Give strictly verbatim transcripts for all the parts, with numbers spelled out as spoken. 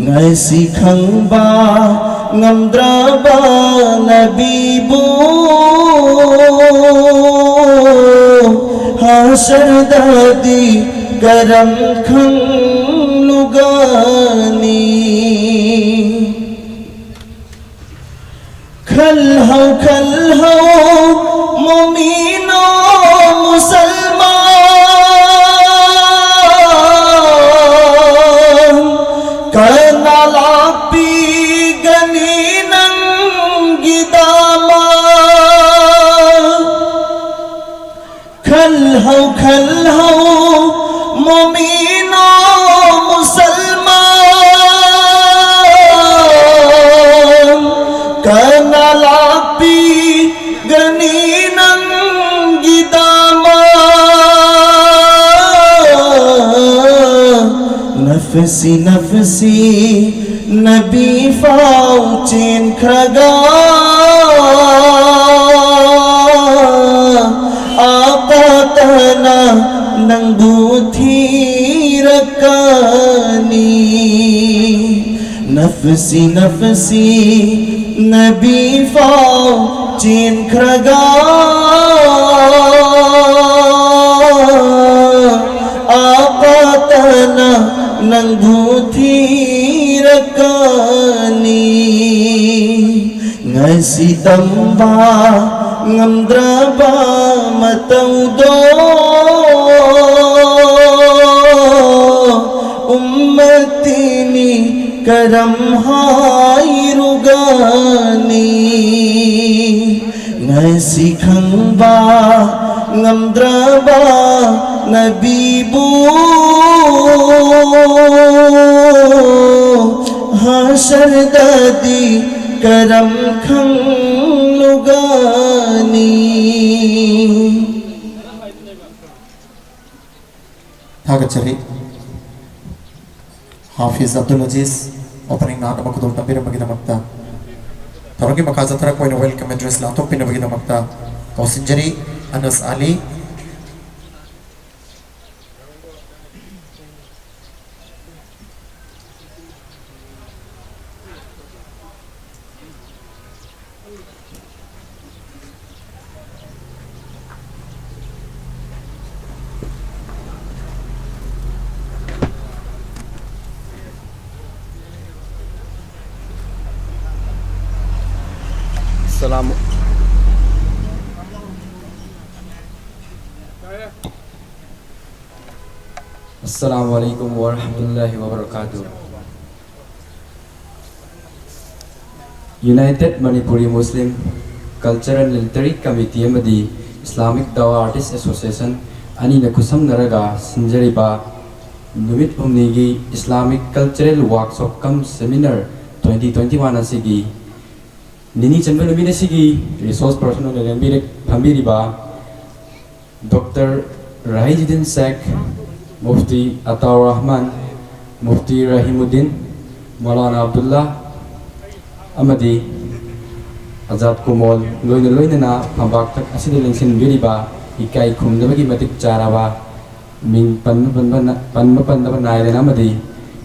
ꯉꯁꯤ ꯈꯪꯕ ꯉꯝꯗ꯭ꯔꯕ ꯅꯕꯤꯕꯨ ꯍꯥꯁꯔꯗꯗꯤ ꯀꯔꯝ ꯈꯪꯂꯨꯒꯅꯤ? ꯈꯜꯍꯧ ꯈꯜꯍꯧ ꯃꯣꯃꯤꯅꯣ ꯃꯨꯁꯜꯃꯥꯟ, ꯀꯅꯥ ꯂꯥꯛꯄꯤꯒꯅꯤ ꯅꯪꯒꯤꯗꯃꯛ? ꯈꯜꯍꯧ ꯈꯜꯍꯧ ꯃꯣꯃꯤꯅꯣ ꯃꯨꯁꯜꯃꯥꯟ, ꯀꯅꯥ ꯂꯥꯛꯄꯤꯒꯅꯤ ꯅꯪꯒꯤꯗꯃꯛ? ꯅꯐꯁꯤ ꯅꯐꯁꯤ ꯅꯕꯤ ꯐꯥꯎ ꯆꯦꯟꯈ꯭ꯔꯒ ꯑꯥꯀꯥꯇꯅ ꯅꯪꯕꯨ ꯊꯤꯔꯛꯀꯅꯤ꯫ ꯅꯐꯁꯤ ꯅꯐꯁꯤ ꯅꯕꯤ ꯐꯥꯎ ꯆꯦꯟꯈ꯭ꯔꯒ ꯑꯥꯀꯥꯇꯅ ꯅꯪꯕꯨ ꯊꯤꯔꯛꯀꯅꯤ꯫ ꯉꯁꯤ ꯇꯝꯕ ꯉꯝꯗ꯭ꯔꯕ ꯃꯇꯧꯗꯣ ꯎꯝꯃꯠꯇꯤꯅꯤ ꯀꯔꯝ ꯍꯥꯏꯔꯨꯒꯅꯤ? ꯉꯁꯤ ꯈꯪꯕ ꯉꯝꯗ꯭ꯔꯕ ꯅꯕꯤꯕꯨ ꯍꯥꯁꯔꯗꯗꯤ ꯀꯔꯝ ꯈꯪꯂꯨꯒꯅꯤ? ꯊꯥꯒꯠꯆꯔꯤ꯫ ꯍꯥꯐꯤꯖ ꯑꯕꯗꯨꯜ ꯑꯖꯤꯖ opening ꯅꯥꯠ ꯑꯃ ꯈꯨꯗꯣꯜ ꯇꯝꯕꯤꯔꯝꯕꯒꯤꯗꯃꯛꯇ꯫ ꯊꯧꯔꯝꯒꯤ ꯃꯈꯥ ꯆꯠꯊꯔꯛꯄ ꯑꯣꯏꯅ welcome address ꯂꯥꯟꯊꯣꯛꯄꯤꯅꯕꯒꯤꯗꯃꯛꯇ ꯀꯧꯁꯤꯟꯖꯔꯤ꯫ ꯑꯅꯁ Ali. Assalamu, Assalamu alaikum warahmatullahi wabarakatuh. United Manipuri Muslim Culture and Literary Committee ꯑꯃꯗꯤ Islamic Dawa Artist Association ꯑꯅꯤꯅ ꯈꯨꯠꯁꯝꯅꯔꯒ ꯁꯤꯟꯖꯔꯤꯕ ꯅꯨꯃꯤꯠ ꯍꯨꯝꯅꯤꯒꯤ Islamic Cultural Workshop cum Seminar twenty twenty-one ꯑꯁꯤꯒꯤ ꯅꯤꯅꯤ ꯆꯟꯕ ꯅꯨꯃꯤꯠ ꯑꯁꯤꯒꯤ resource person ꯑꯣꯏꯅ ꯂꯦꯡꯕꯤꯔꯛ-, ꯐꯝꯕꯤꯔꯤꯕ Doctor ꯔꯍꯤꯖꯨꯗꯤꯟ ꯁꯦꯈ, ꯃꯨꯐꯇꯤ ꯑꯇꯥꯎꯔ ꯔꯍꯃꯥꯟ, ꯃꯨꯐꯇꯤ ꯔꯍꯤꯃꯨꯗꯤꯟ, ꯃꯧꯂꯥꯅꯥ ꯑꯕꯗꯨꯜꯂꯥ ꯑꯃꯗꯤ ꯑꯖꯥꯗ ꯀꯨꯃꯣꯜ ꯂꯣꯏꯅ ꯂꯣꯏꯅꯅ ꯐꯝꯄꯥꯛꯇ ꯑꯁꯤꯗ ꯂꯦꯡꯁꯤꯟꯕꯤꯔꯤꯕ ꯏꯀꯥꯏ ꯈꯨꯝꯅꯕꯒꯤ ꯃꯇꯤꯛ ꯆꯥꯔꯕ ꯃꯤꯡ ꯄꯟꯕ ꯄꯟꯕ ꯅ-, ꯄꯟꯕ ꯄꯟꯗꯕ ꯅꯥꯏꯗꯅ ꯑꯃꯗꯤ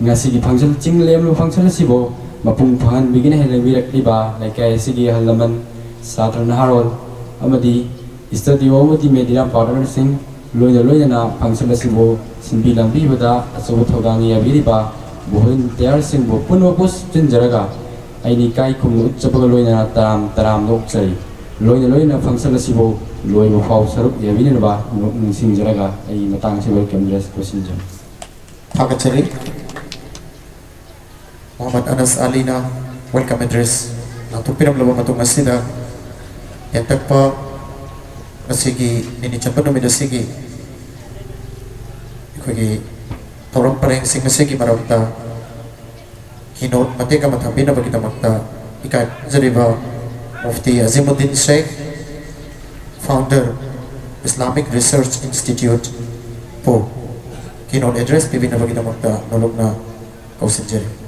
ꯉꯁꯤꯒꯤ function, ꯆꯤꯡ ꯂꯦꯝꯂꯕ function ꯑꯁꯤꯕꯨ ꯃꯄꯨꯡ ꯐꯥꯍꯟꯕꯤꯒꯅꯤ ꯍꯥꯏꯅ ꯂꯩꯕꯤꯔꯛꯂꯤꯕ ꯂꯩꯀꯥꯏ ꯑꯁꯤꯒꯤ ꯑꯍꯜ ꯂꯃꯟ, ꯁꯥꯇ꯭ꯔ ꯅꯍꯥꯔꯣꯜ ꯑꯃꯗꯤ studio ꯑꯃꯗꯤ media partnerꯁꯤꯡ ꯂꯣꯏꯅ ꯂꯣꯏꯅꯅ function ꯑꯁꯤꯕꯨ ꯁꯤꯟꯕꯤ ꯂꯥꯡꯕꯤꯕꯗ ꯑꯆꯧꯕ ꯊꯧꯗꯥꯡ ꯌꯥꯕꯤꯔꯤꯕ volunteerꯁꯤꯡꯕꯨ ꯄꯨꯝꯅꯃꯛꯄꯨ ꯁꯤꯟꯖꯔꯒ ꯑꯩꯅ ꯏꯀꯥꯏ ꯈꯨꯝꯅ ꯎꯠꯆꯕꯒ ꯂꯣꯏꯅꯅ ꯇꯔꯥꯝ ꯇꯔꯥꯝꯅ ꯑꯣꯛꯆꯔꯤ꯫ ꯂꯣꯏꯅ ꯂꯣꯏꯅ function ꯑꯁꯤꯕꯨ ꯂꯣꯏꯕ ꯐꯥꯎ ꯁꯔꯨꯛ ꯌꯥꯕꯤꯅꯅꯕ ꯅꯤꯡꯁꯤꯡꯖꯔꯒ ꯑꯩꯒꯤ ꯃꯇꯥꯡ ꯑꯁꯤꯗ welcome address ꯂꯣꯏꯁꯤꯟꯖꯔꯤ꯫ ꯊꯥꯒꯠꯆꯔꯤ꯫ ꯃꯣꯍꯝꯃꯗ ꯑꯅꯁ ꯑꯂꯤꯅ welcome address ꯂꯥꯎꯊꯣꯛꯄꯤꯔꯝꯂꯕ ꯃꯇꯨꯡ ꯑꯁꯤꯗ, ꯌꯥꯡꯇꯛꯄ ꯉꯁꯤꯒꯤ ꯅꯤꯅꯤ ꯆꯟꯕ ꯅꯨꯃꯤꯠ ꯑꯁꯤꯒꯤ ꯑꯩꯈꯣꯏꯒꯤ ꯊꯧꯔꯝ ꯄꯔꯦꯡꯁꯤꯡ ꯑꯁꯤꯒꯤ ꯃꯔꯛꯇ keynote ꯃꯇꯦꯛ ꯑꯃ ꯊꯝꯕꯤꯅꯕꯒꯤꯗꯃꯛꯇ ꯏꯀꯥꯏ ꯈꯨꯝꯅꯖꯔꯤꯕ ꯃꯨꯐꯇꯤ ꯑꯖꯤꯃꯨꯗꯗꯤꯟ ꯁꯦꯈ, founder Islamic Research Institute ꯄꯨ keynote address ꯄꯤꯕꯤꯅꯕꯒꯤꯗꯃꯛꯇ ꯅꯣꯂꯨꯛꯅ ꯀꯧꯁꯤꯟꯖꯔꯤ꯫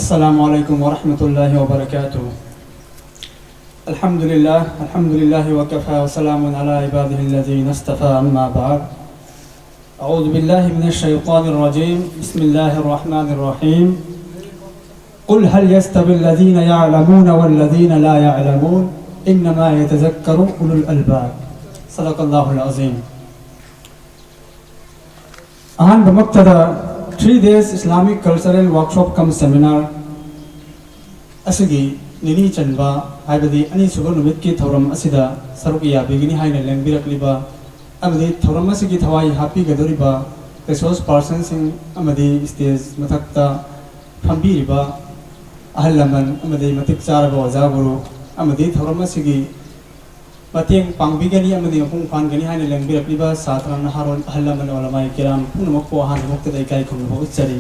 السلام عليكم ورحمة الله وبركاته. الحمد لله، الحمد لله وكفى، وسلام على عباده الذين اصطفى، أما بعد. أعوذ بالله من الشيطان الرجيم. بسم الله الرحمن الرحيم. قل هل يستوي الذين يعلمون والذين لا يعلمون؟ إنما يتذكر أولو الألباب. صدق الله العظيم. ꯑꯍꯥꯟꯕꯃꯛꯇꯗ three days Islamic Cultural Workshop cum Seminar ꯑꯁꯤꯒꯤ ꯅꯤꯅꯤ ꯆꯟꯕ, ꯍꯥꯏꯕꯗꯤ ꯑꯅꯤꯁꯨꯕ ꯅꯨꯃꯤꯠꯀꯤ ꯊꯧꯔꯝ ꯑꯁꯤꯗ ꯁꯔꯨꯛ ꯌꯥꯕꯤꯒꯅꯤ ꯍꯥꯏꯅ ꯂꯦꯡꯕꯤꯔꯛꯂꯤꯕ ꯑꯃꯗꯤ ꯊꯧꯔꯝ ꯑꯁꯤꯒꯤ ꯊꯋꯥꯏ ꯍꯥꯞꯄꯤꯒꯗꯧꯔꯤꯕ resource personꯁꯤꯡ ꯑꯃꯗꯤ stage ꯃꯊꯛꯇ ꯐꯝꯕꯤꯔꯤꯕ ꯑꯍꯜ ꯂꯃꯟ ꯑꯃꯗꯤ ꯃꯇꯤꯛ ꯆꯥꯔꯕ ꯑꯣꯖꯥ ꯒꯨꯔꯨ ꯑꯃꯗꯤ ꯊꯧꯔꯝ ꯑꯁꯤꯒꯤ ꯃꯇꯦꯡ ꯄꯥꯡꯕꯤꯒꯅꯤ ꯑꯃꯗꯤ ꯃꯄꯨꯡ ꯐꯥꯍꯟꯒꯅꯤ ꯍꯥꯏꯅ ꯂꯦꯡꯕꯤꯔꯛꯂꯤꯕ ꯁꯥꯇ꯭ꯔ ꯅꯍꯥꯔꯣꯜ ꯑꯍꯜ ꯂꯃꯟ ꯑꯣꯂꯃꯥꯏ ꯀꯤꯔꯥꯝ ꯄꯨꯝꯅꯃꯛꯄꯨ ꯑꯍꯥꯟꯕꯃꯛꯇꯗ ꯏꯀꯥꯏ ꯈꯨꯝꯅꯕ ꯎꯠꯆꯔꯤ꯫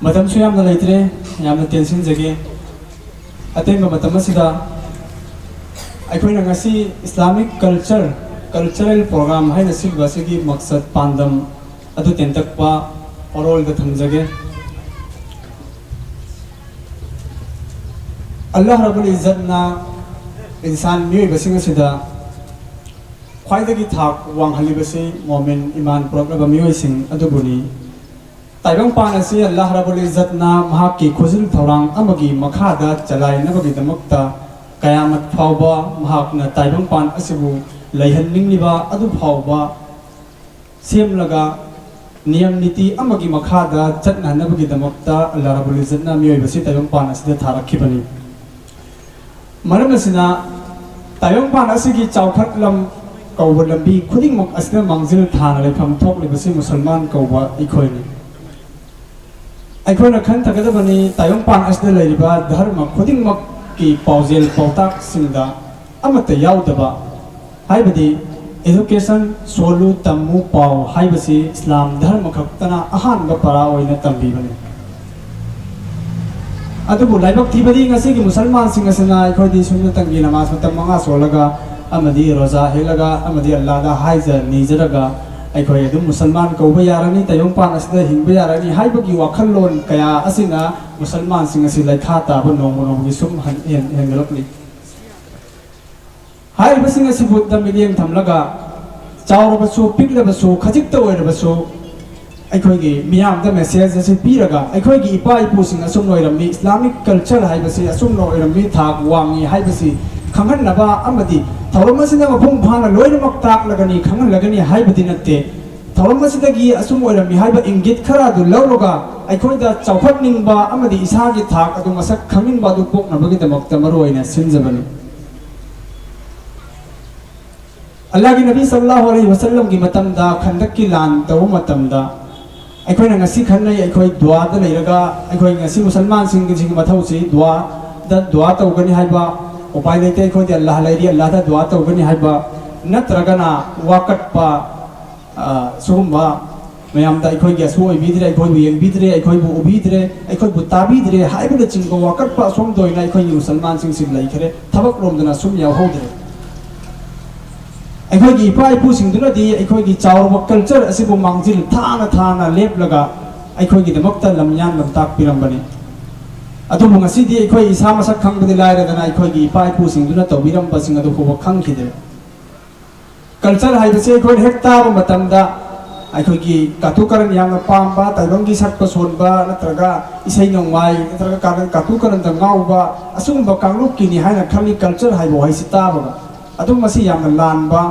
ꯃꯇꯝꯁꯨ ꯌꯥꯝꯅ ꯂꯩꯇ꯭ꯔꯦ, ꯌꯥꯝꯅ ꯇꯦꯟꯁꯤꯟꯖꯒꯦ꯫ ꯑꯇꯦꯟꯕ ꯃꯇꯝ ꯑꯁꯤꯗ ꯑꯩꯈꯣꯏꯅ ꯉꯁꯤ Islamic Culture, Cultural Program ꯍꯥꯏꯅ ꯁꯤꯜꯂꯤꯕ ꯑꯁꯤꯒꯤ ꯃꯛꯁꯠ, ꯄꯥꯟꯗꯝ ꯑꯗꯨ ꯇꯦꯟꯇꯛꯄ ꯋꯥꯔꯣꯜꯗ ꯊꯝꯖꯒꯦ꯫ ꯑꯜꯂꯥꯍ ꯔꯕꯨꯜ ꯏꯖꯠꯅ ꯏꯟꯁꯥꯟ ꯃꯤꯑꯣꯏꯕꯁꯤꯡ ꯑꯁꯤꯗ ꯈ꯭ꯋꯥꯏꯗꯒꯤ ꯊꯥꯛ ꯋꯥꯡꯍꯜꯂꯤꯕꯁꯤ ꯃꯣꯃꯤꯟ, ꯏꯃꯥꯟ ꯄꯨꯔꯛꯂꯕ ꯃꯤꯑꯣꯏꯁꯤꯡ ꯑꯗꯨꯕꯨꯅꯤ꯫ ꯇꯥꯏꯕꯪꯄꯥꯟ ꯑꯁꯤ ꯑꯜꯂꯥꯍ ꯔꯕꯨꯜ ꯏꯖꯠꯅ ꯃꯍꯥꯛꯀꯤ ꯈꯨꯖꯤꯟ ꯊꯧꯔꯥꯡ ꯑꯃꯒꯤ ꯃꯈꯥꯗ ꯆꯂꯥꯏꯅꯕꯒꯤꯗꯃꯛꯇ ꯀꯌꯥꯃꯠ ꯐꯥꯎꯕ ꯃꯍꯥꯛꯅ ꯇꯥꯏꯕꯪꯄꯥꯟ ꯑꯁꯤꯕꯨ ꯂꯩꯍꯟꯅꯤꯡꯂꯤꯕ ꯑꯗꯨ ꯐꯥꯎꯕ ꯁꯦꯝꯂꯒ ꯅꯤꯌꯝ ꯅꯤꯇꯤ ꯑꯃꯒꯤ ꯃꯈꯥꯗ ꯆꯠꯅꯅꯕꯒꯤꯗꯃꯛꯇ ꯑꯜꯂꯥꯍ ꯔꯕꯨꯜ ꯏꯖꯠꯅ ꯃꯤꯑꯣꯏꯕꯁꯤ ꯇꯥꯏꯕꯪꯄꯥꯟ ꯑꯁꯤꯗ ꯊꯥꯔꯛꯈꯤꯕꯅꯤ꯫ ꯃꯔꯝ ꯑꯁꯤꯅ ꯇꯥꯏꯕꯪꯄꯥꯟ ꯑꯁꯤꯒꯤ ꯆꯥꯎꯈꯠꯂꯝ ꯀꯧꯕ ꯂꯝꯕꯤ ꯈꯨꯗꯤꯡꯃꯛ ꯑꯁꯤꯗ ꯃꯥꯡꯖꯤꯜ ꯊꯥꯅ ꯂꯩꯐꯝ ꯊꯣꯛꯂꯤꯕꯁꯤ ꯃꯨꯁꯜꯃꯥꯟ ꯀꯧꯕ ꯑꯩꯈꯣꯏꯅꯤ꯫ ꯑꯩꯈꯣꯏꯅ ꯈꯟꯊꯒꯗꯕꯅꯤ, ꯇꯥꯏꯕꯪꯄꯥꯟ ꯑꯁꯤꯗ ꯂꯩꯔꯤꯕ ꯙꯔꯃ ꯈꯨꯗꯤꯡꯃꯛꯀꯤ ꯄꯥꯎꯖꯦꯜ ꯄꯥꯎꯇꯥꯛꯁꯤꯡꯗ ꯑꯃꯠꯇ ꯌꯥꯎꯗꯕ, ꯍꯥꯏꯕꯗꯤ education, ꯁꯣꯜꯂꯨ, ꯇꯝꯃꯨ, ꯄꯥꯎ ꯍꯥꯏꯕꯁꯤ ꯏꯁꯂꯥꯝ ꯙꯔꯃ ꯈꯛꯇꯅ ꯑꯍꯥꯟꯕ ꯄꯔꯥ ꯑꯣꯏꯅ ꯇꯝꯕꯤꯕꯅꯤ꯫ ꯑꯗꯨꯕꯨ ꯂꯥꯏꯕꯛ ꯊꯤꯕꯗꯤ ꯉꯁꯤꯒꯤ ꯃꯨꯁꯜꯃꯥꯟꯁꯤꯡ ꯑꯁꯤꯅ ꯑꯩꯈꯣꯏꯗꯤ ꯁꯨꯞꯅꯇꯪꯒꯤ ꯅꯃꯥꯖ ꯃꯇꯝ ꯃꯉꯥ ꯁꯣꯜꯂꯒ ꯑꯃꯗꯤ ꯔꯣꯖꯥ ꯍꯦꯜꯂꯒ ꯑꯃꯗꯤ ꯑꯜꯂꯥꯗ ꯍꯥꯏꯖ ꯅꯤꯖꯔꯒ ꯑꯩꯈꯣꯏ ꯑꯗꯨꯝ ꯃꯨꯁꯜꯃꯥꯟ ꯀꯧꯕ ꯌꯥꯔꯅꯤ, ꯇꯥꯏꯕꯪꯄꯥꯟ ꯑꯁꯤꯗ ꯍꯤꯡꯕ ꯌꯥꯔꯅꯤ ꯍꯥꯏꯕꯒꯤ ꯋꯥꯈꯜꯂꯣꯟ ꯀꯌꯥ ꯑꯁꯤꯅ ꯃꯨꯁꯜꯃꯥꯟꯁꯤꯡ ꯑꯁꯤ ꯂꯩꯈꯥ ꯇꯥꯕ ꯅꯣꯡꯃ ꯅꯣꯡꯃꯒꯤ ꯁꯨꯝ ꯍꯟ-, ꯍꯦꯟ-, ꯍꯦꯟꯒꯠꯂꯛꯂꯤ꯫ ꯍꯥꯏꯔꯤꯕꯁꯤꯡ ꯑꯁꯤꯕꯨ ꯇ ꯃꯤꯠꯌꯦꯡ ꯊꯝꯂꯒ ꯆꯥꯎꯔꯕꯁꯨ ꯄꯤꯛꯂꯕꯁꯨ ꯈꯖꯤꯛꯇ ꯑꯣꯏꯔꯕꯁꯨ ꯑꯩꯈꯣꯏꯒꯤ ꯃꯤꯌꯥꯝꯗ ꯃꯦꯁꯦꯖ ꯑꯁꯤ ꯄꯤꯔꯒ, ꯑꯩꯈꯣꯏꯒꯤ ꯏꯄꯥ ꯏꯄꯨꯁꯤꯡ ꯑꯁꯨꯝꯅ ꯑꯣꯏꯔꯝꯃꯤ, ꯏꯁꯂꯥꯃꯤꯛ ꯀꯜꯆꯔ ꯍꯥꯏꯕꯁꯤ ꯑꯁꯨꯝꯅ ꯑꯣꯏꯔꯝꯃꯤ, ꯊꯥꯛ ꯋꯥꯡꯉꯤ ꯍꯥꯏꯕꯁꯤ ꯈꯪꯍꯟꯅꯕ ꯑꯃꯗꯤ ꯊꯧꯔꯝ ꯑꯁꯤꯗ ꯃꯄꯨꯡ ꯐꯥꯅ ꯂꯣꯏꯅꯃꯛ ꯇꯥꯛꯂꯒꯅꯤ, ꯈꯪꯍꯜꯂꯒꯅꯤ ꯍꯥꯏꯕꯗꯤ ꯅꯠꯇꯦ꯫ ꯊꯧꯔꯝ ꯑꯁꯤꯗꯒꯤ ꯑꯁꯨꯝ ꯑꯣꯏꯔꯝꯃꯤ ꯍꯥꯏꯕ ꯏꯪꯒꯤꯠ ꯈꯔ ꯑꯗꯨ ꯂꯧꯔꯒ, ꯑꯩꯈꯣꯏꯗ ꯆꯥꯎꯈꯠꯅꯤꯡꯕ ꯑꯃꯗꯤ ꯏꯁꯥꯒꯤ ꯊꯥꯛ ꯑꯗꯨ ꯃꯁꯛ ꯈꯪꯅꯤꯡꯕ ꯑꯗꯨ ꯄꯣꯛꯅꯕꯒꯤꯗꯃꯛꯇ ꯃꯔꯨ ꯑꯣꯏꯅ ꯁꯤꯟꯖꯕꯅꯤ꯫ ꯑꯜꯂꯥꯍꯒꯤ ꯅꯕꯤ ꯁꯜꯂꯜꯂꯥꯍꯨ ꯑꯂꯩꯍꯤ ꯋꯁꯜꯂꯝꯒꯤ ꯃꯇꯝꯗ ꯈꯟꯗꯛꯀꯤ ꯂꯥꯟ ꯇꯧꯕ ꯃꯇꯝꯗ, ꯑꯩꯈꯣꯏꯅ ꯉꯁꯤ ꯈꯟꯅꯩ, ꯑꯩꯈꯣꯏ ꯗꯨꯋꯥꯗ ꯂꯩꯔꯒ, ꯑꯩꯈꯣꯏ ꯉꯁꯤ ꯃꯨꯁꯜꯃꯥꯟꯁꯤꯡꯒꯤ ꯃꯊꯧꯁꯤ ꯗꯨꯋꯥꯗ, ꯗꯨꯋꯥ ꯇꯧꯒꯅꯤ ꯍꯥꯏꯕ꯫ ꯎꯄꯥꯏ ꯂꯩꯇꯦ, ꯑꯩꯈꯣꯏꯗꯤ ꯑꯜꯂꯥꯍ ꯂꯩꯔꯤ, ꯑꯜꯂꯥꯍꯗ ꯗꯨꯋꯥ ꯇꯧꯒꯅꯤ ꯍꯥꯏꯕ, ꯅꯠꯇ꯭ꯔꯒꯅ ꯋꯥꯀꯠꯄ, ꯑ, ꯁꯤꯒꯨꯝꯕ ꯃꯌꯥꯝꯗ ꯑꯩꯈꯣꯏꯒꯤ ꯑꯁꯣꯏ ꯑꯣꯏꯕꯤꯗ꯭ꯔꯦ, ꯑꯩꯈꯣꯏꯕꯨ ꯌꯦꯡꯕꯤꯗ꯭ꯔꯦ, ꯑꯩꯈꯣꯏꯕꯨ ꯎꯕꯤꯗ꯭ꯔꯦ, ꯑꯩꯈꯣꯏꯕꯨ ꯇꯥꯕꯤꯗ꯭ꯔꯦ ꯍꯥꯏꯕꯅꯆꯤꯡꯕ ꯋꯥꯀꯠꯄ ꯑꯁꯣꯝꯗ ꯑꯣꯏꯅ ꯑꯩꯈꯣꯏꯒꯤ ꯃꯨꯁꯜꯃꯥꯟꯁꯤꯡꯁꯤ ꯂꯩꯈ꯭ꯔꯦ, ꯊꯕꯛ ꯂꯣꯝꯗꯅ ꯁꯨꯝ ꯌꯥꯎꯍꯧꯗ꯭ꯔꯦ꯫ ꯑꯩꯈꯣꯏꯒꯤ ꯏꯄꯥ ꯏꯄꯨꯁꯤꯡꯗꯨꯅꯗꯤ ꯑꯩꯈꯣꯏꯒꯤ ꯆꯥꯎꯔꯕ ꯀꯜꯆꯔ ꯑꯁꯤꯕꯨ ꯃꯥꯡꯖꯤꯜ ꯊꯥꯅ ꯊꯥꯅ ꯂꯦꯞꯂꯒ ꯑꯩꯈꯣꯏꯒꯤꯗꯃꯛꯇ ꯂꯝꯌꯥꯟ ꯂꯝꯇꯥꯛ ꯄꯤꯔꯝꯕꯅꯤ꯫ ꯑꯗꯨꯕꯨ ꯉꯁꯤꯗꯤ ꯑꯩꯈꯣꯏ ꯏꯁꯥ ꯃꯁꯛ ꯈꯪꯕꯗꯤ ꯂꯥꯏꯔꯗꯅ, ꯑꯩꯈꯣꯏꯒꯤ ꯏꯄꯥ ꯏꯄꯨꯁꯤꯡꯗꯨꯅ ꯇꯧꯕꯤꯔꯝꯕꯁꯤꯡ ꯑꯗꯨ ꯐꯥꯎꯕ ꯈꯪꯈꯤꯗ꯭ꯔꯦ꯫ ꯀꯜꯆꯔ ꯍꯥꯏꯕꯁꯤ ꯑꯩꯈꯣꯏꯅ ꯍꯦꯛ ꯇꯥꯕ ꯃꯇꯝꯗ, ꯑꯩꯈꯣꯏꯒꯤ ꯀꯥꯇꯨ ꯀꯥꯔꯟ ꯌꯥꯝꯅ ꯄꯥꯝꯕ, ꯇꯥꯏꯕꯪꯒꯤ ꯁꯛꯄ ꯁꯣꯟꯕ, ꯅꯠꯇ꯭ꯔꯒ ꯏꯁꯩ ꯅꯣꯡꯃꯥꯏ, ꯅꯠꯇ꯭ꯔꯒ ꯀꯥꯔꯟ, ꯀꯥꯇꯨ ꯀꯥꯔꯟꯗ ꯉꯥꯎꯕ, ꯑꯁꯤꯒꯨꯝꯕ ꯀꯥꯡꯂꯨꯞꯀꯤꯅꯤ ꯍꯥꯏꯅ ꯈꯜꯂꯤ ꯀꯜꯆꯔ ꯍꯥꯏꯕ ꯋꯥꯍꯩꯁꯤ ꯇꯥꯕꯗ꯫ ꯑꯗꯨꯝ ꯃꯁꯤ ꯌꯥꯝꯅ ꯂꯥꯟꯕ,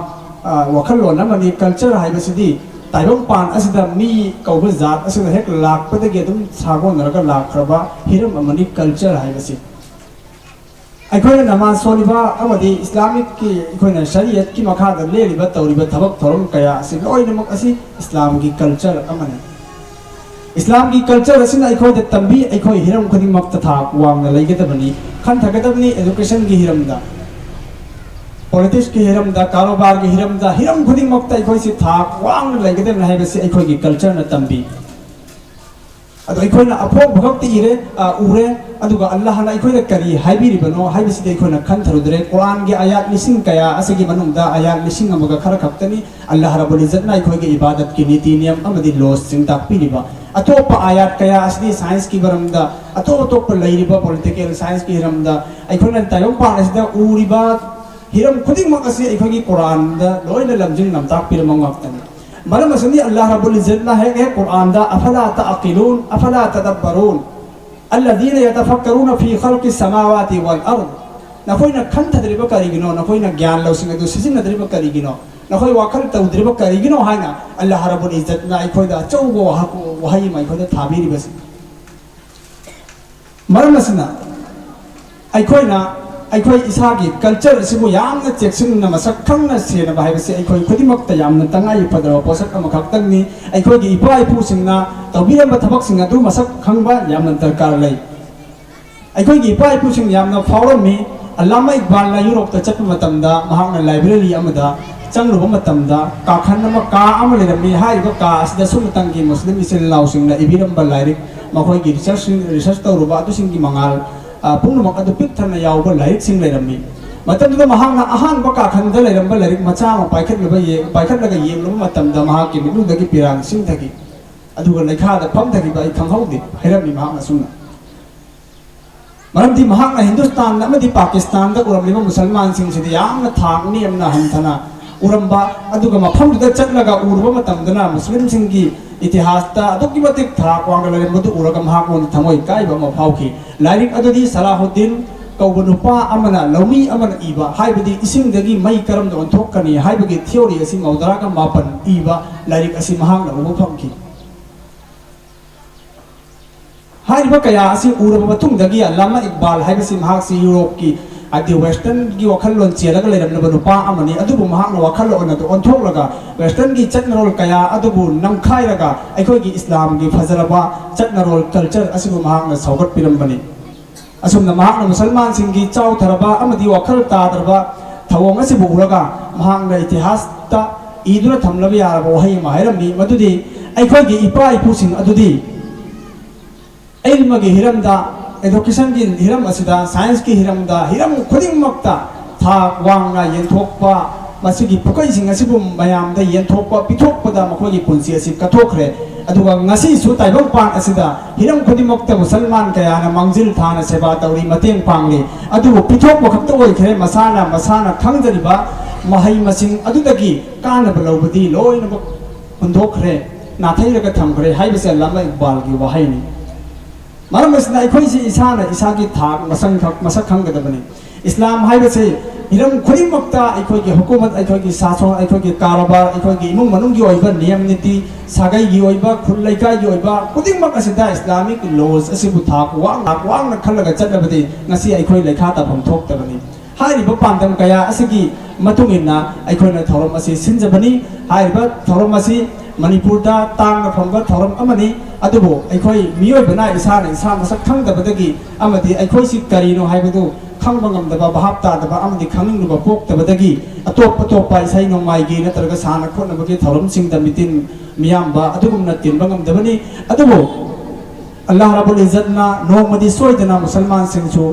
ꯑ, ꯋꯥꯈꯜꯂꯣꯟ ꯑꯃꯅꯤ꯫ ꯀꯜꯆꯔ ꯍꯥꯏꯕꯁꯤꯗꯤ ꯇꯥꯏꯕꯪꯄꯥꯟ ꯑꯁꯤꯗ ꯃꯤ ꯀꯧꯕ ꯖꯥꯠ ꯑꯁꯤꯅ ꯍꯦꯛ ꯂꯥꯛꯄꯗꯒꯤ ꯑꯗꯨꯝ ꯁꯥꯒꯣꯟꯅꯔꯒ ꯂꯥꯛꯈ꯭ꯔꯕ ꯍꯤꯔꯝ ꯑꯃꯅꯤ ꯀꯜꯆꯔ ꯍꯥꯏꯕꯁꯤ꯫ ꯑꯩꯈꯣꯏꯅ ꯅꯃꯥꯖ ꯁꯣꯜꯂꯤꯕ ꯑꯃꯗꯤ ꯏꯁꯂꯥꯃꯤꯛꯀꯤ, ꯑꯩꯈꯣꯏꯅ ꯁꯔꯤꯌꯠꯀꯤ ꯃꯈꯥꯗ ꯂꯦꯜꯂꯤꯕ, ꯇꯧꯔꯤꯕ ꯊꯕꯛ ꯊꯧꯔꯝ ꯀꯌꯥ ꯑꯁꯤ ꯂꯣꯏꯅꯃꯛ ꯑꯁꯤ ꯏꯁꯂꯥꯝꯒꯤ ꯀꯜꯆꯔ ꯑꯃꯅꯤ꯫ ꯏꯁꯂꯥꯝꯒꯤ ꯀꯜꯆꯔ ꯑꯁꯤꯅ ꯑꯩꯈꯣꯏꯗ ꯇꯝꯕꯤ, ꯑꯩꯈꯣꯏ ꯍꯤꯔꯝ ꯈꯨꯗꯤꯡꯃꯛꯇ ꯊꯥꯛ ꯋꯥꯡꯅ ꯂꯩꯒꯗꯕꯅꯤ, ꯈꯟꯊꯒꯗꯕꯅꯤ꯫ ꯑꯦꯖꯨꯀꯦꯁꯟꯒꯤ ꯍꯤꯔꯝꯗ, ꯄꯣꯂꯤꯇꯤꯛꯁꯀꯤ ꯍꯤꯔꯝꯗ, ꯀꯥꯔꯣꯕꯥꯔꯒꯤ ꯍꯤꯔꯝꯗ, ꯍꯤꯔꯝ ꯈꯨꯗꯤꯡꯃꯛꯇ ꯑꯩꯈꯣꯏꯁꯤ ꯊꯥꯛ ꯋꯥꯡꯅ ꯂꯩꯒꯗꯕꯅꯤ ꯍꯥꯏꯕꯁꯤ ꯑꯩꯈꯣꯏꯒꯤ ꯀꯜꯆꯔꯅ ꯇꯝꯕꯤ꯫ ꯑꯗꯣ ꯑꯩꯈꯣꯏꯅ ꯑꯐꯣꯡꯕ ꯈꯛꯇ ꯏꯔꯦ, ꯑ, ꯎꯔꯦ, ꯑꯗꯨꯒ ꯑꯜꯂꯥꯍꯅ ꯑꯩꯈꯣꯏꯗ ꯀꯔꯤ ꯍꯥꯏꯕꯤꯔꯤꯕꯅꯣ ꯍꯥꯏꯕꯁꯤꯗꯤ ꯑꯩꯈꯣꯏꯅ ꯈꯟꯊꯔꯨꯗ꯭ꯔꯦ꯫ ꯀꯨꯔꯥꯟꯒꯤ ꯑꯥꯌꯥꯠ ꯂꯤꯁꯤꯡ ꯀꯌꯥ ꯑꯁꯤꯒꯤ ꯃꯅꯨꯡꯗ ꯑꯥꯌꯥꯠ ꯂꯤꯁꯤꯡ ꯑꯃꯒ ꯈꯔ ꯈꯛꯇꯅꯤ ꯑꯜꯂꯥꯍ ꯔꯕꯨꯜ ꯏꯖꯠꯅ ꯑꯩꯈꯣꯏꯒꯤ ꯏꯕꯥꯗꯠꯀꯤ ꯅꯤꯇꯤ ꯅꯤꯌꯝ ꯑꯃꯗꯤ ꯂꯣꯁꯁꯤꯡ ꯇꯥꯛꯄꯤꯔꯤꯕ꯫ ꯑꯇꯣꯞꯄ ꯑꯥꯌꯥꯠ ꯀꯌꯥ ꯑꯁꯤꯗꯤ ꯁꯥꯏꯟꯁꯀꯤ ꯃꯔꯝꯗ, ꯑꯇꯣꯞ ꯑꯇꯣꯞꯄ ꯂꯩꯔꯤꯕ ꯄꯣꯂꯤꯇꯤꯀꯦꯜ ꯁꯥꯏꯟꯁꯀꯤ ꯍꯤꯔꯝꯗ, ꯑꯩꯈꯣꯏꯅ ꯇꯥꯏꯕꯪꯄꯥꯟ ꯑꯁꯤꯗ ꯎꯔꯤꯕ ꯍꯤꯔꯝ ꯈꯨꯗꯤꯡꯃꯛ ꯑꯁꯤ ꯑꯩꯈꯣꯏꯒꯤ ꯀꯨꯔꯥꯟꯗ ꯂꯣꯏꯅ ꯂꯝꯖꯤꯡ ꯂꯝꯇꯥꯛꯄꯤꯔꯝꯕ ꯉꯥꯛꯇꯅꯤ꯫ ꯃꯔꯝ ꯑꯁꯤꯅꯤ ꯑꯜꯂꯥꯍ ꯔꯕꯨꯜ ꯏꯖꯠꯅ ꯍꯦꯛ ꯍꯦꯛ ꯀꯨꯔꯥꯟꯗ "ꯑꯐꯂꯥ ꯇꯥꯀꯤꯂꯨꯟ, ꯑꯐꯂꯥ ꯇꯗꯕꯔꯨꯟ, ꯑꯜꯂꯗꯤꯅ ꯌꯇꯐꯛꯀꯔꯨꯅ ꯐꯤ ꯈꯜꯀꯤ ꯁꯃꯥꯋꯥꯇꯤ ꯋꯜ ꯑꯔꯗ", ꯅꯈꯣꯏꯅ ꯈꯟꯊꯗ꯭ꯔꯤꯕ ꯀꯔꯤꯒꯤꯅꯣ? ꯅꯈꯣꯏꯅ ꯒ꯭ꯌꯥꯟ ꯂꯧꯁꯤꯡ ꯑꯗꯨ ꯁꯤꯖꯤꯟꯅꯗ꯭ꯔꯤꯕ ꯀꯔꯤꯒꯤꯅꯣ? ꯅꯈꯣꯏ ꯋꯥꯈꯜ ꯇꯧꯗ꯭ꯔꯤꯕ ꯀꯔꯤꯒꯤꯅꯣ ꯍꯥꯏꯅ ꯑꯜꯂꯥꯍ ꯔꯕꯨꯜ ꯏꯖꯠꯅ ꯑꯩꯈꯣꯏꯗ ꯑꯆꯧꯕ ꯋꯥꯍ-, ꯋꯥꯍꯩ ꯑꯃ ꯑꯩꯈꯣꯏꯗ ꯊꯥꯕꯤꯔꯤꯕꯁꯤ꯫ ꯃꯔꯝ ꯑꯁꯤꯅ ꯑꯩꯈꯣꯏꯅ ꯑꯩꯈꯣꯏ ꯏꯁꯥꯒꯤ ꯀꯜꯆꯔ ꯑꯁꯤꯕꯨ ꯌꯥꯝꯅ ꯆꯦꯛꯁꯤꯟꯅ ꯃꯁꯛ ꯈꯪꯅ ꯁꯦꯟꯅꯕ ꯍꯥꯏꯕꯁꯤ ꯑꯩꯈꯣꯏ ꯈꯨꯗꯤꯡꯃꯛꯇ ꯌꯥꯝꯅ ꯇꯉꯥꯏ ꯐꯗ꯭ꯔꯕ ꯄꯣꯠꯁꯛ ꯑꯃꯈꯛꯇꯪꯅꯤ꯫ ꯑꯩꯈꯣꯏꯒꯤ ꯏꯄꯥ ꯏꯄꯨꯁꯤꯡꯅ ꯇꯧꯕꯤꯔꯝꯕ ꯊꯕꯛꯁꯤꯡ ꯑꯗꯨ ꯃꯁꯛ ꯈꯪꯕ ꯌꯥꯝꯅ ꯗꯔꯀꯥꯔ ꯂꯩ꯫ ꯑꯩꯈꯣꯏꯒꯤ ꯏꯄꯥ ꯏꯄꯨꯁꯤꯡ ꯌꯥꯝꯅ ꯐꯥꯎꯔꯝꯃꯤ꯫ ꯑꯜꯂꯥꯃꯥ ꯏꯛꯕꯥꯜꯅ ꯌꯨꯔꯣꯞꯇ ꯆꯠꯄ ꯃꯇꯝꯗ ꯃꯍꯥꯛꯅ ꯂꯥꯏꯕ꯭ꯔꯦꯔꯤ ꯑꯃꯗ ꯆꯪꯂꯨꯕ ꯃꯇꯝꯗ ꯀꯥꯈꯟ ꯑꯃ, ꯀꯥ ꯑꯃ ꯂꯩꯔꯝꯃꯤ꯫ ꯍꯥꯏꯔꯤꯕ ꯀꯥ ꯑꯁꯤꯗ ꯁꯨꯝꯅꯇꯪꯒꯤ ꯃꯨꯁꯂꯤꯝ ꯏꯆꯤꯜ ꯏꯅꯥꯎꯁꯤꯡꯅ ꯏꯕꯤꯔꯝꯕ ꯂꯥꯏꯔꯤꯛ, ꯃꯈꯣꯏꯒꯤ ꯔꯤꯁꯔꯁ, ꯔꯤꯁꯔꯁ ꯇꯧꯔꯨꯕ ꯑꯗꯨꯁꯤꯡꯒꯤ ꯃꯉꯥꯜ, ꯑ, ꯄꯨꯝꯅꯃꯛ ꯑꯗꯨ ꯄꯤꯛ ꯊꯟꯅ ꯌꯥꯎꯕ ꯂꯥꯏꯔꯤꯛꯁꯤꯡ ꯂꯩꯔꯝꯃꯤ꯫ ꯃꯇꯝꯗꯨꯗ ꯃꯍꯥꯛꯅ ꯑꯍꯥꯟꯕ ꯀꯥꯈꯟꯗ ꯂꯩꯔꯝꯕ ꯂꯥꯏꯔꯤꯛ ꯃꯆꯥ ꯑꯃ ꯄꯥꯏꯈꯠꯂꯨꯕ ꯌꯦ-, ꯄꯥꯏꯈꯠꯂꯒ ꯌꯦꯡꯂꯨꯕ ꯃꯇꯝꯗ ꯃꯍꯥꯛꯀꯤ ꯃꯤꯠꯂꯨꯗꯒꯤ ꯄꯤꯔꯥꯡ ꯁꯤꯟꯊꯈꯤ꯫ ꯑꯗꯨꯒ ꯂꯩꯈꯥꯗ ꯐꯝꯊꯈꯤꯕ ꯑꯩ ꯈꯪꯍꯧꯗꯦ, ꯍꯥꯏꯔꯝꯃꯤ ꯃꯍꯥꯛ ꯑꯁꯨꯝꯅ꯫ ꯃꯔꯝꯗꯤ ꯃꯍꯥꯛꯅ ꯍꯤꯟꯗꯨꯁꯇꯥꯟ ꯑꯃꯗꯤ ꯄꯥꯀꯤꯁꯇꯥꯟꯗ ꯎꯔꯝꯂꯤꯕ ꯃꯨꯁꯜꯃꯥꯟꯁꯤꯡꯁꯤꯗꯤ ꯌꯥꯝꯅ ꯊꯥꯛ ꯅꯦꯝꯅ ꯍꯟꯊꯅ ꯎꯔꯝꯕ, ꯑꯗꯨꯒ ꯃꯐꯝꯗꯨꯗ ꯆꯠꯂꯒ ꯎꯔꯨꯕ ꯃꯇꯝꯗꯅ ꯃꯨꯁꯂꯤꯝꯁꯤꯡꯒꯤ ꯏꯇꯤꯍꯥꯁꯇ ꯑꯗꯨꯛꯀꯤ ꯃꯇꯤꯛ ꯊꯥꯛ ꯋꯥꯡꯅ ꯂꯩꯔꯝꯕꯗꯨ ꯎꯔꯒ ꯃꯍꯥꯛꯉꯣꯟꯗ ꯊꯃꯣꯏ ꯀꯥꯏꯕ ꯑꯃ ꯐꯥꯎꯈꯤ꯫ ꯂꯥꯏꯔꯤꯛ ꯑꯗꯨꯗꯤ ꯁꯂꯥꯍꯨꯗꯤꯟ ꯀꯧꯕ ꯅꯨꯄꯥ ꯑꯃꯅ, ꯂꯧꯃꯤ ꯑꯃꯅ ꯏꯕ, ꯍꯥꯏꯕꯗꯤ ꯏꯁꯤꯡꯗꯒꯤ ꯃꯩ ꯀꯔꯝꯅ ꯑꯣꯟꯊꯣꯛꯀꯅꯤ ꯍꯥꯏꯕꯒꯤ ꯊꯤꯑꯣꯔꯤ ꯑꯁꯤ ꯃꯧꯗ꯭ꯔꯥꯒ ꯃꯥꯄꯟ ꯏꯕ ꯂꯥꯏꯔꯤꯛ ꯑꯁꯤ ꯃꯍꯥꯛꯅ ꯎꯕ ꯐꯪꯈꯤ꯫ ꯍꯥꯏꯔꯤꯕ ꯀꯌꯥ ꯑꯁꯤ ꯎꯔꯕ ꯃꯇꯨꯡꯗꯒꯤ ꯑꯜꯂꯥꯃꯥ ꯏꯛꯕꯥꯜ ꯍꯥꯏꯕꯁꯤ ꯃꯍꯥꯛꯁꯤ ꯌꯨꯔꯣꯞꯀꯤ, ꯍꯥꯏꯗꯤ ꯋꯦꯁꯇꯔꯟꯒꯤ ꯋꯥꯈꯜꯂꯣꯟ ꯆꯦꯜꯂꯒ ꯂꯩꯔꯝꯂꯕ ꯅꯨꯄꯥ ꯑꯃꯅꯤ꯫ ꯑꯗꯨꯕꯨ ꯃꯍꯥꯛꯅ ꯋꯥꯈꯜꯂꯣꯟ ꯑꯗꯨ ꯑꯣꯟꯊꯣꯛꯂꯒ ꯋꯦꯁꯇꯔꯟꯒꯤ ꯆꯠꯅꯔꯣꯜ ꯀꯌꯥ ꯑꯗꯨꯕꯨ ꯅꯝꯈꯥꯏꯔꯒ ꯑꯩꯈꯣꯏꯒꯤ ꯏꯁꯂꯥꯝꯒꯤ ꯐꯖꯔꯕ ꯆꯠꯅꯔꯣꯜ, ꯀꯜꯆꯔ ꯑꯁꯤꯕꯨ ꯃꯍꯥꯛꯅ ꯁꯧꯒꯠꯄꯤꯔꯝꯕꯅꯤ꯫ ꯑꯁꯨꯝꯅ ꯃꯍꯥꯛꯅ ꯃꯨꯁꯜꯃꯥꯟꯁꯤꯡꯒꯤ ꯆꯥꯎꯊꯔꯕ ꯑꯃꯗꯤ ꯋꯥꯈꯜ ꯇꯥꯗ꯭ꯔꯕ ꯊꯧꯑꯣꯡ ꯑꯁꯤꯕꯨ ꯎꯔꯒ ꯃꯍꯥꯛꯅ ꯏꯇꯤꯍꯥꯁꯇ ꯏꯗꯨꯅ ꯊꯝꯂꯕ ꯌꯥꯔꯕ ꯋꯥꯍꯩ ꯑꯃ ꯍꯥꯏꯔꯝꯃꯤ, ꯃꯗꯨꯗꯤ ꯑꯩꯈꯣꯏꯒꯤ ꯏꯄꯥ ꯏꯄꯨꯁꯤꯡ ꯑꯗꯨꯗꯤ ꯏꯜꯃꯒꯤ ꯍꯤꯔꯝꯗ, ꯑꯦꯗꯨꯀꯦꯁꯟꯒꯤ ꯍꯤꯔꯝ ꯑꯁꯤꯗ, ꯁꯥꯏꯟꯁꯀꯤ ꯍꯤꯔꯝꯗ, ꯍꯤꯔꯝ ꯈꯨꯗꯤꯡꯃꯛꯇ ꯊꯥꯛ ꯋꯥꯡꯅ ꯌꯦꯟꯊꯣꯛꯄ, ꯃꯁꯤꯒꯤ ꯄꯨꯀꯩꯁꯤꯡ ꯑꯁꯤꯕꯨ ꯃꯌꯥꯝꯗ ꯌꯦꯟꯊꯣꯛꯄ, ꯄꯤꯊꯣꯛꯄꯗ ꯃꯈꯣꯏꯒꯤ ꯄꯨꯟꯁꯤ ꯑꯁꯤ ꯀꯠꯊꯣꯛꯈ꯭ꯔꯦ꯫ ꯑꯗꯨꯒ ꯉꯁꯤꯁꯨ ꯇꯥꯏꯕꯪꯄꯥꯟ ꯑꯁꯤꯗ ꯍꯤꯔꯝ ꯈꯨꯗꯤꯡꯃꯛꯇ ꯃꯨꯁꯜꯃꯥꯟ ꯀꯌꯥꯅ ꯃꯥꯡꯖꯤꯜ ꯊꯥꯅ ꯁꯦꯕꯥ ꯇꯧꯔꯤ, ꯃꯇꯦꯡ ꯄꯥꯡꯂꯤ꯫ ꯑꯗꯨꯕꯨ ꯄꯤꯊꯣꯛꯄ ꯈꯛꯇ ꯑꯣꯏꯈ꯭ꯔꯦ, ꯃꯁꯥꯅ, ꯃꯁꯥꯅ ꯈꯪꯖꯔꯤꯕ ꯃꯍꯩ ꯃꯁꯤꯡ ꯑꯗꯨꯗꯒꯤ ꯀꯥꯟꯅꯕ ꯂꯧꯕꯗꯤ ꯂꯣꯏꯅꯃꯛ ꯍꯨꯟꯗꯣꯛꯈ꯭ꯔꯦ, ꯅꯥꯊꯩꯔꯒ ꯊꯝꯈ꯭ꯔꯦ ꯍꯥꯏꯕꯁꯦ ꯑꯜꯂꯥꯃꯥ ꯏꯛꯕꯥꯜꯒꯤ ꯋꯥꯍꯩꯅꯤ꯫ ꯃꯔꯝ ꯑꯁꯤꯅ ꯑꯩꯈꯣꯏꯁꯤ ꯏꯁꯥꯅ ꯏꯁꯥꯒꯤ ꯊꯥꯛ ꯃꯁꯛ ꯈꯪ-, ꯃꯁꯛ ꯈꯪꯒꯗꯕꯅꯤ꯫ ꯏꯁꯂꯥꯝ ꯍꯥꯏꯕꯁꯤ ꯍꯤꯔꯝ ꯈꯨꯗꯤꯡꯃꯛꯇ ꯑꯩꯈꯣꯏꯒꯤ ꯍꯨꯀꯨꯃꯠ, ꯑꯩꯈꯣꯏꯒꯤ ꯁꯥꯁꯣꯟ, ꯑꯩꯈꯣꯏꯒꯤ ꯀꯥꯔꯣꯕꯥꯔ, ꯑꯩꯈꯣꯏꯒꯤ ꯏꯃꯨꯡ ꯃꯅꯨꯡꯒꯤ ꯑꯣꯏꯕ ꯅꯤꯌꯝ ꯅꯤꯇꯤ, ꯁꯥꯒꯩꯒꯤ ꯑꯣꯏꯕ, ꯈꯨꯜ ꯂꯩꯀꯥꯏꯒꯤ ꯑꯣꯏꯕ ꯈꯨꯗꯤꯡꯃꯛ ꯑꯁꯤꯗ ꯏꯁꯂꯥꯃꯤꯛ ꯂꯣꯁ ꯑꯁꯤꯕꯨ ꯊꯥꯛ ꯋꯥꯡ-, ꯊꯥꯛ ꯋꯥꯡꯅ ꯈꯜꯂꯒ ꯆꯠꯂꯕꯗꯤ ꯉꯁꯤ ꯑꯩꯈꯣꯏ ꯂꯩꯈꯥ ꯇꯥꯐꯝ ꯊꯣꯛꯇꯕꯅꯤ꯫ ꯍꯥꯏꯔꯤꯕ ꯄꯥꯟꯗꯝ ꯀꯌꯥ ꯑꯁꯤꯒꯤ ꯃꯇꯨꯡ ꯏꯟꯅ ꯑꯩꯈꯣꯏꯅ ꯊꯧꯔꯝ ꯑꯁꯤ ꯁꯤꯟꯖꯕꯅꯤ꯫ ꯍꯥꯏꯔꯤꯕ ꯊꯧꯔꯝ ꯑꯁꯤ ꯃꯅꯤꯄꯨꯔꯗ ꯇꯥꯡꯅ ꯐꯪꯕ ꯊꯧꯔꯝ ꯑꯃꯅꯤ꯫ ꯑꯗꯨꯕꯨ ꯑꯩꯈꯣꯏ ꯃꯤꯑꯣꯏꯕꯅ ꯏꯁꯥꯅ ꯏꯁꯥ ꯃꯁꯛ ꯈꯪꯗꯕꯗꯒꯤ ꯑꯃꯗꯤ ꯑꯩꯈꯣꯏꯁꯤ ꯀꯔꯤꯅꯣ ꯍꯥꯏꯕꯗꯨ ꯈꯪꯕ ꯉꯝꯗꯕ, ꯚꯥꯞ ꯇꯥꯗꯕ ꯑꯃꯗꯤ ꯈꯪꯅꯤꯡꯂꯨꯕ ꯄꯣꯛꯇꯕꯗꯒꯤ ꯑꯇꯣꯞ ꯑꯇꯣꯞꯄ ꯏꯁꯩ ꯅꯣꯡꯃꯥꯏꯒꯤ ꯅꯠꯇ꯭ꯔꯒ ꯁꯥꯟꯅ ꯈꯣꯠꯅꯕꯒꯤ ꯊꯧꯔꯝꯁꯤꯡꯗ ꯃꯤꯇꯤꯟ ꯃꯤꯌꯥꯝꯕ ꯑꯗꯨꯒꯨꯝꯅ ꯇꯤꯟꯕ ꯉꯝꯗꯕꯅꯤ꯫ ꯑꯗꯨꯕꯨ ꯑꯜꯂꯥꯍ ꯔꯕꯨꯜ ꯏꯖꯠꯅ ꯅꯣꯡꯃꯗꯤ ꯁꯣꯏꯗꯅ ꯃꯨꯁꯜꯃꯥꯟꯁꯤꯡꯁꯨ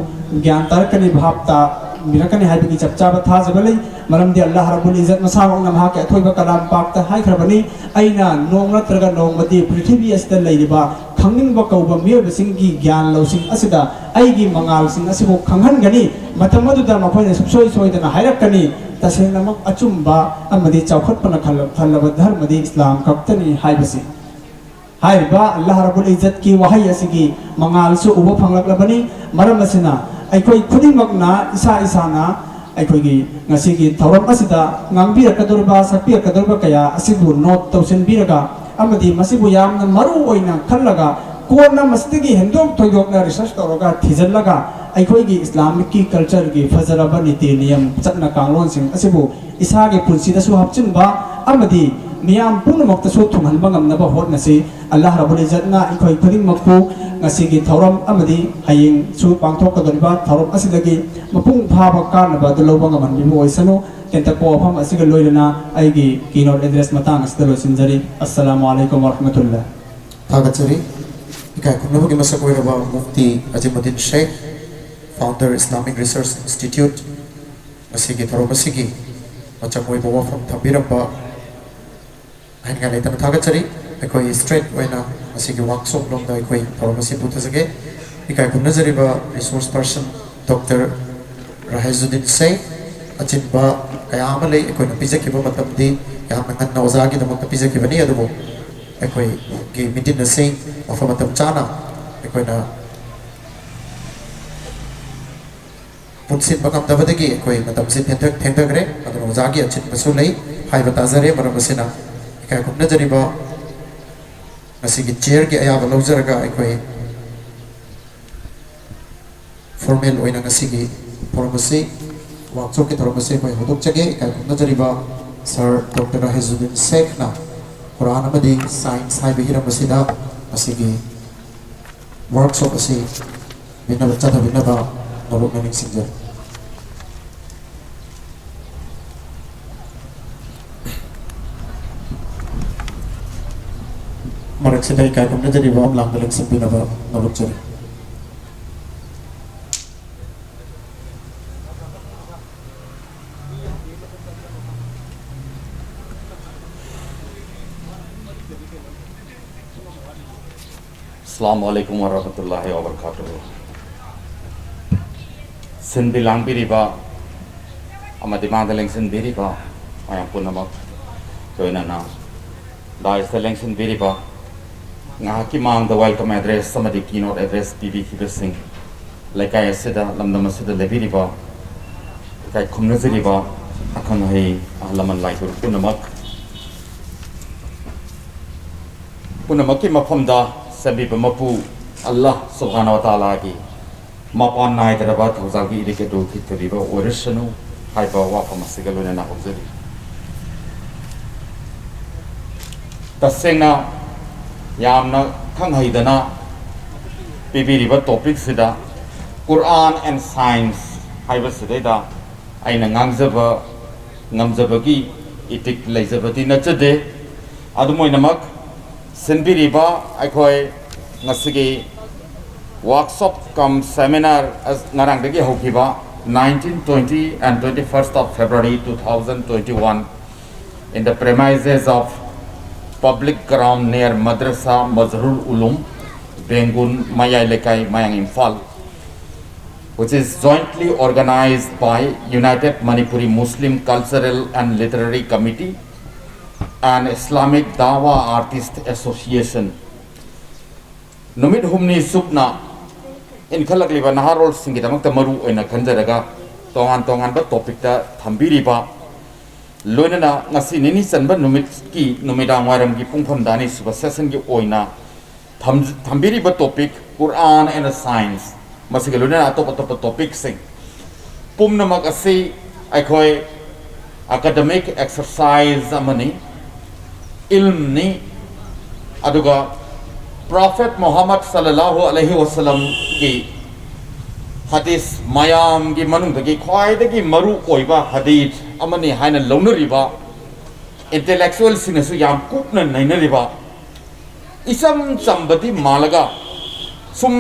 ꯒ꯭ꯌꯥꯟ ꯇꯥꯔꯛꯀꯅꯤ, ꯚꯥꯞ ꯇꯥꯕꯤꯔꯛꯀꯅꯤ ꯍꯥꯏꯕꯒꯤ ꯆꯞ ꯆꯥꯕ ꯊꯥꯖꯕ ꯂꯩ꯫ ꯃꯔꯝꯗꯤ ꯑꯜꯂꯥꯍ ꯔꯕꯨꯜ ꯏꯖꯠ ꯃꯁꯥꯃꯛꯅ ꯃꯍꯥꯛꯀꯤ ꯑꯊꯣꯏꯕ ꯀꯂꯥꯝ ꯄꯥꯛꯇ ꯍꯥꯏꯈ꯭ꯔꯕꯅꯤ, "ꯑꯩꯅ ꯅꯣꯡ ꯅꯠꯇ꯭ꯔꯒ ꯅꯣꯡꯃꯗꯤ ꯄ꯭ꯔꯤꯊꯤꯕꯤ ꯑꯁꯤꯗ ꯂꯩꯔꯤꯕ ꯈꯪꯅꯤꯡꯕ ꯀꯧꯕ ꯃꯤꯑꯣꯏꯕꯁꯤꯡꯒꯤ ꯒ꯭ꯌꯥꯟ ꯂꯧꯁꯤꯡ ꯑꯁꯤꯗ ꯑꯩꯒꯤ ꯃꯉꯥꯜꯁꯤꯡ ꯑꯁꯤꯕꯨ ꯈꯪꯍꯟꯒꯅꯤ꯫ ꯃꯇꯝ ꯑꯗꯨꯗ ꯃꯈꯣꯏꯅ ꯁꯨꯡꯁꯣꯏ ꯁꯣꯏꯗꯅ ꯍꯥꯏꯔꯛꯀꯅꯤ, ꯇꯁꯦꯡꯅꯃꯛ ꯑꯆꯨꯝꯕ ꯑꯃꯗꯤ ꯆꯥꯎꯈꯠꯄꯅ ꯈꯜꯂ-, ꯈꯜꯂꯕ ꯙꯔꯃꯗꯤ ꯏꯁꯂꯥꯝ ꯈꯛꯇꯅꯤ" ꯍꯥꯏꯕꯁꯤ꯫ ꯍꯥꯏꯔꯤꯕ ꯑꯜꯂꯥꯍ ꯔꯕꯨꯜ ꯏꯖꯠꯀꯤ ꯋꯥꯍꯩ ꯑꯁꯤꯒꯤ ꯃꯉꯥꯜꯁꯨ ꯎꯕ ꯐꯪꯂꯛꯂꯕꯅꯤ꯫ ꯃꯔꯝ ꯑꯁꯤꯅ ꯑꯩꯈꯣꯏ ꯈꯨꯗꯤꯡꯃꯛꯅ ꯏꯁꯥ ꯏꯁꯥꯅ ꯑꯩꯈꯣꯏꯒꯤ ꯉꯁꯤꯒꯤ ꯊꯧꯔꯝ ꯑꯁꯤꯗ ꯉꯥꯡꯕꯤꯔꯛꯀꯗꯧꯔꯤꯕ, ꯁꯛꯄꯤꯔꯛꯀꯗꯧꯔꯤꯕ ꯀꯌꯥ ꯑꯁꯤꯕꯨ ꯅꯣꯠ ꯇꯧꯁꯤꯟꯕꯤꯔꯒ ꯑꯃꯗꯤ ꯃꯁꯤꯕꯨ ꯌꯥꯝꯅ ꯃꯔꯨ ꯑꯣꯏꯅ ꯈꯜꯂꯒ ꯀꯣꯟꯅ ꯃꯁꯤꯗꯒꯤ ꯍꯦꯟꯗꯣꯛ ꯊꯣꯏꯗꯣꯛꯅ ꯔꯤꯁꯔꯁ ꯇꯧꯔꯒ ꯊꯤꯖꯤꯜꯂꯒ ꯑꯩꯈꯣꯏꯒꯤ ꯏꯁꯂꯥꯃꯤꯛꯀꯤ ꯀꯜꯆꯔꯒꯤ ꯐꯖꯔꯕ ꯅꯤꯇꯤ ꯅꯤꯌꯝ ꯆꯠꯅ ꯀꯥꯡꯂꯣꯟꯁꯤꯡ ꯑꯁꯤꯕꯨ ꯏꯁꯥꯒꯤ ꯄꯨꯟꯁꯤꯗꯁꯨ ꯍꯥꯞꯆꯤꯟꯕ ꯑꯃꯗꯤ ꯃꯤꯌꯥꯝ ꯄꯨꯝꯅꯃꯛꯇꯁꯨ ꯊꯨꯡꯍꯟꯕ ꯉꯝꯅꯕ ꯍꯣꯠꯅꯁꯤ꯫ ꯑꯜꯂꯥꯍ ꯔꯕꯨꯜ ꯏꯖꯠꯅ ꯑꯩꯈꯣꯏ ꯈꯨꯗꯤꯡꯃꯛꯄꯨ ꯉꯁꯤꯒꯤ ꯊꯧꯔꯝ ꯑꯃꯗꯤ ꯍꯌꯦꯡꯁꯨ ꯄꯥꯡꯊꯣꯛꯀꯗꯧꯔꯤꯕ ꯊꯧꯔꯝ ꯑꯁꯤꯗꯒꯤ ꯃꯄꯨꯡ ꯐꯥꯕ ꯀꯥꯟꯅꯕ ꯑꯗꯨ ꯂꯧꯕ ꯉꯝꯍꯟꯕꯤꯕ ꯑꯣꯏꯁꯅꯨ꯫ ꯇꯦꯟꯇꯛꯄ ꯋꯥꯐꯝ ꯑꯁꯤꯒ ꯂꯣꯏꯅꯅ ꯑꯩꯒꯤ keynote address ꯃꯇꯥꯡ ꯑꯁꯤꯗ ꯂꯣꯏꯁꯤꯟꯖꯔꯤ꯫ ꯑꯁꯁꯂꯥꯃꯨ ꯑꯂꯥꯏꯀꯨꯝ ꯋꯔꯍꯃꯇꯨꯜꯂꯥꯍ꯫ ꯊꯥꯒꯠꯆꯔꯤ꯫ ꯏꯀꯥꯏ ꯈꯨꯝꯅꯕꯒꯤ ꯃꯁꯛ ꯑꯣꯏꯔꯕ ꯃꯨꯐꯇꯤ ꯑꯖꯤꯃꯨꯗꯤꯟ ꯁꯦꯈ, founder Islamic Research Institute, ꯉꯁꯤꯒꯤ ꯊꯧꯔꯝ ꯑꯁꯤꯒꯤ ꯃꯆꯪ ꯑꯣꯏꯕ ꯋꯥꯐꯝ ꯊꯝꯕꯤꯔꯝꯕ ꯍꯥꯏꯅꯤꯡꯉꯥꯏ ꯂꯩꯇꯅ ꯊꯥꯒꯠꯆꯔꯤ꯫ ꯑꯩꯈꯣꯏ straight ꯑꯣꯏꯅ ꯉꯁꯤꯒꯤ workshop ꯂꯣꯝꯗ ꯑꯩꯈꯣꯏ ꯊꯧꯔꯝ ꯑꯁꯤ ꯄꯨꯊꯖꯒꯦ꯫ ꯏꯀꯥꯏ ꯈꯨꯝꯅꯖꯔꯤꯕ resource person Doctor ꯔꯍꯥꯏꯖꯨꯗꯤꯟ ꯁꯦꯈ, ꯑꯆꯤꯟꯕ ꯀꯌꯥ ꯑꯃ ꯂꯩ꯫ ꯑꯩꯈꯣꯏꯅ ꯄꯤꯖꯈꯤꯕ ꯃꯇꯝꯗꯤ ꯌꯥꯝꯅ ꯉꯟꯅ ꯑꯣꯖꯥꯒꯤꯗꯃꯛꯇ ꯄꯤꯖꯈꯤꯕꯅꯤ, ꯑꯗꯨꯕꯨ ꯑꯩꯈꯣꯏꯒꯤ ꯃꯤꯇꯤꯟ ꯑꯁꯤ ꯃꯐꯝ ꯃꯇꯝ ꯆꯥꯅ ꯑꯩꯈꯣꯏꯅ ꯄꯨꯟꯁꯤꯟꯕ ꯉꯝꯗꯕꯗꯒꯤ ꯑꯩꯈꯣꯏ ꯃꯇꯝꯁꯤ ꯊꯦꯡꯊ-, ꯊꯦꯡꯊꯈ꯭ꯔꯦ꯫ ꯑꯗꯨꯅ ꯑꯣꯖꯥꯒꯤ ꯑꯆꯤꯟꯕꯁꯨ ꯂꯩ ꯍꯥꯏꯕ ꯇꯥꯖꯔꯦ꯫ ꯃꯔꯝ ꯑꯁꯤꯅ ꯏꯀꯥꯏ ꯈꯨꯝꯅꯖꯔꯤꯕ ꯉꯁꯤꯒꯤ ꯆꯤꯌꯔꯒꯤ ꯑꯌꯥꯕ ꯂꯧꯖꯔꯒ ꯑꯩꯈꯣꯏ ꯐꯣꯔꯃꯦꯜ ꯑꯣꯏꯅ ꯉꯁꯤꯒꯤ ꯊꯧꯔꯝ ꯑꯁꯤ, ꯋꯥꯛꯁꯣꯞꯀꯤ ꯊꯧꯔꯝ ꯑꯁꯤ ꯑꯩꯈꯣꯏ ꯍꯧꯗꯣꯛꯆꯒꯦ꯫ ꯏꯀꯥꯏ ꯈꯨꯝꯅꯖꯔꯤꯕ ꯁꯥꯔ ꯗꯣꯛꯇꯔ ꯔꯥꯍꯤꯖꯨꯗꯤꯟ ꯁꯦꯈꯅ ꯀꯨꯔꯥꯟ ꯑꯃꯗꯤ ꯁꯥꯏꯟꯁ ꯍꯥꯏꯕ ꯍꯤꯔꯝ ꯑꯁꯤꯗ ꯉꯁꯤꯒꯤ ꯋꯥꯔꯛꯁꯣꯞ ꯑꯁꯤ ꯆꯠꯊꯕꯤꯅꯕ ꯅꯧꯂꯨꯛꯅ ꯅꯤꯡꯁꯤꯡꯖꯔꯤ꯫ ꯃꯔꯛꯁꯤꯗ ꯏꯀꯥꯏ ꯈꯨꯝꯅꯖꯔꯤꯕ ꯂꯥꯡꯗ ꯂꯦꯡꯁꯤꯟꯕꯤꯅꯕ ꯅꯧꯂꯨꯛꯆꯔꯤ꯫ ꯑꯁꯂꯥꯃꯨ ꯑꯂꯥꯏꯀꯨꯝ ꯋꯔꯍꯃꯇꯨꯜꯂꯥꯍꯤ ꯋꯕꯔꯀꯥꯇꯨꯍꯨ꯫ ꯁꯤꯟꯕꯤ ꯂꯥꯡꯕꯤꯔꯤꯕ ꯑꯃꯗꯤ ꯃꯥꯡꯗ ꯂꯦꯡꯁꯤꯟꯕꯤꯔꯤꯕ ꯃꯌꯥꯝ ꯄꯨꯝꯅꯃꯛ, ꯂꯣꯏꯅꯅ ꯗꯥꯏꯁꯇ ꯂꯦꯡꯁꯤꯟꯕꯤꯔꯤꯕ, ꯉꯥꯏꯍꯥꯛꯀꯤ ꯃꯥꯡꯗ welcome address ꯑꯃꯗꯤ keynote address ꯄꯤꯕꯤꯈꯤꯕꯁꯤꯡ, ꯂꯩꯀꯥꯏ ꯑꯁꯤꯗ, ꯂꯝꯗꯝ ꯑꯁꯤꯗ ꯂꯩꯕꯤꯔꯤꯕ ꯏꯀꯥꯏ ꯈꯨꯝꯅꯖꯔꯤꯕ ꯑꯈꯪ ꯑꯍꯩ, ꯑꯍꯜ ꯂꯃꯟ, ꯂꯥꯏ ꯒꯨꯔꯨ ꯄꯨꯝꯅꯃꯛ, ꯄꯨꯝꯅꯃꯛꯀꯤ ꯃꯐꯝꯗ ꯆꯟꯕꯤꯕ ꯃꯄꯨ ꯑꯜꯂꯥꯍ ꯁꯨꯕꯍꯥꯅ ꯋ ꯇꯥꯂꯥꯒꯤ ꯃꯄꯥꯟ ꯅꯥꯏꯗ꯭ꯔꯕ ꯊꯧꯖꯥꯜꯒꯤ ꯏꯔꯤꯛ ꯑꯗꯨ ꯈꯤꯛꯊꯕꯤꯕ ꯑꯣꯏꯔꯁꯅꯨ ꯍꯥꯏꯕ ꯋꯥꯐꯝ ꯑꯁꯤꯒ ꯂꯣꯏꯅꯅ ꯍꯧꯖꯔꯤ꯫ ꯇꯁꯦꯡꯅ ꯌꯥꯝꯅ ꯈꯪ ꯍꯩꯗꯅ ꯄꯤꯕꯤꯔꯤꯕ ꯇꯣꯄꯤꯛꯁꯤꯗ, Quran and Science ꯍꯥꯏꯕꯁꯤꯗꯩꯗ ꯑꯩꯅ ꯉꯥꯡꯖꯕ ꯉꯝꯖꯕꯒꯤ ꯏꯇꯤꯛ ꯂꯩꯖꯕꯗꯤ ꯅꯠꯆꯗꯦ꯫ ꯑꯗꯨꯝ ꯑꯣꯏꯅꯃꯛ, ꯁꯤꯟꯕꯤꯔꯤꯕ ꯑꯩꯈꯣꯏ ꯉꯁꯤꯒꯤ workshop cum seminar ꯑꯁ ꯉꯔꯥꯡꯗꯒꯤ ꯍꯧꯈꯤꯕ, nineteen twenty and twenty-first of February two thousand twenty-one, in the premises of public ground near Madrasa Mazharul Ulum, ꯕꯦꯡꯒꯨꯟ, ꯃꯌꯥꯏ ꯂꯩꯀꯥꯏ, ꯃꯌꯥꯡ Imphal. which is jointly organized by United Manipuri Muslim Cultural and Literary Committee and Islamic Dawa Artist Association꯫ ꯅꯨꯃꯤꯠ ꯍꯨꯝꯅꯤ ꯆꯨꯞꯅ ꯏꯟꯈꯠꯂꯛꯂꯤꯕ ꯅꯍꯥꯔꯣꯜꯁꯤꯡꯒꯤꯗꯃꯛꯇ ꯃꯔꯨ ꯑꯣꯏꯅ ꯈꯟꯖꯔꯒ ꯇꯣꯉꯥꯟ ꯇꯣꯉꯥꯟꯕ ꯇꯣꯄꯤꯛꯇ ꯊꯝꯕꯤꯔꯤꯕ, ꯂꯣꯏꯅꯅ ꯉꯁꯤ ꯅꯤꯅꯤ ꯆꯟꯕ ꯅꯨꯃꯤꯠꯀꯤ ꯅꯨꯃꯤꯗꯥꯡ ꯋꯥꯏꯔꯝꯒꯤ ꯄꯨꯡꯐꯝꯗ ꯑꯅꯤꯁꯨꯕ ꯁꯦꯁꯟꯒꯤ ꯑꯣꯏꯅ ꯊꯝ-, ꯊꯝꯕꯤꯔꯤꯕ ꯇꯣꯄꯤꯛ Quran and Science, ꯃꯁꯤꯒ ꯂꯣꯏꯅꯅ ꯑꯇꯣꯞ ꯑꯇꯣꯞꯄ ꯇꯣꯄꯤꯛꯁꯤꯡ ꯄꯨꯝꯅꯃꯛ ꯑꯁꯤ ꯑꯩꯈꯣꯏ ꯑꯦꯀꯥꯗꯃꯤꯛ ꯑꯦꯛꯁꯔꯁꯥꯏꯖ ꯑꯃꯅꯤ, ꯏꯜꯝꯅꯤ, ꯑꯗꯨꯒ ꯄ꯭ꯔꯣꯐꯦꯠ ꯃꯨꯍꯝꯃꯗ ꯁꯜꯂꯜꯂꯥꯍꯨ ꯑꯂꯩꯍꯤ ꯋꯁꯜꯂꯝꯒꯤ ꯍꯗꯤꯁ ꯃꯌꯥꯝꯒꯤ ꯃꯅꯨꯡꯗꯒꯤ ꯈ꯭ꯋꯥꯏꯗꯒꯤ ꯃꯔꯨ ꯑꯣꯏꯕ ꯍꯗꯤꯁ ꯑꯃꯅꯤ ꯍꯥꯏꯅ ꯂꯧꯅꯔꯤꯕ, ꯏꯟꯇꯦꯂꯦꯛꯆꯨꯋꯦꯜꯁꯤꯡꯅꯁꯨ ꯌꯥꯝ ꯀꯨꯞꯅ ꯅꯩꯅꯔꯤꯕ, ꯏꯆꯝ ꯆꯝꯕꯗꯤ ꯃꯥꯜꯂꯒ ꯁꯨꯝ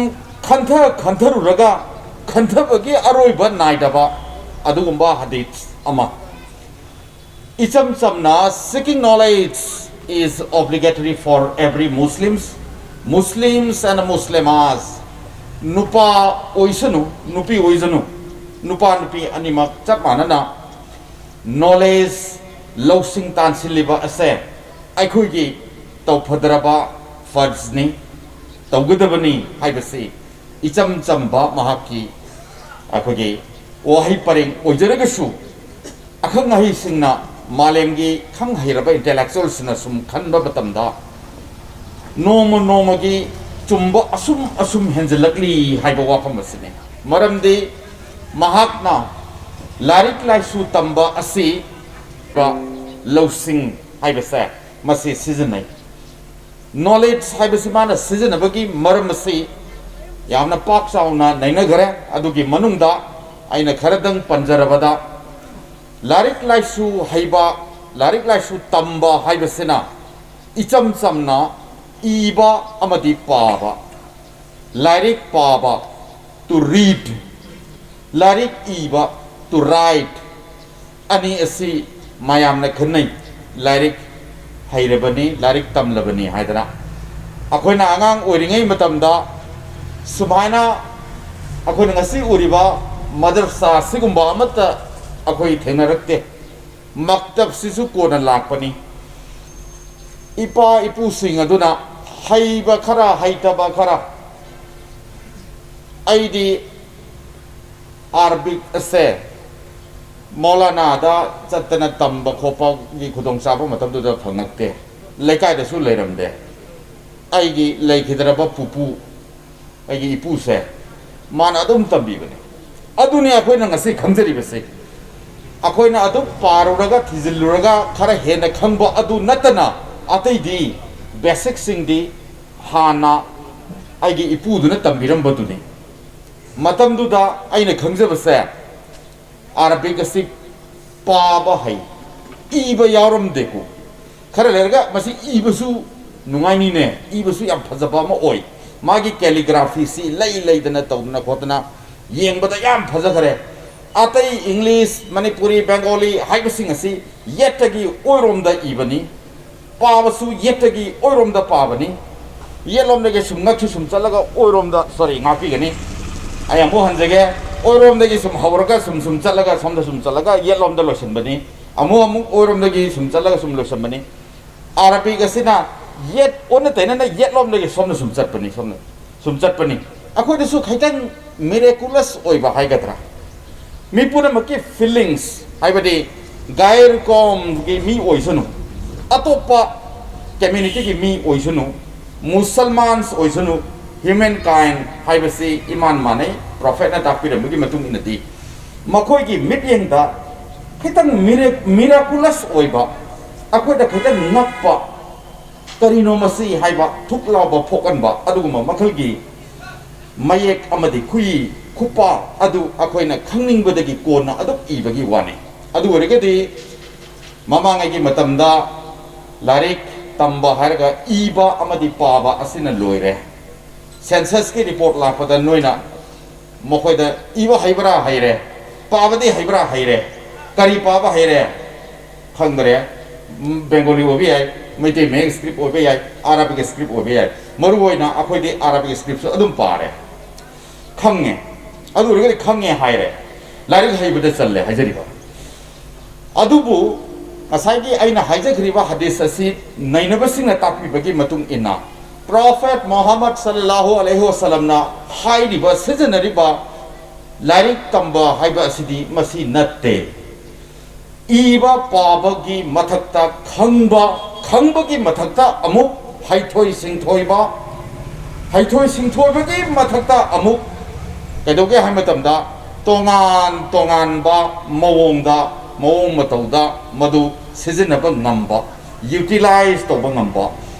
ꯈꯟꯊ ꯈꯟꯊꯔꯨꯔꯒ ꯈꯟꯊꯕꯒꯤ ꯑꯔꯣꯏꯕ ꯅꯥꯏꯗꯕ ꯑꯗꯨꯒꯨꯝꯕ ꯍꯗꯤꯁ ꯑꯃ꯫ ꯏꯆꯝ ꯆꯝꯅ, seeking knowledge is obligatory for every Muslims, Muslims and Muslimas꯫ ꯅꯨꯄꯥ ꯑꯣꯏꯁꯅꯨ, ꯅꯨꯄꯤ ꯑꯣꯏꯁꯅꯨ, ꯅꯨꯄꯥ ꯅꯨꯄꯤ ꯑꯅꯤꯃꯛ ꯆꯞ ꯃꯥꯟꯅꯅ ꯅꯣꯂꯦꯖ, ꯂꯧꯁꯤꯡ ꯇꯥꯟꯁꯤꯜꯂꯤꯕ ꯑꯁꯦ ꯑꯩꯈꯣꯏꯒꯤ ꯇꯧꯐꯗ꯭ꯔꯕ ꯐꯔꯖꯅꯤ, ꯇꯧꯒꯗꯕꯅꯤ ꯍꯥꯏꯕꯁꯤ ꯏꯆꯝ ꯆꯝꯕ ꯃꯍꯥꯛꯀꯤ, ꯑꯩꯈꯣꯏꯒꯤ ꯋꯥꯍꯩ ꯄꯔꯦꯡ ꯑꯣꯏꯖꯔꯒꯁꯨ, ꯑꯈꯪ ꯑꯍꯩꯁꯤꯡꯅ, ꯃꯥꯂꯦꯝꯒꯤ ꯈꯪ ꯍꯩꯔꯕ ꯏꯟꯇꯦꯂꯦꯛꯆꯨꯋꯦꯜꯁꯤꯡꯅ ꯁꯨꯝ ꯈꯟꯕ ꯃꯇꯝꯗ, ꯅꯣꯡꯃ ꯅꯣꯡꯃꯒꯤ ꯆꯨꯝꯕ ꯑꯁꯨꯝ ꯑꯁꯨꯝ ꯍꯦꯟꯖꯤꯜꯂꯛꯂꯤ ꯍꯥꯏꯕ ꯋꯥꯐꯝ ꯑꯁꯤꯅꯤ꯫ ꯃꯔꯝꯗꯤ ꯃꯍꯥꯛꯅ ꯂꯥꯏꯔꯤꯛ ꯂꯥꯏꯁꯨ ꯇꯝꯕ ꯑꯁꯤ ꯂꯧꯁꯤꯡ ꯍꯥꯏꯕꯁꯦ ꯃꯁꯤ ꯁꯤꯖꯤꯟꯅꯩ꯫ ꯅꯣꯂꯦꯖ ꯍꯥꯏꯕꯁꯤ ꯃꯥꯅ ꯁꯤꯖꯤꯟꯅꯕꯒꯤ ꯃꯔꯝ ꯑꯁꯤ ꯌꯥꯝꯅ ꯄꯥꯛ ꯆꯥꯎꯅ ꯅꯩꯅꯈ꯭ꯔꯦ꯫ ꯑꯗꯨꯒꯤ ꯃꯅꯨꯡꯗ ꯑꯩꯅ ꯈꯔꯗꯪ ꯄꯟꯖꯔꯕꯗ, ꯂꯥꯏꯔꯤꯛ ꯂꯥꯏꯁꯨ ꯍꯩꯕ, ꯂꯥꯏꯔꯤꯛ ꯂꯥꯏꯁꯨ ꯇꯝꯕ ꯍꯥꯏꯕꯁꯤꯅ ꯏꯆꯝ ꯆꯝꯅ ꯏꯕ ꯑꯃꯗꯤ ꯄꯥꯕ, ꯂꯥꯏꯔꯤꯛ ꯄꯥꯕ, to read, ꯂꯥꯏꯔꯤꯛ ꯏꯕ, to write, ꯑꯅꯤ ꯑꯁꯤ ꯃꯌꯥꯝꯅ ꯈꯟꯅꯩ꯫ ꯂꯥꯏꯔꯤꯛ ꯍꯩꯔꯕꯅꯤ, ꯂꯥꯏꯔꯤꯛ ꯇꯝꯂꯕꯅꯤ ꯍꯥꯏꯗꯅ꯫ ꯑꯩꯈꯣꯏꯅ ꯑꯉꯥꯡ ꯑꯣꯏꯔꯤꯉꯩ ꯃꯇꯝꯗ ꯁꯨꯃꯥꯏꯅ ꯑꯩꯈꯣꯏꯅ ꯉꯁꯤ ꯎꯔꯤꯕ ꯃꯗꯔꯁꯥ ꯁꯤꯒꯨꯝꯕ ꯑꯃꯠꯇ ꯑꯩꯈꯣꯏ ꯊꯦꯡꯅꯔꯛꯇꯦ꯫ ꯃꯛꯇꯕꯁꯤꯁꯨ ꯀꯣꯟꯅ ꯂꯥꯛꯄꯅꯤ꯫ ꯏꯄꯥ ꯏꯄꯨꯁꯤꯡ ꯑꯗꯨꯅ ꯍꯩꯕ ꯈꯔ, ꯍꯩꯇꯕ ꯈꯔ, ꯑꯩꯗꯤ ꯑꯥꯔꯕꯤꯛ ꯑꯁꯦ ꯃꯧꯂꯥꯅꯥꯗ ꯆꯠꯇꯅ ꯇꯝꯕ ꯈꯣꯠꯄꯒꯤ ꯈꯨꯗꯣꯡꯆꯥꯕ ꯃꯇꯝꯗꯨꯗ ꯐꯪꯉꯛꯇꯦ꯫ ꯂꯩꯀꯥꯏꯗꯁꯨ ꯂꯩꯔꯝꯗꯦ꯫ ꯑꯩꯒꯤ ꯂꯩꯈꯤꯗ꯭ꯔꯕ ꯄꯨꯄꯨ, ꯑꯩꯒꯤ ꯏꯄꯨꯁꯦ, ꯃꯥꯅ ꯑꯗꯨꯝ ꯇꯝꯕꯤꯕꯅꯤ꯫ ꯑꯗꯨꯅꯤ ꯑꯩꯈꯣꯏꯅ ꯉꯁꯤ ꯈꯪꯖꯔꯤꯕꯁꯤ꯫ ꯑꯩꯈꯣꯏꯅ ꯑꯗꯨꯝ ꯄꯥꯔꯨꯔꯒ, ꯊꯤꯖꯤꯜꯂꯨꯔꯒ ꯈꯔ ꯍꯦꯟꯅ ꯈꯪꯕ ꯑꯗꯨ ꯅꯠꯇꯅ, ꯑꯇꯩꯗꯤ ꯕꯦꯁꯤꯛꯁꯤꯡꯗꯤ ꯍꯥꯟꯅ ꯑꯩꯒꯤ ꯏꯄꯨꯗꯨꯅ ꯇꯝꯕꯤꯔꯝꯕꯗꯨꯅꯤ꯫ ꯃꯇꯝꯗꯨꯗ ꯑꯩꯅ ꯈꯪꯖꯕꯁꯦ, ꯑꯥꯔꯕꯤꯛ ꯑꯁꯤ ꯄꯥꯕ ꯍꯩ, ꯏꯕ ꯌꯥꯎꯔꯝꯗꯦꯀꯣ꯫ ꯈꯔ ꯂꯩꯔꯒ ꯃꯁꯤ ꯏꯕꯁꯨ ꯅꯨꯡꯉꯥꯏꯅꯤꯅꯦ, ꯏꯕꯁꯨ ꯌꯥꯝ ꯐꯖꯕ ꯑꯃ ꯑꯣꯏ꯫ ꯃꯥꯒꯤ ꯀꯦꯂꯤꯒ꯭ꯔꯥꯐꯤꯁꯤ ꯂꯩ ꯂꯩꯗꯅ ꯇꯧꯗꯅ ꯈꯣꯠꯇꯅ ꯌꯦꯡꯕꯗ ꯌꯥꯝ ꯐꯖꯈ꯭ꯔꯦ꯫ ꯑꯇꯩ ꯏꯪꯂꯤꯁ, ꯃꯅꯤꯄꯨꯔꯤ, ꯕꯦꯡꯒꯣꯂꯤ ꯍꯥꯏꯕꯁꯤꯡ ꯑꯁꯤ ꯌꯦꯠꯇꯒꯤ ꯑꯣꯏꯔꯣꯝꯗ ꯏꯕꯅꯤ, ꯄꯥꯕꯁꯨ ꯌꯦꯠꯇꯒꯤ ꯑꯣꯏꯔꯣꯝꯗ ꯄꯥꯕꯅꯤ꯫ ꯌꯦꯠꯂꯣꯝꯗꯒꯤ ꯁꯨꯝ ꯉꯛꯁꯨ ꯁꯨꯝ ꯆꯠꯂꯒ ꯑꯣꯏꯔꯣꯝꯗ, ꯁꯣꯔꯤ, ꯉꯥꯛꯄꯤꯒꯅꯤ, ꯑꯩ ꯑꯃꯨꯛ ꯍꯟꯖꯒꯦ꯫ ꯑꯣꯏꯔꯣꯝꯗꯒꯤ ꯁꯨꯝ ꯍꯧꯔꯒ ꯁꯨꯝ ꯁꯨꯝ ꯆꯠꯂꯒ, ꯁꯣꯝꯗ ꯁꯨꯝ ꯆꯠꯂꯒ ꯌꯦꯠꯂꯣꯝꯗ ꯂꯣꯏꯁꯤꯟꯕꯅꯤ꯫ ꯑꯃꯨꯛ ꯑꯃꯨꯛ ꯑꯣꯏꯔꯣꯝꯗꯒꯤ ꯁꯨꯝ ꯆꯠꯂꯒ ꯁꯨꯝ ꯂꯣꯏꯁꯤꯟꯕꯅꯤ꯫ ꯑꯥꯔꯕꯤꯛ ꯑꯁꯤꯅ ꯌꯦꯠ ꯑꯣꯟꯅ ꯇꯩꯅꯅ ꯌꯦꯠꯂꯣꯝꯗꯒꯤ ꯁꯣꯝꯗ ꯁꯨꯝ ꯆꯠꯄꯅꯤ, ꯁꯣꯝꯗ ꯁꯨꯝ ꯆꯠꯄꯅꯤ꯫ ꯑꯩꯈꯣꯏꯗꯁꯨ ꯈꯤꯇꯪ ꯃꯤꯔꯦꯀꯨꯂꯁ ꯑꯣꯏꯕ ꯍꯥꯏꯒꯗ꯭ꯔꯥ, ꯃꯤ ꯄꯨꯝꯅꯃꯛꯀꯤ ꯐꯤꯂꯤꯡꯁ, ꯍꯥꯏꯕꯗꯤ ꯒꯥꯏꯔ ꯀꯣꯝꯒꯤ ꯃꯤ ꯑꯣꯏꯁꯅꯨ, ꯑꯇꯣꯞꯄ ꯀꯝꯃ꯭ꯌꯨꯅꯤꯇꯤꯒꯤ ꯃꯤ ꯑꯣꯏꯁꯅꯨ, ꯃꯨꯁꯜꯃꯥꯟꯁ ꯑꯣꯏꯁꯅꯨ, ꯍ꯭ꯌꯨꯃꯦꯟ ꯀꯥꯏꯟ ꯍꯥꯏꯕꯁꯤ ꯏꯃꯥꯟ ꯃꯥꯟꯅꯩ꯫ ꯄ꯭ꯔꯣꯐꯦꯠꯅ ꯇꯥꯛꯄꯤꯔꯝꯕꯒꯤ ꯃꯇꯨꯡ ꯏꯟꯅꯗꯤ, ꯃꯈꯣꯏꯒꯤ ꯃꯤꯠꯌꯦꯡꯗ ꯈꯤꯇꯪ ꯃꯤꯔꯦ-, ꯃꯤꯔꯥꯀꯨꯂꯁ ꯑꯣꯏꯕ, ꯑꯩꯈꯣꯏꯗ ꯈꯤꯇꯪ ꯉꯛꯄ, ꯀꯔꯤꯅꯣ ꯃꯁꯤ ꯍꯥꯏꯕ ꯊꯨꯛ ꯂꯥꯎꯕ ꯄꯣꯛꯍꯟꯕ ꯑꯗꯨꯒꯨꯝꯕ ꯃꯈꯜꯒꯤ ꯃꯌꯦꯛ ꯑꯃꯗꯤ ꯈꯨꯏ ꯈꯨꯄꯥ ꯑꯗꯨ ꯑꯩꯈꯣꯏꯅ ꯈꯪꯅꯤꯡꯕꯗꯒꯤ ꯀꯣꯟꯅ ꯑꯗꯨꯝ ꯏꯕꯒꯤ ꯋꯥꯅꯤ꯫ ꯑꯗꯨ ꯑꯣꯏꯔꯒꯗꯤ ꯃꯃꯥꯡꯉꯩꯒꯤ ꯃꯇꯝꯗ ꯂꯥꯏꯔꯤꯛ ꯇꯝꯕ ꯍꯥꯏꯔꯒ ꯏꯕ ꯑꯃꯗꯤ ꯄꯥꯕ ꯑꯁꯤꯅ ꯂꯣꯏꯔꯦ꯫ ꯁꯦꯟꯁꯁꯀꯤ ꯔꯤꯄꯣꯔꯠ ꯂꯥꯛꯄꯗ ꯅꯣꯏꯅ ꯃꯈꯣꯏꯗ ꯏꯕ ꯍꯩꯕ꯭ꯔꯥ? ꯍꯩꯔꯦ꯫ ꯄꯥꯕꯗꯤ ꯍꯩꯕ꯭ꯔꯥ? ꯍꯩꯔꯦ꯫ ꯀꯔꯤ ꯄꯥꯕ ꯍꯩꯔꯦ? ꯈꯪꯗ꯭ꯔꯦ꯫ ꯎꯝ, ꯕꯦꯡꯒꯣꯂꯤ ꯑꯣꯏꯕ ꯌꯥꯏ, ꯃꯩꯇꯩ ꯃꯌꯦꯛ ꯁ꯭ꯀ꯭ꯔꯤꯞ ꯑꯣꯏꯕ ꯌꯥꯏ, ꯑꯥꯔꯥꯕꯤꯛ ꯁ꯭ꯀ꯭ꯔꯤꯞ ꯑꯣꯏꯕ ꯌꯥꯏ꯫ ꯃꯔꯨꯑꯣꯏꯅ ꯑꯩꯈꯣꯏꯗꯤ ꯑꯥꯔꯥꯕꯤꯛ ꯁ꯭ꯀ꯭ꯔꯤꯞꯁꯨ ꯑꯗꯨꯝ ꯄꯥꯔꯦ, ꯈꯪꯉꯦ꯫ ꯑꯗꯨ ꯑꯣꯏꯔꯒꯗꯤ ꯈꯪꯉꯦ ꯍꯥꯏꯔꯦ, ꯂꯥꯏꯔꯤꯛ ꯍꯩꯕꯗ ꯆꯜꯂꯦ ꯍꯥꯏꯖꯔꯤꯕ꯫ ꯑꯗꯨꯕꯨ ꯉꯁꯥꯏꯒꯤ ꯑꯩꯅ ꯍꯥꯏꯖꯈ꯭ꯔꯤꯕ ꯍꯗꯤꯁ ꯑꯁꯤ ꯅꯩꯅꯕꯁꯤꯡꯅ ꯇꯥꯛꯄꯤꯕꯒꯤ ꯃꯇꯨꯡ ꯏꯟꯅ, ꯄ꯭ꯔꯣꯐꯦꯠ ꯃꯣꯍꯝꯃꯗ ꯁꯜꯂꯜꯂꯥꯍꯨ ꯑꯂꯩꯍꯤ ꯋꯥꯁꯂꯝꯅ ꯍꯥꯏꯔꯤꯕ, ꯁꯤꯖꯤꯟꯅꯔꯤꯕ ꯂꯥꯏꯔꯤꯛ ꯇꯝꯕ ꯍꯥꯏꯕ ꯑꯁꯤꯗꯤ ꯃꯁꯤ ꯅꯠꯇꯦ꯫ ꯏꯕ ꯄꯥꯕꯒꯤ ꯃꯊꯛꯇ ꯈꯪꯕ, ꯈꯪꯕꯒꯤ ꯃꯊꯛꯇ ꯑꯃꯨꯛ ꯍꯩꯊꯣꯏ ꯁꯤꯡꯊꯣꯏꯕ, ꯍꯩꯊꯣꯏ ꯁꯤꯡꯊꯣꯏꯕꯒꯤ ꯃꯊꯛꯇ ꯑꯃꯨꯛ ꯀꯩꯗꯧꯒꯦ ꯍꯥꯏꯕ ꯃꯇꯝꯗ, ꯇꯣꯉꯥꯟ ꯇꯣꯉꯥꯟꯕ ꯃꯑꯣꯡꯗ, ꯃꯑꯣꯡ ꯃꯇꯧꯗ ꯃꯗꯨ ꯁꯤꯖꯤꯟꯅꯕ ꯉꯝꯕ, ꯌꯨꯇꯤꯂꯥꯏꯖ ꯇꯧꯕ ꯉꯝꯕ,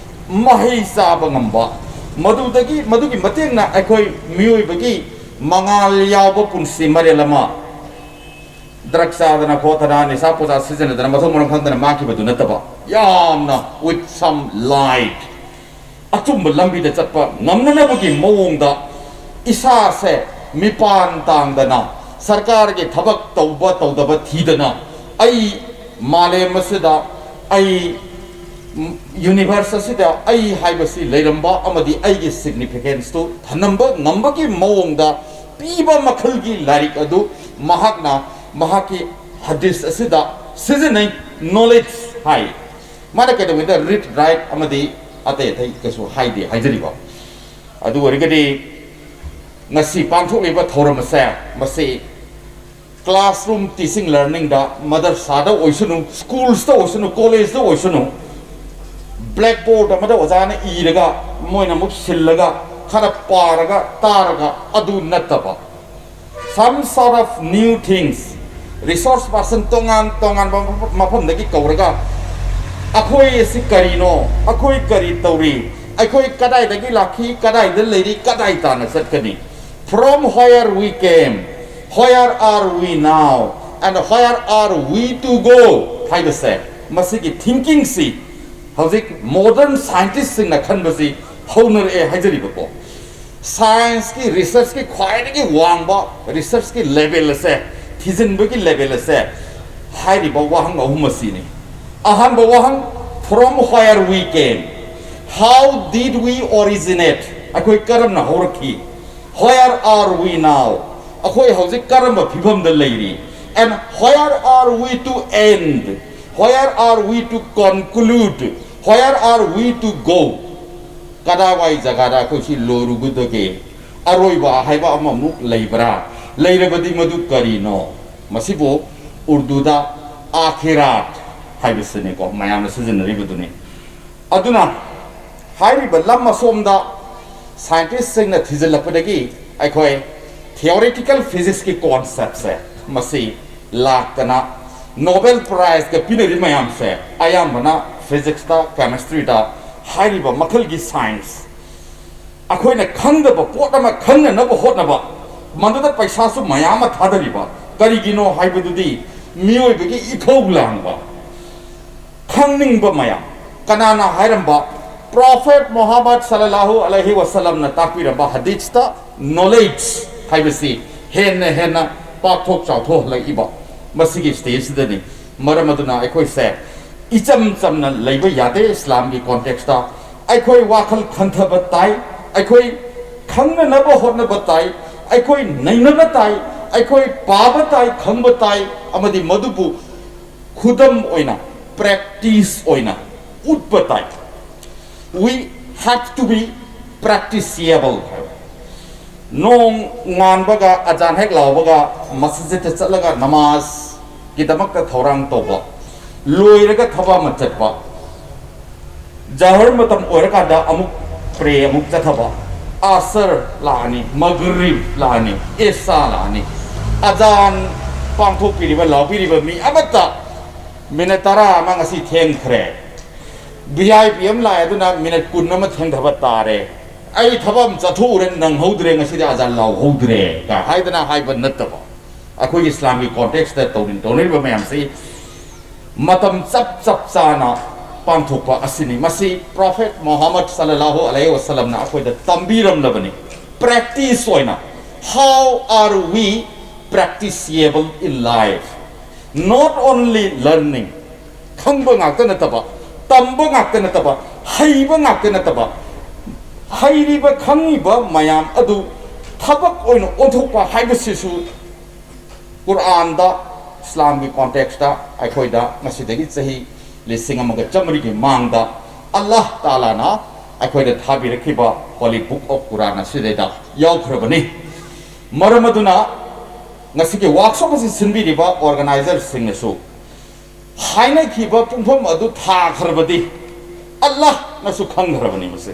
ꯃꯍꯩ ꯆꯥꯕ ꯉꯝꯕ, ꯃꯗꯨꯗꯒꯤ, ꯃꯗꯨꯒꯤ ꯃꯇꯦꯡꯅ ꯑꯩꯈꯣꯏ ꯃꯤꯑꯣꯏꯕꯒꯤ ꯃꯉꯥꯜ ꯌꯥꯎꯕ ꯄꯨꯟꯁꯤ ꯃꯔꯦꯜ ꯑꯃ, ꯗ꯭ꯔꯒ ꯆꯥꯗꯅ ꯈꯣꯠꯇꯅ, ꯅꯤꯁꯥ ꯄꯨꯁꯥ ꯁꯤꯖꯤꯟꯅꯗꯅ, ꯃꯊꯣꯡ ꯃꯔꯝ ꯈꯪꯗꯅ ꯃꯥꯡꯈꯤꯕꯗꯨ ꯅꯠꯇꯕ, ꯌꯥꯝꯅ with some light, ꯑꯆꯨꯝꯕ ꯂꯝꯕꯤꯗ ꯆꯠꯄ ꯉꯝꯅꯅꯕꯒꯤ ꯃꯑꯣꯡꯗ ꯏꯁꯥꯁꯦ ꯃꯤꯄꯥꯟ ꯇꯥꯡꯗꯅ, ꯁꯔꯀꯥꯔꯒꯤ ꯊꯕꯛ ꯇꯧꯕ ꯇꯧꯗꯕ ꯊꯤꯗꯅ, ꯑꯩ ꯃꯥꯂꯦꯝ ꯑꯁꯤꯗ, ꯑꯩ ꯌꯨꯅꯤꯚꯔꯁ ꯑꯁꯤꯗ ꯑꯩ ꯍꯥꯏꯕꯁꯤ ꯂꯩꯔꯝꯕ ꯑꯃꯗꯤ ꯑꯩꯒꯤ ꯁꯤꯒꯅꯤꯐꯤꯀꯦꯟꯁꯇꯨ ꯊꯅꯝꯕ ꯉꯝꯕꯒꯤ ꯃꯑꯣꯡꯗ ꯄꯤꯕ ꯃꯈꯜꯒꯤ ꯂꯥꯏꯔꯤꯛ ꯑꯗꯨ ꯃꯍꯥꯛꯅ ꯃꯍꯥꯛꯀꯤ ꯍꯗꯤꯁ ꯑꯁꯤꯗ ꯁꯤꯖꯤꯟꯅꯩ꯫ ꯅꯣꯂꯦꯖ ꯍꯥꯏ꯫ ꯃꯥꯅ ꯀꯩꯗꯧꯉꯩꯗ ꯔꯤꯗ, ꯔꯥꯏꯠ ꯑꯃꯗꯤ ꯑꯇꯩ ꯑꯇꯩ ꯀꯩꯁꯨ ꯍꯥꯏꯗꯦ ꯍꯥꯏꯖꯔꯤꯕ꯫ ꯑꯗꯨ ꯑꯣꯏꯔꯒꯗꯤ ꯉꯁꯤ ꯄꯥꯡꯊꯣꯛꯂꯤꯕ ꯊꯧꯔꯝ ꯑꯁꯦ, ꯃꯁꯤ ꯀ꯭ꯂꯥꯁꯔꯨꯝ ꯇꯤꯆꯤꯡ ꯂꯔꯅꯤꯡꯗ, ꯃꯗꯔꯁꯥꯗ ꯑꯣꯏꯁꯅꯨ, ꯁ꯭ꯀꯨꯜꯁꯇ ꯑꯣꯏꯁꯅꯨ, ꯀꯣꯂꯦꯖꯇ ꯑꯣꯏꯁꯅꯨ, ꯕ꯭ꯂꯦꯛꯕꯣꯔꯗ ꯑꯃꯗ ꯑꯣꯖꯥꯅ ꯏꯔꯒ, ꯃꯣꯏꯅ ꯑꯃꯨꯛ ꯁꯤꯜꯂꯒ, ꯈꯔ ꯄꯥꯔꯒ, ꯇꯥꯔꯒ, ꯑꯗꯨ ꯅꯠꯇꯕ, some sort of new things, resource person ꯇꯣꯉꯥꯟ ꯇꯣꯉꯥꯟꯕ ꯃꯐꯝꯗꯒꯤ ꯀꯧꯔꯒ, ꯑꯩꯈꯣꯏ ꯑꯁꯤ ꯀꯔꯤꯅꯣ, ꯑꯩꯈꯣꯏ ꯀꯔꯤ ꯇꯧꯔꯤ, ꯑꯩꯈꯣꯏ ꯀꯗꯥꯏꯗꯒꯤ ꯂꯥꯛꯈꯤ, ꯀꯗꯥꯏꯗ ꯂꯩꯔꯤ, ꯀꯗꯥꯏ ꯇꯥꯟꯅ ꯆꯠꯀꯅꯤ, from where we came, where are we now, and where are we to go ꯍꯥꯏꯕꯁꯦ, ꯃꯁꯤꯒꯤ ꯊꯤꯡꯀꯤꯡꯁꯤ ꯍꯧꯖꯤꯛ ꯃꯣꯗꯔꯟ ꯁꯥꯏꯟꯇꯤꯁꯁꯤꯡꯅ ꯈꯟꯕꯁꯤ ꯍꯧꯅꯔꯛꯑꯦ ꯍꯥꯏꯖꯔꯤꯕꯀꯣ꯫ ꯁꯥꯏꯟꯁꯀꯤ ꯔꯤꯁꯔꯁꯀꯤ ꯈ꯭ꯋꯥꯏꯗꯒꯤ ꯋꯥꯡꯕ ꯔꯤꯁꯔꯁꯀꯤ ꯂꯦꯚꯦꯜ ꯑꯁꯦ, ꯊꯤꯖꯤꯟꯕꯒꯤ ꯂꯦꯚꯦꯜ ꯑꯁꯦ, ꯍꯥꯏꯔꯤꯕ ꯋꯥꯍꯪ ꯑꯍꯨꯝ ꯑꯁꯤꯅꯤ꯫ ꯑꯍꯥꯟꯕ ꯋꯥꯍꯪ, from where we came, how did we originate, ꯑꯩꯈꯣꯏ ꯀꯔꯝꯅ ꯍꯧꯔꯛꯈꯤ, where are we now, ꯑꯩꯈꯣꯏ ꯍꯧꯖꯤꯛ ꯀꯔꯝꯕ ꯐꯤꯕꯝꯗ ꯂꯩꯔꯤ? And where are we to end? Where are we to conclude? Where are we to go? ꯀꯗꯥꯏꯋꯥꯏ ꯖꯒꯥꯗ ꯑꯩꯈꯣꯏ ꯁꯤ ꯂꯣꯏꯔꯨꯒꯗꯒꯦ? ꯑꯔꯣꯏꯕ ꯍꯥꯏꯕ ꯑꯃꯃꯨꯛ ꯂꯩꯕ꯭ꯔꯥ? ꯂꯩꯔꯕꯗꯤ ꯃꯗꯨ ꯀꯔꯤꯅꯣ? ꯃꯁꯤꯕꯨ ꯎꯔꯗꯨꯗ ꯑꯥꯈꯤꯔꯥꯠ ꯍꯥꯏꯕꯁꯤꯅꯤꯀꯣ, ꯃꯌꯥꯝꯅ ꯁꯤꯖꯤꯟꯅꯔꯤꯕꯗꯨꯅꯤ꯫ ꯑꯗꯨꯅ ꯍꯥꯏꯔꯤꯕ ꯂꯝ ꯑꯁꯣꯝꯗ ꯁꯥꯏꯟꯇꯤꯁꯁꯤꯡꯅ ꯊꯤꯖꯤꯜꯂꯛꯄꯗꯒꯤ ꯑꯩꯈꯣꯏ theoretical physicsꯀꯤ conceptꯁꯦ ꯃꯁꯤ ꯂꯥꯛꯇꯅ Nobel Prizeꯀ ꯄꯤꯅꯔꯤ ꯃꯌꯥꯝꯁꯦ ꯑꯌꯥꯝꯕꯅ physicsꯇ, chemistryꯗ ꯍꯥꯏꯔꯤꯕ ꯃꯈꯜꯒꯤ science ꯑꯩꯈꯣꯏꯅ ꯈꯪꯗꯕ ꯄꯣꯠ ꯑꯃ ꯈꯪꯅꯅꯕ ꯍꯣꯠꯅꯕ, ꯃꯗꯨꯗ ꯄꯩꯁꯥꯁꯨ ꯃꯌꯥꯝ ꯑꯃ ꯊꯥꯗꯔꯤꯕ ꯀꯔꯤꯒꯤꯅꯣ ꯍꯥꯏꯕꯗꯨꯗꯤ ꯃꯤꯑꯣꯏꯕꯒꯤ ꯏꯊꯧ ꯂꯥꯡꯕ, ꯈꯪꯅꯤꯡꯕ ꯃꯌꯥꯝ꯫ ꯀꯅꯥꯅ ꯍꯥꯏꯔꯝꯕ? Prophet Muhammad sallallahu alaihi wasallamꯅ ꯇꯥꯛꯄꯤꯔꯝꯕ ꯍꯗꯤꯁꯇ knowledge ꯍꯥꯏꯕꯁꯤ ꯍꯦꯟꯅ ꯍꯦꯟꯅ ꯄꯥꯛꯊꯣꯛ ꯆꯥꯎꯊꯣꯛꯍꯜꯂꯛꯏꯕ ꯃꯁꯤꯒꯤ stageꯁꯤꯗꯅꯤ꯫ ꯃꯔꯝ ꯑꯗꯨꯅ ꯑꯩꯈꯣꯏꯁꯦ ꯏꯆꯝ ꯆꯝꯅ ꯂꯩꯕ ꯌꯥꯗꯦ ꯏꯁꯂꯥꯝꯒꯤ contextꯇ꯫ ꯑꯩꯈꯣꯏ ꯋꯥꯈꯜ ꯈꯟꯊꯕ ꯇꯥꯏ, ꯑꯩꯈꯣꯏ ꯈꯪꯅꯅꯕ ꯍꯣꯠꯅꯕ ꯇꯥꯏ, ꯑꯩꯈꯣꯏ ꯅꯩꯅꯕ ꯇꯥꯏ, ꯑꯩꯈꯣꯏ ꯄꯥꯕ ꯇꯥꯏ, ꯈꯪꯕ ꯇꯥꯏ, ꯑꯃꯗꯤ ꯃꯗꯨꯕꯨ ꯈꯨꯗꯝ ꯑꯣꯏꯅ, practice ꯑꯣꯏꯅ ꯎꯠꯄ ꯇꯥꯏ꯫ We have to be practicable ꯍꯥꯏꯕ꯫ ꯅꯣꯡ ꯉꯥꯟꯕꯒ ꯑꯖꯥꯟ ꯍꯦꯛ ꯂꯥꯎꯕꯒ ꯃꯁꯖꯤꯠꯇ ꯆꯠꯂꯒ ꯅꯃꯥꯖꯀꯤꯗꯃꯛꯇ ꯊꯧꯔꯥꯡ ꯇꯧꯕ, ꯂꯣꯏꯔꯒ ꯊꯕꯛ ꯑꯃ ꯆꯠꯄ, ꯖꯍꯔ ꯃꯇꯝ ꯑꯣꯏꯔꯀꯥꯟꯗ ꯑꯃꯨꯛ prayer ꯑꯃꯨꯛ ꯆꯠꯊꯕ, ꯑꯁꯔ ꯂꯥꯛꯑꯅꯤ, ꯃꯒꯔꯤꯕ ꯂꯥꯛꯑꯅꯤ, ꯏꯁꯥ ꯂꯥꯛꯑꯅꯤ, ꯑꯖꯥꯟ ꯄꯥꯡꯊꯣꯛꯄꯤꯔꯤꯕ, ꯂꯥꯎꯕꯤꯔꯤꯕ ꯃꯤ ꯑꯃꯠꯇ minute ꯇꯔꯥ ꯑꯃ ꯉꯁꯤ ꯊꯦꯡꯈ꯭ꯔꯦ, V I P ꯑꯃ ꯂꯥꯛꯑꯦ ꯑꯗꯨꯅ minute ꯀꯨꯟ ꯑꯃ ꯊꯦꯡꯊꯕ ꯇꯥꯔꯦ, ꯑꯩ ꯊꯕꯛ ꯑꯃ ꯆꯠꯊꯣꯛꯎꯔꯦ ꯅꯪꯍꯧꯗ꯭ꯔꯦ, ꯉꯁꯤꯗꯤ ꯑꯖꯥꯟ ꯂꯥꯎꯍꯧꯗ꯭ꯔꯦ ꯀ ꯍꯥꯏꯗꯅ ꯍꯥꯏꯕ ꯅꯠꯇꯕ, ꯑꯩꯈꯣꯏꯒꯤ ꯏꯁꯂꯥꯝꯒꯤ contextꯇ ꯇꯧꯔꯤ-, ꯇꯧꯅꯔꯤꯕ ꯃꯌꯥꯝꯁꯤ ꯃꯇꯝ ꯆꯞ ꯆꯞ ꯆꯥꯅ ꯄꯥꯡꯊꯣꯛꯄ ꯑꯁꯤꯅꯤ꯫ ꯃꯁꯤ Prophet Muhammad sallallahu alaihi wasallamꯅ ꯑꯩꯈꯣꯏꯗ ꯇꯝꯕꯤꯔꯝꯂꯕꯅꯤ꯫ Practice ꯑꯣꯏꯅ, how are we practicable in life? Not only learning, ꯈꯪꯕ ꯉꯥꯛꯇ ꯅꯠꯇꯕ, ꯇꯝꯕ ꯉꯥꯛꯇ ꯅꯠꯇꯕ, ꯍꯩꯕ ꯉꯥꯛꯇ ꯅꯠꯇꯕ, ꯍꯩꯔꯤꯕ ꯈꯪꯉꯤꯕ ꯃꯌꯥꯝ ꯑꯗꯨ ꯊꯕꯛ ꯑꯣꯏꯅ ꯑꯣꯟꯊꯣꯛꯄ ꯍꯥꯏꯕꯁꯤꯁꯨ ꯀꯨꯔꯥꯟꯗ, ꯏꯁꯂꯥꯝꯒꯤ ꯀꯣꯟꯇꯦꯛꯁꯇ ꯑꯩꯈꯣꯏꯗ ꯉꯁꯤꯗꯒꯤ ꯆꯍꯤ ꯂꯤꯁꯤꯡ ꯑꯃꯒ ꯆꯥꯃꯔꯤꯒꯤ ꯃꯥꯡꯗ ꯑꯜꯂꯥꯍ ꯇꯥꯂꯥꯅ ꯑꯩꯈꯣꯏꯗ ꯊꯥꯕꯤꯔꯛꯈꯤꯕ Holy Book of Quran ꯑꯁꯤꯗꯩꯗ ꯌꯥꯎꯈ꯭ꯔꯕꯅꯤ꯫ ꯃꯔꯝ ꯑꯗꯨꯅ ꯉꯁꯤꯒꯤ ꯋꯥꯔꯛꯁꯣꯞ ꯑꯁꯤ ꯁꯤꯟꯕꯤꯔꯤꯕ ꯑꯣꯔꯒꯅꯥꯏꯖꯔꯁꯤꯡꯅꯁꯨ ꯍꯥꯏꯅꯈꯤꯕ ꯄꯨꯡꯐꯝ ꯑꯗꯨ ꯊꯥꯈ꯭ꯔꯕꯗꯤ ꯑꯜꯂꯥꯍꯅꯁꯨ ꯈꯪꯈ꯭ꯔꯕꯅꯤ꯫ ꯃꯁꯤ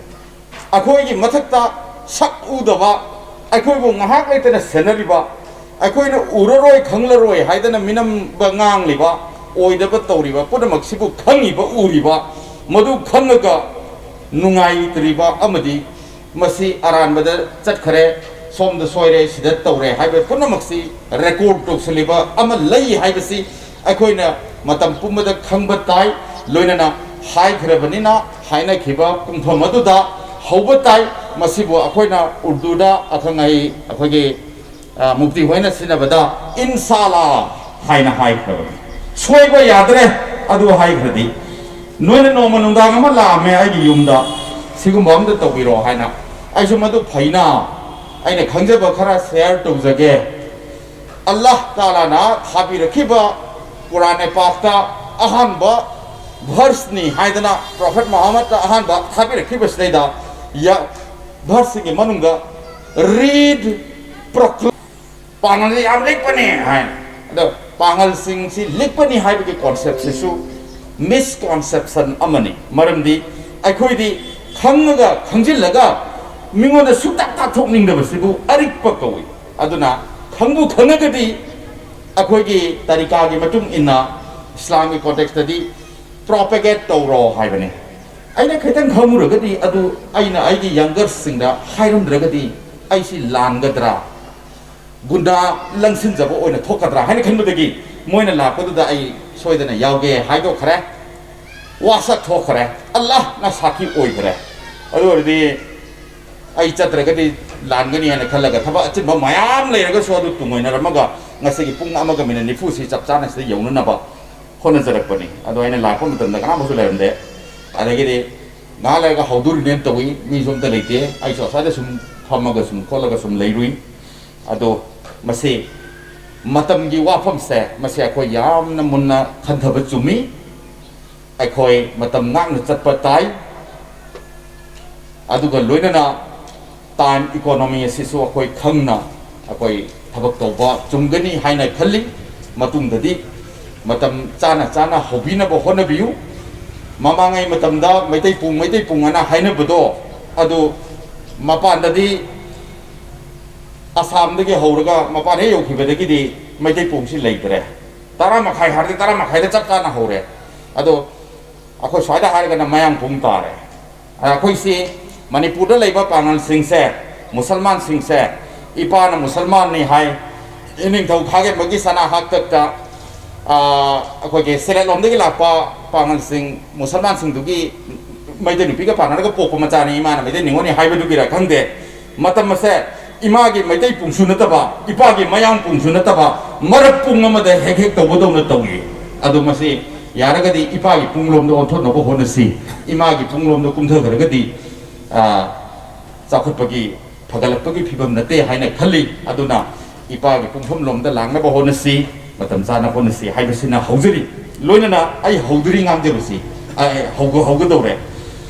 ꯑꯩꯈꯣꯏꯒꯤ ꯃꯊꯛꯇ ꯁꯛ ꯎꯗꯕ, ꯑꯩꯈꯣꯏꯕꯨ ꯉꯥꯏꯍꯥꯛ ꯂꯩꯇꯅ ꯁꯦꯟꯅꯔꯤꯕ, ꯑꯩꯈꯣꯏꯅ ꯎꯔꯔꯣꯏ ꯈꯪꯂꯔꯣꯏ ꯍꯥꯏꯗꯅ ꯃꯤꯅꯝꯕ ꯉꯥꯡꯂꯤꯕ, ꯑꯣꯏꯗꯕ ꯇꯧꯔꯤꯕ ꯄꯨꯝꯅꯃꯛꯁꯤꯕꯨ ꯈꯪꯉꯤꯕ, ꯎꯔꯤꯕ, ꯃꯗꯨ ꯈꯪꯉꯒ ꯅꯨꯡꯉꯥꯏꯇ꯭ꯔꯤꯕ ꯑꯃꯗꯤ ꯃꯁꯤ ꯑꯔꯥꯟꯕꯗ ꯆꯠꯈꯔꯦ, ꯁꯣꯝꯗ ꯁꯣꯏꯔꯦ, ꯁꯤꯗ ꯇꯧꯔꯦ ꯍꯥꯏꯕ ꯄꯨꯝꯅꯃꯛꯁꯤ ꯔꯦꯀꯣꯔꯗ ꯇꯧꯁꯜꯂꯤꯕ ꯑꯃ ꯂꯩ ꯍꯥꯏꯕꯁꯤ ꯑꯩꯈꯣꯏꯅ ꯃꯇꯝ ꯄꯨꯝꯕꯗ ꯈꯪꯕ ꯇꯥꯏ꯫ ꯂꯣꯏꯅꯅ ꯍꯥꯏꯈ꯭ꯔꯕꯅꯤꯅ ꯍꯥꯏꯅꯈꯤꯕ ꯄꯨꯡꯐꯝ ꯑꯗꯨꯗ ꯍꯧꯕ ꯇꯥꯏ꯫ ꯃꯁꯤꯕꯨ ꯑꯩꯈꯣꯏꯅ ꯎꯔꯗꯨꯗ ꯑꯈꯪ ꯑꯍꯩ ꯑꯩꯈꯣꯏꯒꯤ, ꯑ, ꯃꯨꯐꯇꯤ ꯍꯣꯏꯅ ꯁꯤꯖꯤꯟꯅꯕꯗ ꯏꯟꯁꯥꯂꯥ ꯍꯥꯏꯅ ꯍꯥꯏꯈ꯭ꯔꯕꯅꯤ꯫ ꯁꯣꯏꯕ ꯌꯥꯗ꯭ꯔꯦ꯫ ꯑꯗꯨ ꯍꯥꯏꯈ꯭ꯔꯗꯤ, ꯅꯣꯏꯅ ꯅꯣꯡꯃ ꯅꯨꯡꯗꯥꯡ ꯑꯃ ꯂꯥꯛꯑꯝꯃꯦ ꯑꯩꯒꯤ ꯌꯨꯝꯗ, "ꯁꯤꯒꯨꯝꯕ ꯑꯝꯇ ꯇꯧꯕꯤꯔꯣ" ꯍꯥꯏꯅ꯫ ꯑꯩꯁꯨ ꯃꯗꯨ ꯐꯩꯅ ꯑꯩꯅ ꯈꯪꯖꯕ ꯈꯔ ꯁꯦꯌꯔ ꯇꯧꯖꯒꯦ꯫ ꯑꯜꯂꯥꯍ ꯇꯥꯂꯥꯅ ꯊꯥꯕꯤꯔꯛꯈꯤꯕ ꯀꯨꯔꯥꯟ ꯄꯥꯛꯇ ꯑꯍꯥꯟꯕ ꯚꯔꯁꯅꯤ ꯍꯥꯏꯗꯅ ꯄ꯭ꯔꯣꯐꯦꯠ ꯃꯨꯍꯝꯃꯗꯇ ꯑꯍꯥꯟꯕ ꯊꯥꯕꯤꯔꯛꯈꯤꯕꯁꯤꯗꯩꯗ ꯌ-, ꯚꯔꯁꯁꯤꯡꯒꯤ ꯃꯅꯨꯡꯗ "Read, proclaim", ꯄꯥꯡꯒꯜꯁꯤ ꯌꯥꯝ ꯂꯤꯛꯄꯅꯤ ꯍꯥꯏ꯫ ꯑꯗꯣ ꯄꯥꯡꯒꯜꯁꯤꯡꯁꯤ ꯂꯤꯛꯄꯅꯤ ꯍꯥꯏꯕꯒꯤ ꯀꯣꯟꯁꯦꯞꯁꯤꯁꯨ ꯃꯤꯁꯀꯣꯟꯁꯦꯞꯁꯟ ꯑꯃꯅꯤ꯫ ꯃꯔꯝꯗꯤ ꯑꯩꯈꯣꯏꯗꯤ ꯈꯪꯉꯒ ꯈꯪꯖꯤꯜꯂꯒ ꯃꯤꯉꯣꯟꯗ ꯁꯨꯛꯇꯥꯛ ꯇꯥꯛꯊꯣꯛꯅꯤꯡꯗꯕꯁꯤꯕꯨ ꯑꯔꯤꯛꯄ ꯀꯧꯏ꯫ ꯑꯗꯨꯅ ꯈꯪꯕꯨ ꯈꯪꯉꯒꯗꯤ ꯑꯩꯈꯣꯏꯒꯤ ꯇꯔꯤꯀꯥꯒꯤ ꯃꯇꯨꯡ ꯏꯟꯅ ꯏꯁꯂꯥꯝꯒꯤ ꯀꯣꯟꯇꯦꯛꯁꯇꯗꯤ ꯄ꯭ꯔꯣꯄꯦꯒꯦꯠ ꯇꯧꯔꯣ ꯍꯥꯏꯕꯅꯤ꯫ ꯑꯩꯅ ꯈꯤꯇꯪ ꯈꯪꯉꯨꯔꯒꯗꯤ, ꯑꯗꯨ ꯑꯩꯅ ꯑꯩꯒꯤ ꯌꯪꯒꯔꯁꯤꯡꯗ ꯍꯥꯏꯔꯝꯗ꯭ꯔꯒꯗꯤ ꯑꯩꯁꯤ ꯂꯥꯟꯒꯗ꯭ꯔꯥ, ꯒꯨꯟꯗꯥ ꯂꯪꯁꯤꯟꯖꯕ ꯑꯣꯏꯅ ꯊꯣꯛꯀꯗ꯭ꯔꯥ ꯍꯥꯏꯅ ꯈꯟꯕꯗꯒꯤ ꯃꯣꯏꯅ ꯂꯥꯛꯄꯗꯨꯗ ꯑꯩ ꯁꯣꯏꯗꯅ ꯌꯥꯎꯒꯦ ꯍꯥꯏꯗꯣꯛꯈ꯭ꯔꯦ, ꯋꯥꯁꯛ ꯊꯣꯛꯈ꯭ꯔꯦ꯫ ꯑꯜꯂꯥꯍꯅ ꯁꯥꯈꯤ ꯑꯣꯏꯈ꯭ꯔꯦ꯫ ꯑꯗꯨ ꯑꯣꯏꯔꯗꯤ ꯑꯩ ꯆꯠꯇ꯭ꯔꯒꯗꯤ ꯂꯥꯟꯒꯅꯤ ꯍꯥꯏꯅ ꯈꯜꯂꯒ ꯊꯕꯛ ꯑꯆꯤꯟꯕ ꯃꯌꯥꯝ ꯂꯩꯔꯒꯁꯨ ꯑꯗꯨ ꯇꯨꯡꯑꯣꯏꯅꯔꯝꯃꯒ ꯉꯁꯤꯒꯤ ꯄꯨꯡ ꯑꯃꯒ ꯃꯤꯅꯠ ꯅꯤꯐꯨꯁꯤ ꯆꯞ ꯆꯥꯅ ꯁꯤꯗ ꯌꯧꯅꯅꯕ ꯍꯣꯠꯅꯖꯔꯛꯄꯅꯤ꯫ ꯑꯗꯣ ꯑꯩꯅ ꯂꯥꯛꯄ ꯃꯇꯝꯗ ꯀꯅꯥꯃꯁꯨ ꯂꯩꯔꯝꯗꯦ꯫ ꯑꯗꯒꯤꯗꯤ ꯉꯥꯏꯍꯥꯛ ꯂꯩꯔꯒ ꯍꯧꯗꯣꯔꯤꯅꯦꯅ ꯇꯧꯏ, ꯃꯤꯁꯨ ꯑꯝꯇ ꯂꯩꯇꯦ꯫ ꯑꯩꯁꯨ ꯑꯁ꯭ꯋꯥꯏꯗ ꯁꯨꯝ ꯐꯝꯃꯒ ꯁꯨꯝ ꯈꯣꯠꯂꯒ ꯁꯨꯝ ꯂꯩꯔꯨꯏ꯫ ꯑꯗꯣ ꯃꯁꯤ ꯃꯇꯝꯒꯤ ꯋꯥꯐꯝꯁꯦ, ꯃꯁꯤ ꯑꯩꯈꯣꯏ ꯌꯥꯝꯅ ꯃꯨꯟꯅ ꯈꯟꯊꯕ ꯆꯨꯝꯃꯤ꯫ ꯑꯩꯈꯣꯏ ꯃꯇꯝ ꯉꯥꯛꯅ ꯆꯠꯄ ꯇꯥꯏ꯫ ꯑꯗꯨꯒ ꯂꯣꯏꯅꯅ time economy ꯑꯁꯤꯁꯨ ꯑꯩꯈꯣꯏ ꯈꯪꯅ ꯑꯩꯈꯣꯏ ꯊꯕꯛ ꯇꯧꯕ ꯆꯨꯝꯒꯅꯤ ꯍꯥꯏꯅ ꯈꯜꯂꯤ꯫ ꯃꯇꯨꯡꯗꯗꯤ ꯃꯇꯝ ꯆꯥꯅ ꯆꯥꯅ ꯍꯧꯕꯤꯅꯕ ꯍꯣꯠꯅꯕꯤꯌꯨ꯫ ꯃꯃꯥꯡꯉꯩ ꯃꯇꯝꯗ ꯃꯩꯇꯩ ꯄꯨꯡ, ꯃꯩꯇꯩ ꯄꯨꯡ ꯑꯅ ꯍꯥꯏꯅꯕꯗꯣ, ꯑꯗꯨ ꯃꯄꯥꯟꯗꯗꯤ ꯑꯁꯥꯝꯗꯒꯤ ꯍꯧꯔꯒ ꯃꯄꯥꯟ ꯍꯦꯛ ꯌꯧꯈꯤꯕꯗꯒꯤꯗꯤ ꯃꯩꯇꯩ ꯄꯨꯡꯁꯤ ꯂꯩꯇ꯭ꯔꯦ꯫ ꯇꯔꯥ ꯃꯈꯥꯏ ꯍꯥꯏꯔꯗꯤ ꯇꯔꯥ ꯃꯈꯥꯏꯗ ꯆꯞ ꯆꯥꯅ ꯍꯧꯔꯦ꯫ ꯑꯗꯣ ꯑꯩꯈꯣꯏ ꯁ꯭ꯋꯥꯏꯗ ꯍꯥꯏꯔꯒꯅ ꯃꯌꯥꯡ ꯄꯨꯡ ꯇꯥꯔꯦ꯫ ꯑꯩꯈꯣꯏꯁꯤ ꯃꯅꯤꯄꯨꯔꯗ ꯂꯩꯕ ꯄꯥꯉꯜꯁꯤꯡꯁꯦ, ꯃꯨꯁꯜꯃꯥꯟꯁꯤꯡꯁꯦ, ꯏꯄꯥꯅ ꯃꯨꯁꯜꯃꯥꯟꯅꯤ ꯍꯥꯏ, ꯏꯅꯤꯡꯊꯧ ꯈꯥꯒꯦꯝꯕꯒꯤ ꯁꯅꯥ ꯍꯥꯛꯇꯛꯇ, ꯑꯥ, ꯑꯩꯈꯣꯏꯒꯤ ꯁꯦꯂꯦꯠꯂꯣꯝꯗꯒꯤ ꯂꯥꯛꯄ ꯄꯥꯉꯜꯁꯤꯡ, ꯃꯨꯁꯜꯃꯥꯟꯁꯤꯡꯗꯨꯒꯤ ꯃꯩꯇꯩ ꯅꯨꯄꯤꯒ ꯄꯥꯟꯅꯔꯒ ꯄꯣꯛꯄ ꯃꯆꯥꯅꯤ, ꯏꯃꯥꯅ ꯃꯩꯇꯩ ꯅꯤꯉꯣꯜꯅꯤ ꯍꯥꯏꯕꯗꯨꯒꯤꯔ ꯈꯪꯗꯦ, ꯃꯇꯝ ꯑꯁꯦ ꯏꯃꯥꯒꯤ ꯃꯩꯇꯩ ꯄꯨꯡꯁꯨ ꯅꯠꯇꯕ, ꯏꯄꯥꯒꯤ ꯃꯌꯥꯡ ꯄꯨꯡꯁꯨ ꯅꯠꯇꯕ, ꯃꯔꯛ ꯄꯨꯡ ꯑꯃꯗ ꯍꯦꯛ ꯍꯦꯛ ꯇꯧꯕꯗꯧꯅ ꯇꯧꯏ꯫ ꯑꯗꯣ ꯃꯁꯤ ꯌꯥꯔꯒꯗꯤ ꯏꯄꯥꯒꯤ ꯄꯨꯡꯂꯣꯝꯗ ꯑꯣꯟꯊꯣꯛꯅꯕ ꯍꯣꯠꯅꯁꯤ꯫ ꯏꯃꯥꯒꯤ ꯄꯨꯡꯂꯣꯝꯗ ꯀꯨꯝꯊꯈ꯭ꯔꯒꯗꯤ, ꯑꯥ, ꯆꯥꯎꯈꯠꯄꯒꯤ, ꯐꯒꯠꯂꯛꯄꯒꯤ ꯐꯤꯕꯝ ꯅꯠꯇꯦ ꯍꯥꯏꯅ ꯈꯜꯂꯤ꯫ ꯑꯗꯨꯅ ꯏꯄꯥꯒꯤ ꯄꯨꯡꯐꯝꯂꯣꯝꯗ ꯂꯥꯛꯅꯕ ꯍꯣꯠꯅꯁꯤ, ꯃꯇꯝ ꯆꯥꯅ ꯍꯣꯠꯅꯁꯤ ꯍꯥꯏꯕꯁꯤꯅ ꯍꯧꯖꯔꯤ꯫ ꯂꯣꯏꯅꯅ ꯑꯩ ꯍꯧꯗ꯭ꯔꯤ ꯉꯥꯡꯖꯕꯁꯤ, ꯑꯩ ꯍꯧꯒ-, ꯍꯧꯒꯗꯧꯔꯦ꯫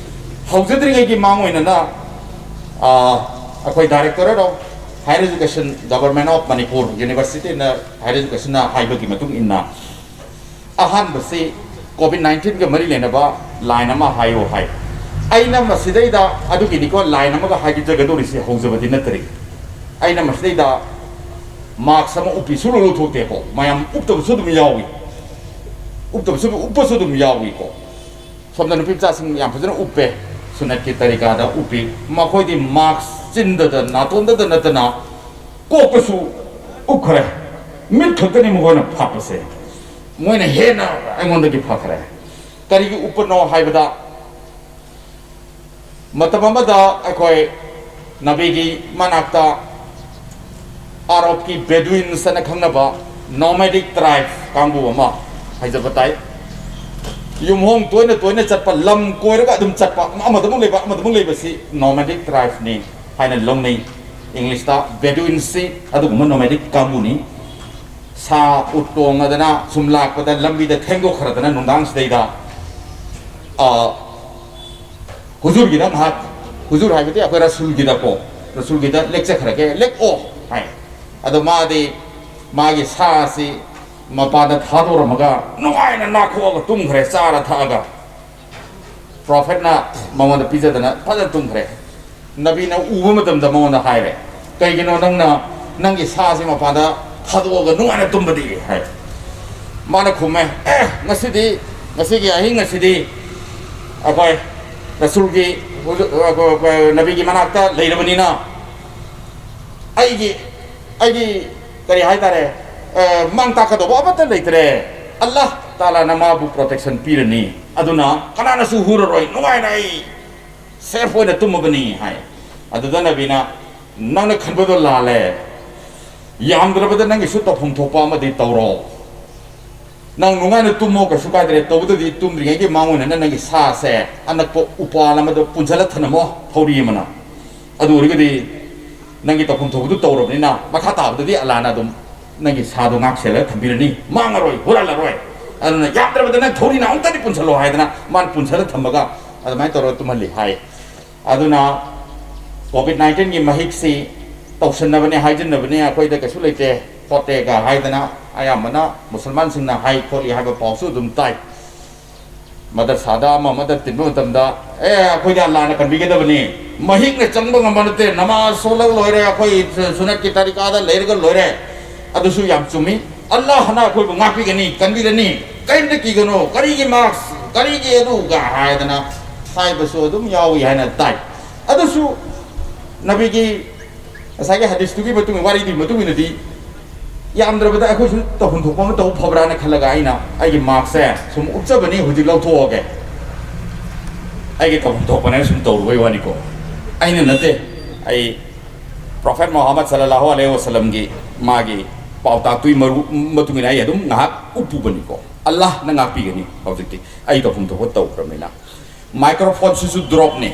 ꯍꯧꯖꯗ꯭ꯔꯤꯉꯩꯒꯤ ꯃꯥꯡ ꯑꯣꯏꯅꯅ, ꯑꯥ, ꯑꯩꯈꯣꯏ Directorate of Higher Education, Government of Manipur University ꯅ, Higher Education ꯅ ꯍꯥꯏꯕꯒꯤ ꯃꯇꯨꯡ ꯏꯟꯅ, ꯑꯍꯥꯟꯕꯁꯤ COVID nineteen ꯒ ꯃꯔꯤ ꯂꯩꯅꯕ line ꯑꯃ ꯍꯥꯏꯌꯣ ꯍꯥꯏ꯫ ꯑꯩꯅ ꯃꯁꯤꯗꯩꯗ, ꯑꯗꯨꯒꯤꯅꯤꯀꯣ, line ꯑꯃꯒ ꯍꯥꯏꯖꯒꯗꯧꯔꯤꯁꯤ, ꯍꯧꯖꯕꯗꯤ ꯅꯠꯇ꯭ꯔꯤ꯫ ꯑꯩꯅ ꯃꯁꯤꯗꯩꯗ mask ꯑꯃ ꯎꯞꯄꯤ, ꯁꯨꯡꯂꯧ ꯂꯧꯊꯣꯛꯇꯦꯀꯣ꯫ ꯃꯌꯥꯝ ꯎꯞꯇꯕꯁꯨ ꯑꯗꯨꯝ ꯌꯥꯎꯏ, ꯎꯞꯇꯕꯁꯨ, ꯎꯞꯄꯁꯨ ꯑꯗꯨꯝ ꯌꯥꯎꯏꯀꯣ꯫ ꯁꯣꯝꯗ ꯅꯨꯄꯤ ꯃꯆꯥꯁꯤꯡ ꯌꯥꯝ ꯐꯖꯅ ꯎꯞꯄꯦ, ꯁꯨꯅꯠꯀꯤ ꯇꯔꯤꯀꯥꯗ ꯎꯞꯄꯤ꯫ ꯃꯈꯣꯏꯗꯤ mask ꯆꯤꯟꯗꯗ, ꯅꯥꯇꯣꯟꯗꯗ ꯅꯠꯇꯅ ꯀꯣꯛꯇꯁꯨ ꯎꯞꯈ꯭ꯔꯦ꯫ ꯃꯤꯠ ꯈꯛꯇꯅꯤ ꯃꯈꯣꯏꯅ ꯐꯥꯠꯄꯁꯦ꯫ ꯃꯣꯏꯅ ꯍꯦꯟꯅ ꯑꯩꯉꯣꯟꯗꯒꯤ ꯐꯈ꯭ꯔꯦ꯫ ꯀꯔꯤꯒꯤ ꯎꯞꯄꯅꯣ ꯍꯥꯏꯕꯗ, ꯃꯇꯝ ꯑꯃꯗ ꯑꯩꯈꯣꯏ ꯅꯥꯕꯦꯒꯤ ꯃꯅꯥꯛꯇ ꯑꯥꯔꯣꯞꯀꯤ Bedouins ꯍꯥꯏꯅ ꯈꯪꯅꯕ nomadic tribe ꯀꯥꯡꯕꯨ ꯑꯃ ꯍꯥꯏꯖꯕ ꯇꯥꯏ꯫ ꯌꯨꯝꯍꯣꯡ ꯇꯣꯏꯅ ꯇꯣꯏꯅ ꯆꯠꯄ, ꯂꯝ ꯀꯣꯏꯔꯒ ꯑꯗꯨꯝ ꯆꯠꯄ, ꯑꯃꯗꯃꯨꯛ ꯂꯩꯕ, ꯑꯃꯗꯃꯨꯛ ꯂꯩꯕꯁꯤ nomadic tribe ꯅꯤ꯫ ꯍꯥꯏꯅ ꯂꯧꯅꯩ꯫ ꯏꯪꯂꯤꯁꯇ ꯕꯦꯗꯨꯏꯟꯁꯤ ꯑꯗꯨꯒꯨꯝꯕ ꯅꯣꯃꯦꯗꯤꯛ ꯀꯥꯡꯕꯨꯅꯤ꯫ ꯁꯥ ꯎꯠ ꯇꯣꯡꯉꯗꯅ ꯁꯨꯝ ꯂꯥꯛꯄꯗ ꯂꯝꯕꯤꯗ ꯊꯦꯡꯗꯣꯛꯈ꯭ꯔꯗꯅ ꯅꯨꯡꯗꯥꯡꯁꯤꯗꯩꯗ, ꯑ, ꯍꯨꯖꯨꯔꯒꯤꯗ ꯉꯥꯏꯍꯥꯛ, ꯍꯨꯖꯨꯔ ꯍꯥꯏꯕꯗꯤ ꯑꯩꯈꯣꯏ ꯔꯁꯨꯜꯒꯤꯗꯀꯣ, ꯔꯁꯨꯜꯒꯤꯗ ꯂꯦꯛꯆꯈ꯭ꯔꯒꯦ, ꯂꯦꯛꯑꯣ ꯍꯥꯏ꯫ ꯑꯗꯣ ꯃꯥꯗꯤ ꯃꯥꯒꯤ ꯁꯥ ꯑꯁꯤ ꯃꯄꯥꯟꯗ ꯊꯥꯗꯣꯔꯝꯃꯒ ꯅꯨꯡꯉꯥꯏꯅ ꯅꯥꯈꯣꯛꯑꯒ ꯇꯨꯝꯈ꯭ꯔꯦ, ꯆꯥꯔ ꯊꯛꯑꯒ꯫ ꯄ꯭ꯔꯣꯐꯦꯠꯅ ꯃꯉꯣꯟꯗ ꯄꯤꯖꯗꯅ ꯐꯖꯅ ꯇꯨꯝꯈ꯭ꯔꯦ꯫ ꯅꯕꯤꯅ ꯎꯕ ꯃꯇꯝꯗ ꯃꯉꯣꯟꯗ ꯍꯥꯏꯔꯦ, "ꯀꯩꯒꯤꯅꯣ ꯅꯪꯅ ꯅꯪꯒꯤ ꯁꯥꯁꯤ ꯃꯄꯥꯟꯗ ꯊꯥꯗꯣꯛꯑꯒ ꯅꯨꯡꯉꯥꯏꯅ ꯇꯨꯝꯕꯗꯤ?" ꯍꯥꯏ꯫ ꯃꯥꯅ ꯈꯨꯝꯃꯦ, "ꯑꯦ, ꯉꯁꯤꯗꯤ, ꯉꯁꯤꯒꯤ ꯑꯍꯤꯡ ꯑꯁꯤꯗꯤ ꯑꯩꯈꯣꯏ ꯔꯁꯨꯜꯒꯤ ꯍꯨꯖꯨ-, ꯑ, ꯑ, ꯅꯕꯤꯒꯤ ꯃꯅꯥꯛꯇ ꯂꯩꯔꯕꯅꯤꯅ ꯑꯩꯒꯤ, ꯑꯩꯒꯤ ꯀꯔꯤ ꯍꯥꯏꯇꯥꯔꯦ, ꯑ, ꯃꯥꯡ ꯇꯥꯛꯀꯗꯧꯕ ꯑꯃꯠꯇ ꯂꯩꯇ꯭ꯔꯦ꯫ ꯑꯜꯂꯥꯍ ꯇꯥꯂꯥꯅ ꯃꯥꯕꯨ ꯄ꯭ꯔꯣꯇꯦꯛꯁꯟ ꯄꯤꯔꯅꯤ꯫ ꯑꯗꯨꯅ ꯀꯅꯥꯅꯁꯨ ꯍꯨꯔꯔꯣꯏ, ꯅꯨꯡꯉꯥꯏꯅ ꯑꯩ ꯁꯦꯐ ꯑꯣꯏꯅ ꯇꯨꯝꯃꯕꯅꯤ" ꯍꯥꯏ꯫ ꯑꯗꯨꯗ ꯅꯕꯤꯅ, "ꯅꯪꯅ ꯈꯟꯕꯗꯣ ꯂꯥꯜꯂꯦ꯫ ꯌꯥꯝꯗ꯭ꯔꯕꯗ ꯅꯪꯒꯤꯁꯨ ꯇꯧꯐꯝ ꯊꯣꯛꯄ ꯑꯃꯗꯤ ꯇꯧꯔꯣ꯫ ꯅꯪ ꯅꯨꯡꯉꯥꯏꯅ ꯇꯨꯝꯃꯣ, ꯀꯩꯁꯨ ꯀꯥꯏꯗ꯭ꯔꯦ꯫ ꯇꯧꯕꯗꯗꯤ ꯇꯨꯝꯗ꯭ꯔꯤꯉꯩꯒꯤ ꯃꯥꯡꯑꯣꯏꯅꯅ ꯅꯪꯒꯤ ꯁꯥꯁꯦ ꯑꯅꯛꯄ ꯎꯄꯥꯜ ꯑꯃꯗ ꯄꯨꯟꯁꯤꯜꯂ ꯊꯅꯝꯃꯣ, ꯊꯧꯔꯤ ꯑꯃꯅ꯫ ꯑꯗꯨ ꯑꯣꯏꯔꯒꯗꯤ ꯅꯪꯒꯤ ꯇꯧꯐꯝ ꯊꯣꯛꯄꯗꯨ ꯇꯧꯔꯕꯅꯤꯅ ꯃꯈꯥ ꯇꯥꯕꯗꯗꯤ ꯑꯜꯂꯥꯅ ꯑꯗꯨꯝ ꯅꯪꯒꯤ ꯁꯥꯗꯣ ꯉꯥꯛ ꯁꯦꯜꯂꯒ ꯊꯝꯕꯤꯔꯅꯤ, ꯃꯥꯡꯉꯔꯣꯏ, ꯍꯨꯔꯥꯜꯂꯔꯣꯏ꯫ ꯑꯗꯨꯅ ꯌꯥꯝꯗ꯭ꯔꯕꯗ ꯅꯪ ꯊꯧꯔꯤꯅ ꯑꯃꯨꯛꯇꯗꯤ ꯄꯨꯟꯁꯤꯜꯂꯣ" ꯍꯥꯏꯗꯅ ꯃꯥꯅ ꯄꯨꯟꯁꯤꯜꯂ ꯊꯝꯃꯒ ꯑꯗꯨꯃꯥꯏꯅ ꯇꯧꯔꯒ ꯇꯨꯝꯍꯜꯂꯤ ꯍꯥꯏ꯫ ꯑꯗꯨꯅ ꯀꯣꯚꯤꯗ ꯅꯥꯏꯟꯇꯤꯟꯒꯤ ꯃꯍꯤꯛꯁꯤ ꯇꯧꯁꯟꯅꯕꯅꯦ, ꯍꯥꯏꯖꯤꯟꯅꯕꯅꯦ, ꯑꯩꯈꯣꯏꯗ ꯀꯩꯁꯨ ꯂꯩꯇꯦ ꯈꯣꯠꯇꯦꯒ ꯍꯥꯏꯗꯅ ꯑꯌꯥꯝꯕꯅ ꯃꯨꯁꯜꯃꯥꯟꯁꯤꯡꯅ ꯍꯥꯏ ꯈꯣꯠꯂꯤ ꯍꯥꯏꯕ ꯄꯥꯎꯁꯨ ꯑꯗꯨꯝ ꯇꯥꯏ꯫ ꯃꯗꯔꯁꯥꯗ ꯑꯃ ꯑꯃꯗ ꯇꯤꯟꯕ ꯃꯇꯝꯗ, "ꯑꯦ, ꯑꯩꯈꯣꯏꯗꯤ ꯑꯜꯂꯥꯅ ꯀꯟꯕꯤꯒꯗꯕꯅꯤ, ꯃꯍꯤꯛꯅ ꯆꯪꯕ ꯉꯝꯕ ꯅꯠꯇꯦ, ꯅꯃꯥꯖ ꯁꯣꯜꯂꯒ ꯂꯣꯏꯔꯦ, ꯑꯩꯈꯣꯏ ꯁꯨꯅꯠꯀꯤ ꯇꯥꯔꯤꯀꯥꯗ ꯂꯩꯔꯒ ꯂꯣꯏꯔꯦ"꯫ ꯑꯗꯨꯁꯨ ꯌꯥꯝ ꯆꯨꯝꯃꯤ꯫ ꯑꯜꯂꯥꯍꯅ ꯑꯩꯈꯣꯏꯕꯨ ꯉꯥꯛꯄꯤꯒꯅꯤ, ꯀꯟꯕꯤꯒꯅꯤ, ꯀꯔꯤꯝꯇ ꯀꯤꯒꯅꯨ, ꯀꯔꯤꯒꯤ ꯃꯥꯛꯁ, ꯀꯔꯤꯒꯤ ꯑꯗꯨꯒ ꯍꯥꯏꯗꯅ ꯍꯥꯏꯕꯁꯨ ꯑꯗꯨꯝ ꯌꯥꯎꯏ ꯍꯥꯏꯅ ꯇꯥꯏ꯫ ꯑꯗꯨꯁꯨ ꯅꯕꯤꯒꯤ ꯉꯁꯥꯏꯒꯤ ꯍꯗꯤꯁꯇꯨꯒꯤ ꯃꯇꯨꯡ, ꯋꯥꯔꯤꯗꯨꯒꯤ ꯃꯇꯨꯡ ꯏꯟꯅꯗꯤ ꯌꯥꯝꯗ꯭ꯔꯕꯗ ꯑꯩꯈꯣꯏꯁꯨ ꯇꯧꯐꯝ ꯊꯣꯛꯄ ꯑꯃ ꯇꯧꯕ ꯐꯕ꯭ꯔꯥꯅ ꯈꯜꯂꯒ ꯑꯩꯅ ꯑꯩꯒꯤ ꯃꯥꯛꯁꯦ ꯁꯨꯝ ꯎꯞꯆꯕꯅꯤ, ꯍꯧꯖꯤꯛ ꯂꯧꯊꯣꯛꯑꯒꯦ꯫ ꯑꯩꯒꯤ ꯇꯧꯐꯝ ꯊꯣꯛꯄꯅꯦ ꯁꯨꯝ ꯇꯧꯔꯨꯕꯩ ꯋꯥꯅꯤꯀꯣ, ꯑꯩꯅ ꯅꯠꯇꯦ꯫ ꯑꯩ ꯄ꯭ꯔꯣꯐꯦꯠ ꯃꯨꯍꯝꯃꯗ ꯁꯜꯂꯜꯂꯥꯍꯨ ꯑꯂꯩꯍꯤ ꯋꯁꯜꯂꯝꯒꯤ ꯃꯥꯒꯤ ꯄꯥꯎꯇꯥꯛꯇꯨꯒꯤ ꯃꯔꯨ-, ꯃꯇꯨꯡ ꯏꯟꯅ ꯑꯩ ꯑꯗꯨꯝ ꯉꯥꯏꯍꯥꯛ ꯎꯞꯄꯨꯕꯅꯤꯀꯣ꯫ ꯑꯜꯂꯥꯍꯅ ꯉꯥꯛꯄꯤꯒꯅꯤ꯫ ꯍꯧꯖꯤꯛꯇꯤ ꯑꯩ ꯇꯧꯐꯝ ꯊꯣꯛꯄ ꯇꯧꯈ꯭ꯔꯕꯅꯤꯅ꯫ ꯃꯥꯏꯀ꯭ꯔꯣꯐꯣꯟꯁꯤꯁꯨ ꯗ꯭ꯔꯣꯞꯅꯤ꯫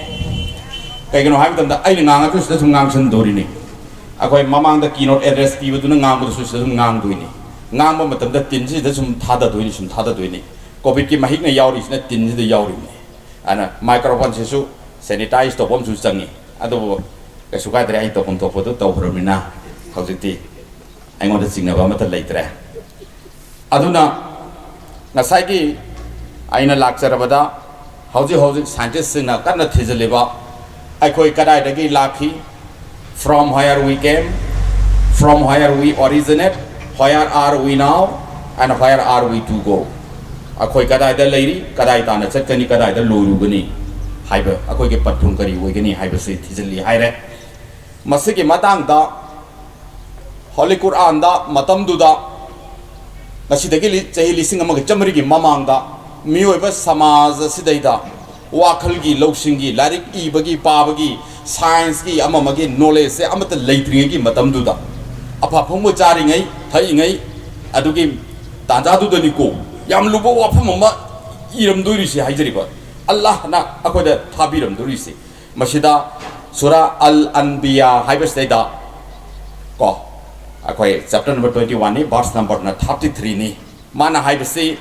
ꯀꯩꯒꯤꯅꯣ ꯍꯥꯏꯕ ꯃꯇꯝꯗ ꯑꯩꯅ ꯉꯥꯡꯉꯁꯨ ꯁꯤꯗ ꯁꯨꯝ ꯉꯥꯡꯁꯟꯗꯣꯔꯤꯅꯤ꯫ ꯑꯩꯈꯣꯏ ꯃꯃꯥꯡꯗ keynote address ꯄꯤꯕꯗꯨꯅ ꯉꯥꯡꯕꯗꯁꯨ ꯁꯤꯗ ꯁꯨꯝ ꯉꯥꯡꯗꯣꯏꯅꯤ꯫ ꯉꯥꯡꯕ ꯃꯇꯝꯗ ꯇꯤꯟꯁꯤꯗ ꯁꯨꯝ ꯊꯥꯗꯗꯣꯏꯅꯤ, ꯁꯨꯝ ꯊꯥꯗꯗꯣꯏꯅꯤ꯫ ꯀꯣꯚꯤꯗꯀꯤ ꯃꯍꯤꯛꯅ ꯌꯥꯎꯔꯤꯁꯤꯅ ꯇꯤꯟꯁꯤꯗ ꯌꯥꯎꯔꯤꯕꯅꯤ꯫ ꯑꯗꯨꯅ microphoneꯁꯤꯁꯨ sanitize ꯇꯧꯕ ꯑꯃꯁꯨ ꯆꯪꯉꯤ꯫ ꯑꯗꯨꯕꯨ ꯀꯩꯁꯨ ꯀꯥꯏꯗ꯭ꯔꯦ, ꯑꯩ ꯇꯧꯐꯝ ꯊꯣꯛꯄꯗꯨ ꯇꯧꯈ꯭ꯔꯕꯅꯤꯅ ꯍꯧꯖꯤꯛꯇꯤ ꯑꯩꯉꯣꯟꯗ ꯆꯤꯡꯅꯕ ꯑꯃꯠꯇ ꯂꯩꯇ꯭ꯔꯦ꯫ ꯑꯗꯨꯅ ꯉꯁꯥꯏꯒꯤ ꯑꯩꯅ ꯂꯥꯛꯆꯔꯕꯗ ꯍꯧꯖꯤꯛ ꯍꯧꯖꯤꯛ scientistꯁꯤꯡꯅ ꯀꯟꯅ ꯊꯤꯖꯤꯜꯂꯤꯕ ꯑꯩꯈꯣꯏ ꯀꯗꯥꯏꯗꯒꯤ ꯂꯥꯛꯈꯤ, from where we came, from where we originate, where are we now, and where are we to go? ꯑꯩꯈꯣꯏ ꯀꯗꯥꯏꯗ ꯂꯩꯔꯤ, ꯀꯗꯥꯏ ꯇꯥꯟꯅ ꯆꯠꯀꯅꯤ, ꯀꯗꯥꯏꯗ ꯂꯣꯏꯔꯨꯒꯅꯤ ꯍꯥꯏꯕ, ꯑꯩꯈꯣꯏꯒꯤ ꯄꯟꯊꯨꯡ ꯀꯔꯤ ꯑꯣꯏꯒꯅꯤ ꯍꯥꯏꯕꯁꯤ ꯊꯤꯖꯤꯜꯂꯤ ꯍꯥꯏꯔꯦ꯫ ꯃꯁꯤꯒꯤ ꯃꯇꯥꯡꯗ ꯍꯣꯂꯤ ꯀꯨꯔꯥꯟꯗ ꯃꯇꯝꯗꯨꯗ, ꯉꯁꯤꯗꯒꯤ ꯂꯤ-, ꯆꯍꯤ ꯂꯤꯁꯤꯡ ꯑꯃꯒ ꯆꯥꯃꯔꯤꯒꯤ ꯃꯃꯥꯡꯗ ꯃꯤꯑꯣꯏꯕ ꯁꯃꯥꯖ ꯑꯁꯤꯗꯩꯗ ꯋꯥꯈꯜꯒꯤ, ꯂꯧꯁꯤꯡꯒꯤ, ꯂꯥꯏꯔꯤꯛ ꯏꯕꯒꯤ, ꯄꯥꯕꯒꯤ, scienceꯀꯤ, ꯑꯃ ꯑꯃꯒꯤ knowledgeꯁꯦ ꯑꯃꯠꯇ ꯂꯩꯇ꯭ꯔꯤꯉꯩꯒꯤ ꯃꯇꯝꯗꯨꯗ, ꯑꯐ ꯑꯐꯪꯕ ꯆꯥꯔꯤꯉꯩ, ꯊꯛꯏꯉꯩ, ꯑꯗꯨꯒꯤ ꯇꯥꯟꯖꯥꯗꯨꯗꯅꯤꯀꯣ ꯌꯥꯝ ꯂꯨꯕ ꯋꯥꯐꯝ ꯑꯃ ꯏꯔꯝꯗꯣꯏꯔꯤꯁꯦ, ꯍꯥꯏꯖꯔꯤꯕ ꯑꯜꯂꯥꯍꯅ ꯑꯩꯈꯣꯏꯗ ꯊꯥꯕꯤꯔꯝꯗꯣꯔꯤꯁꯦ꯫ ꯃꯁꯤꯗ ꯁꯨꯔꯥ ꯑꯜ ꯑꯟꯕꯤꯌꯥ ꯍꯥꯏꯕꯁꯤꯗꯩꯗ ꯀꯣ, ꯑꯩꯈꯣꯏ chapter number twenty oneꯅꯤ, verse numberꯅ thirty threeꯅꯤ꯫ ꯃꯥꯅ ꯍꯥꯏꯕꯁꯤ,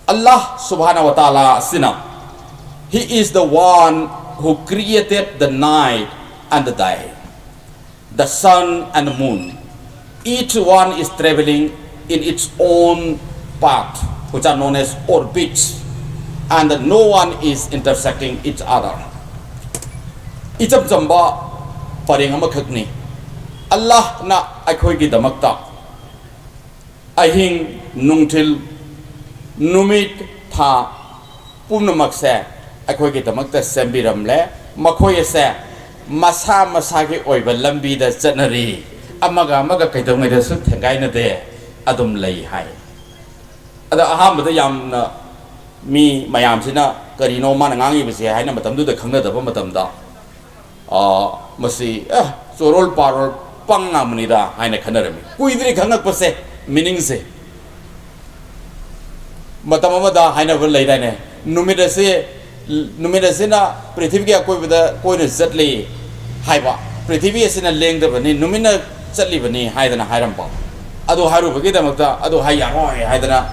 ꯑꯜꯂꯥꯍ ꯁꯨꯕꯍꯥꯅ ꯋ ꯇꯥꯂꯥ ꯑꯁꯤꯅ, He is the one who created the night and the day, the sun and the moon. Each one is traveling in its own path, which are known as orbits, and no one is intersecting each other. ꯏꯆꯝ ꯆꯝꯕ ꯄꯔꯦꯡ ꯑꯃꯈꯛꯅꯤ꯫ ꯑꯜꯂꯥꯍꯅ ꯑꯩꯈꯣꯏꯒꯤꯗꯃꯛꯇ ꯑꯍꯤꯡ, ꯅꯨꯡꯊꯤꯜ, ꯅꯨꯃꯤꯠ, ꯊꯥ ꯄꯨꯝꯅꯃꯛꯁꯦ ꯑꯩꯈꯣꯏꯒꯤꯗꯃꯛꯇ ꯁꯦꯝꯕꯤꯔꯝꯂꯦ꯫ ꯃꯈꯣꯏ ꯑꯁꯦ ꯃꯁꯥ ꯃꯁꯥꯒꯤ ꯑꯣꯏꯕ ꯂꯝꯕꯤꯗ ꯆꯠꯅꯔꯤ, ꯑꯃꯒ ꯑꯃꯒ ꯀꯩꯗꯧꯉꯩꯗꯁꯨ ꯊꯦꯡꯒꯥꯏꯅꯗꯦ, ꯑꯗꯨꯝ ꯂꯩ ꯍꯥꯏ꯫ ꯑꯗ ꯑꯍꯥꯟꯕꯗ ꯌꯥꯝꯅ ꯃꯤ ꯃꯌꯥꯝꯁꯤꯅ "ꯀꯔꯤꯅꯣ ꯃꯥꯅ ꯉꯥꯡꯉꯤꯕꯁꯦ?" ꯍꯥꯏꯅ ꯃꯇꯝꯗꯨꯗ ꯈꯪꯅꯗꯕ ꯃꯇꯝꯗ, ꯑ, ꯃꯁꯤ, ꯑꯦ, ꯆꯣꯔꯣꯜ ꯄꯥꯔꯣꯜ ꯄꯪ ꯉꯥꯡꯕꯅꯤꯗ ꯍꯥꯏꯅ ꯈꯟꯅꯔꯝꯃꯤ꯫ ꯀꯨꯏꯗ꯭ꯔꯤ ꯈꯪꯉꯛꯄꯁꯦ, meaningꯁꯦ꯫ ꯃꯇꯝ ꯑꯃꯗ ꯍꯥꯏꯅꯕ ꯂꯩꯗꯥꯏꯅꯦ, "ꯅꯨꯃꯤꯠ ꯑꯁꯤ ꯅꯨꯃꯤꯠ ꯑꯁꯤꯅ ꯄ꯭ꯔꯤꯊꯤꯕꯤꯒꯤ ꯑꯀꯣꯏꯕꯗ ꯀꯣꯏꯅ ꯆꯠꯂꯤ ꯍꯥꯏꯕ, ꯄ꯭ꯔꯤꯊꯤꯕꯤ ꯑꯁꯤꯅ ꯂꯦꯡꯗꯕꯅꯤ, ꯅꯨꯃꯤꯠꯅ ꯆꯠꯂꯤꯕꯅꯤ ꯍꯥꯏꯗꯅ ꯍꯥꯏꯔꯝꯕ꯫ ꯑꯗꯨ ꯍꯥꯏꯔꯨꯕꯒꯤꯗꯃꯛꯇ ꯑꯗꯨ ꯍꯥꯏ ꯌꯥꯔꯣꯏ ꯍꯥꯏꯗꯅ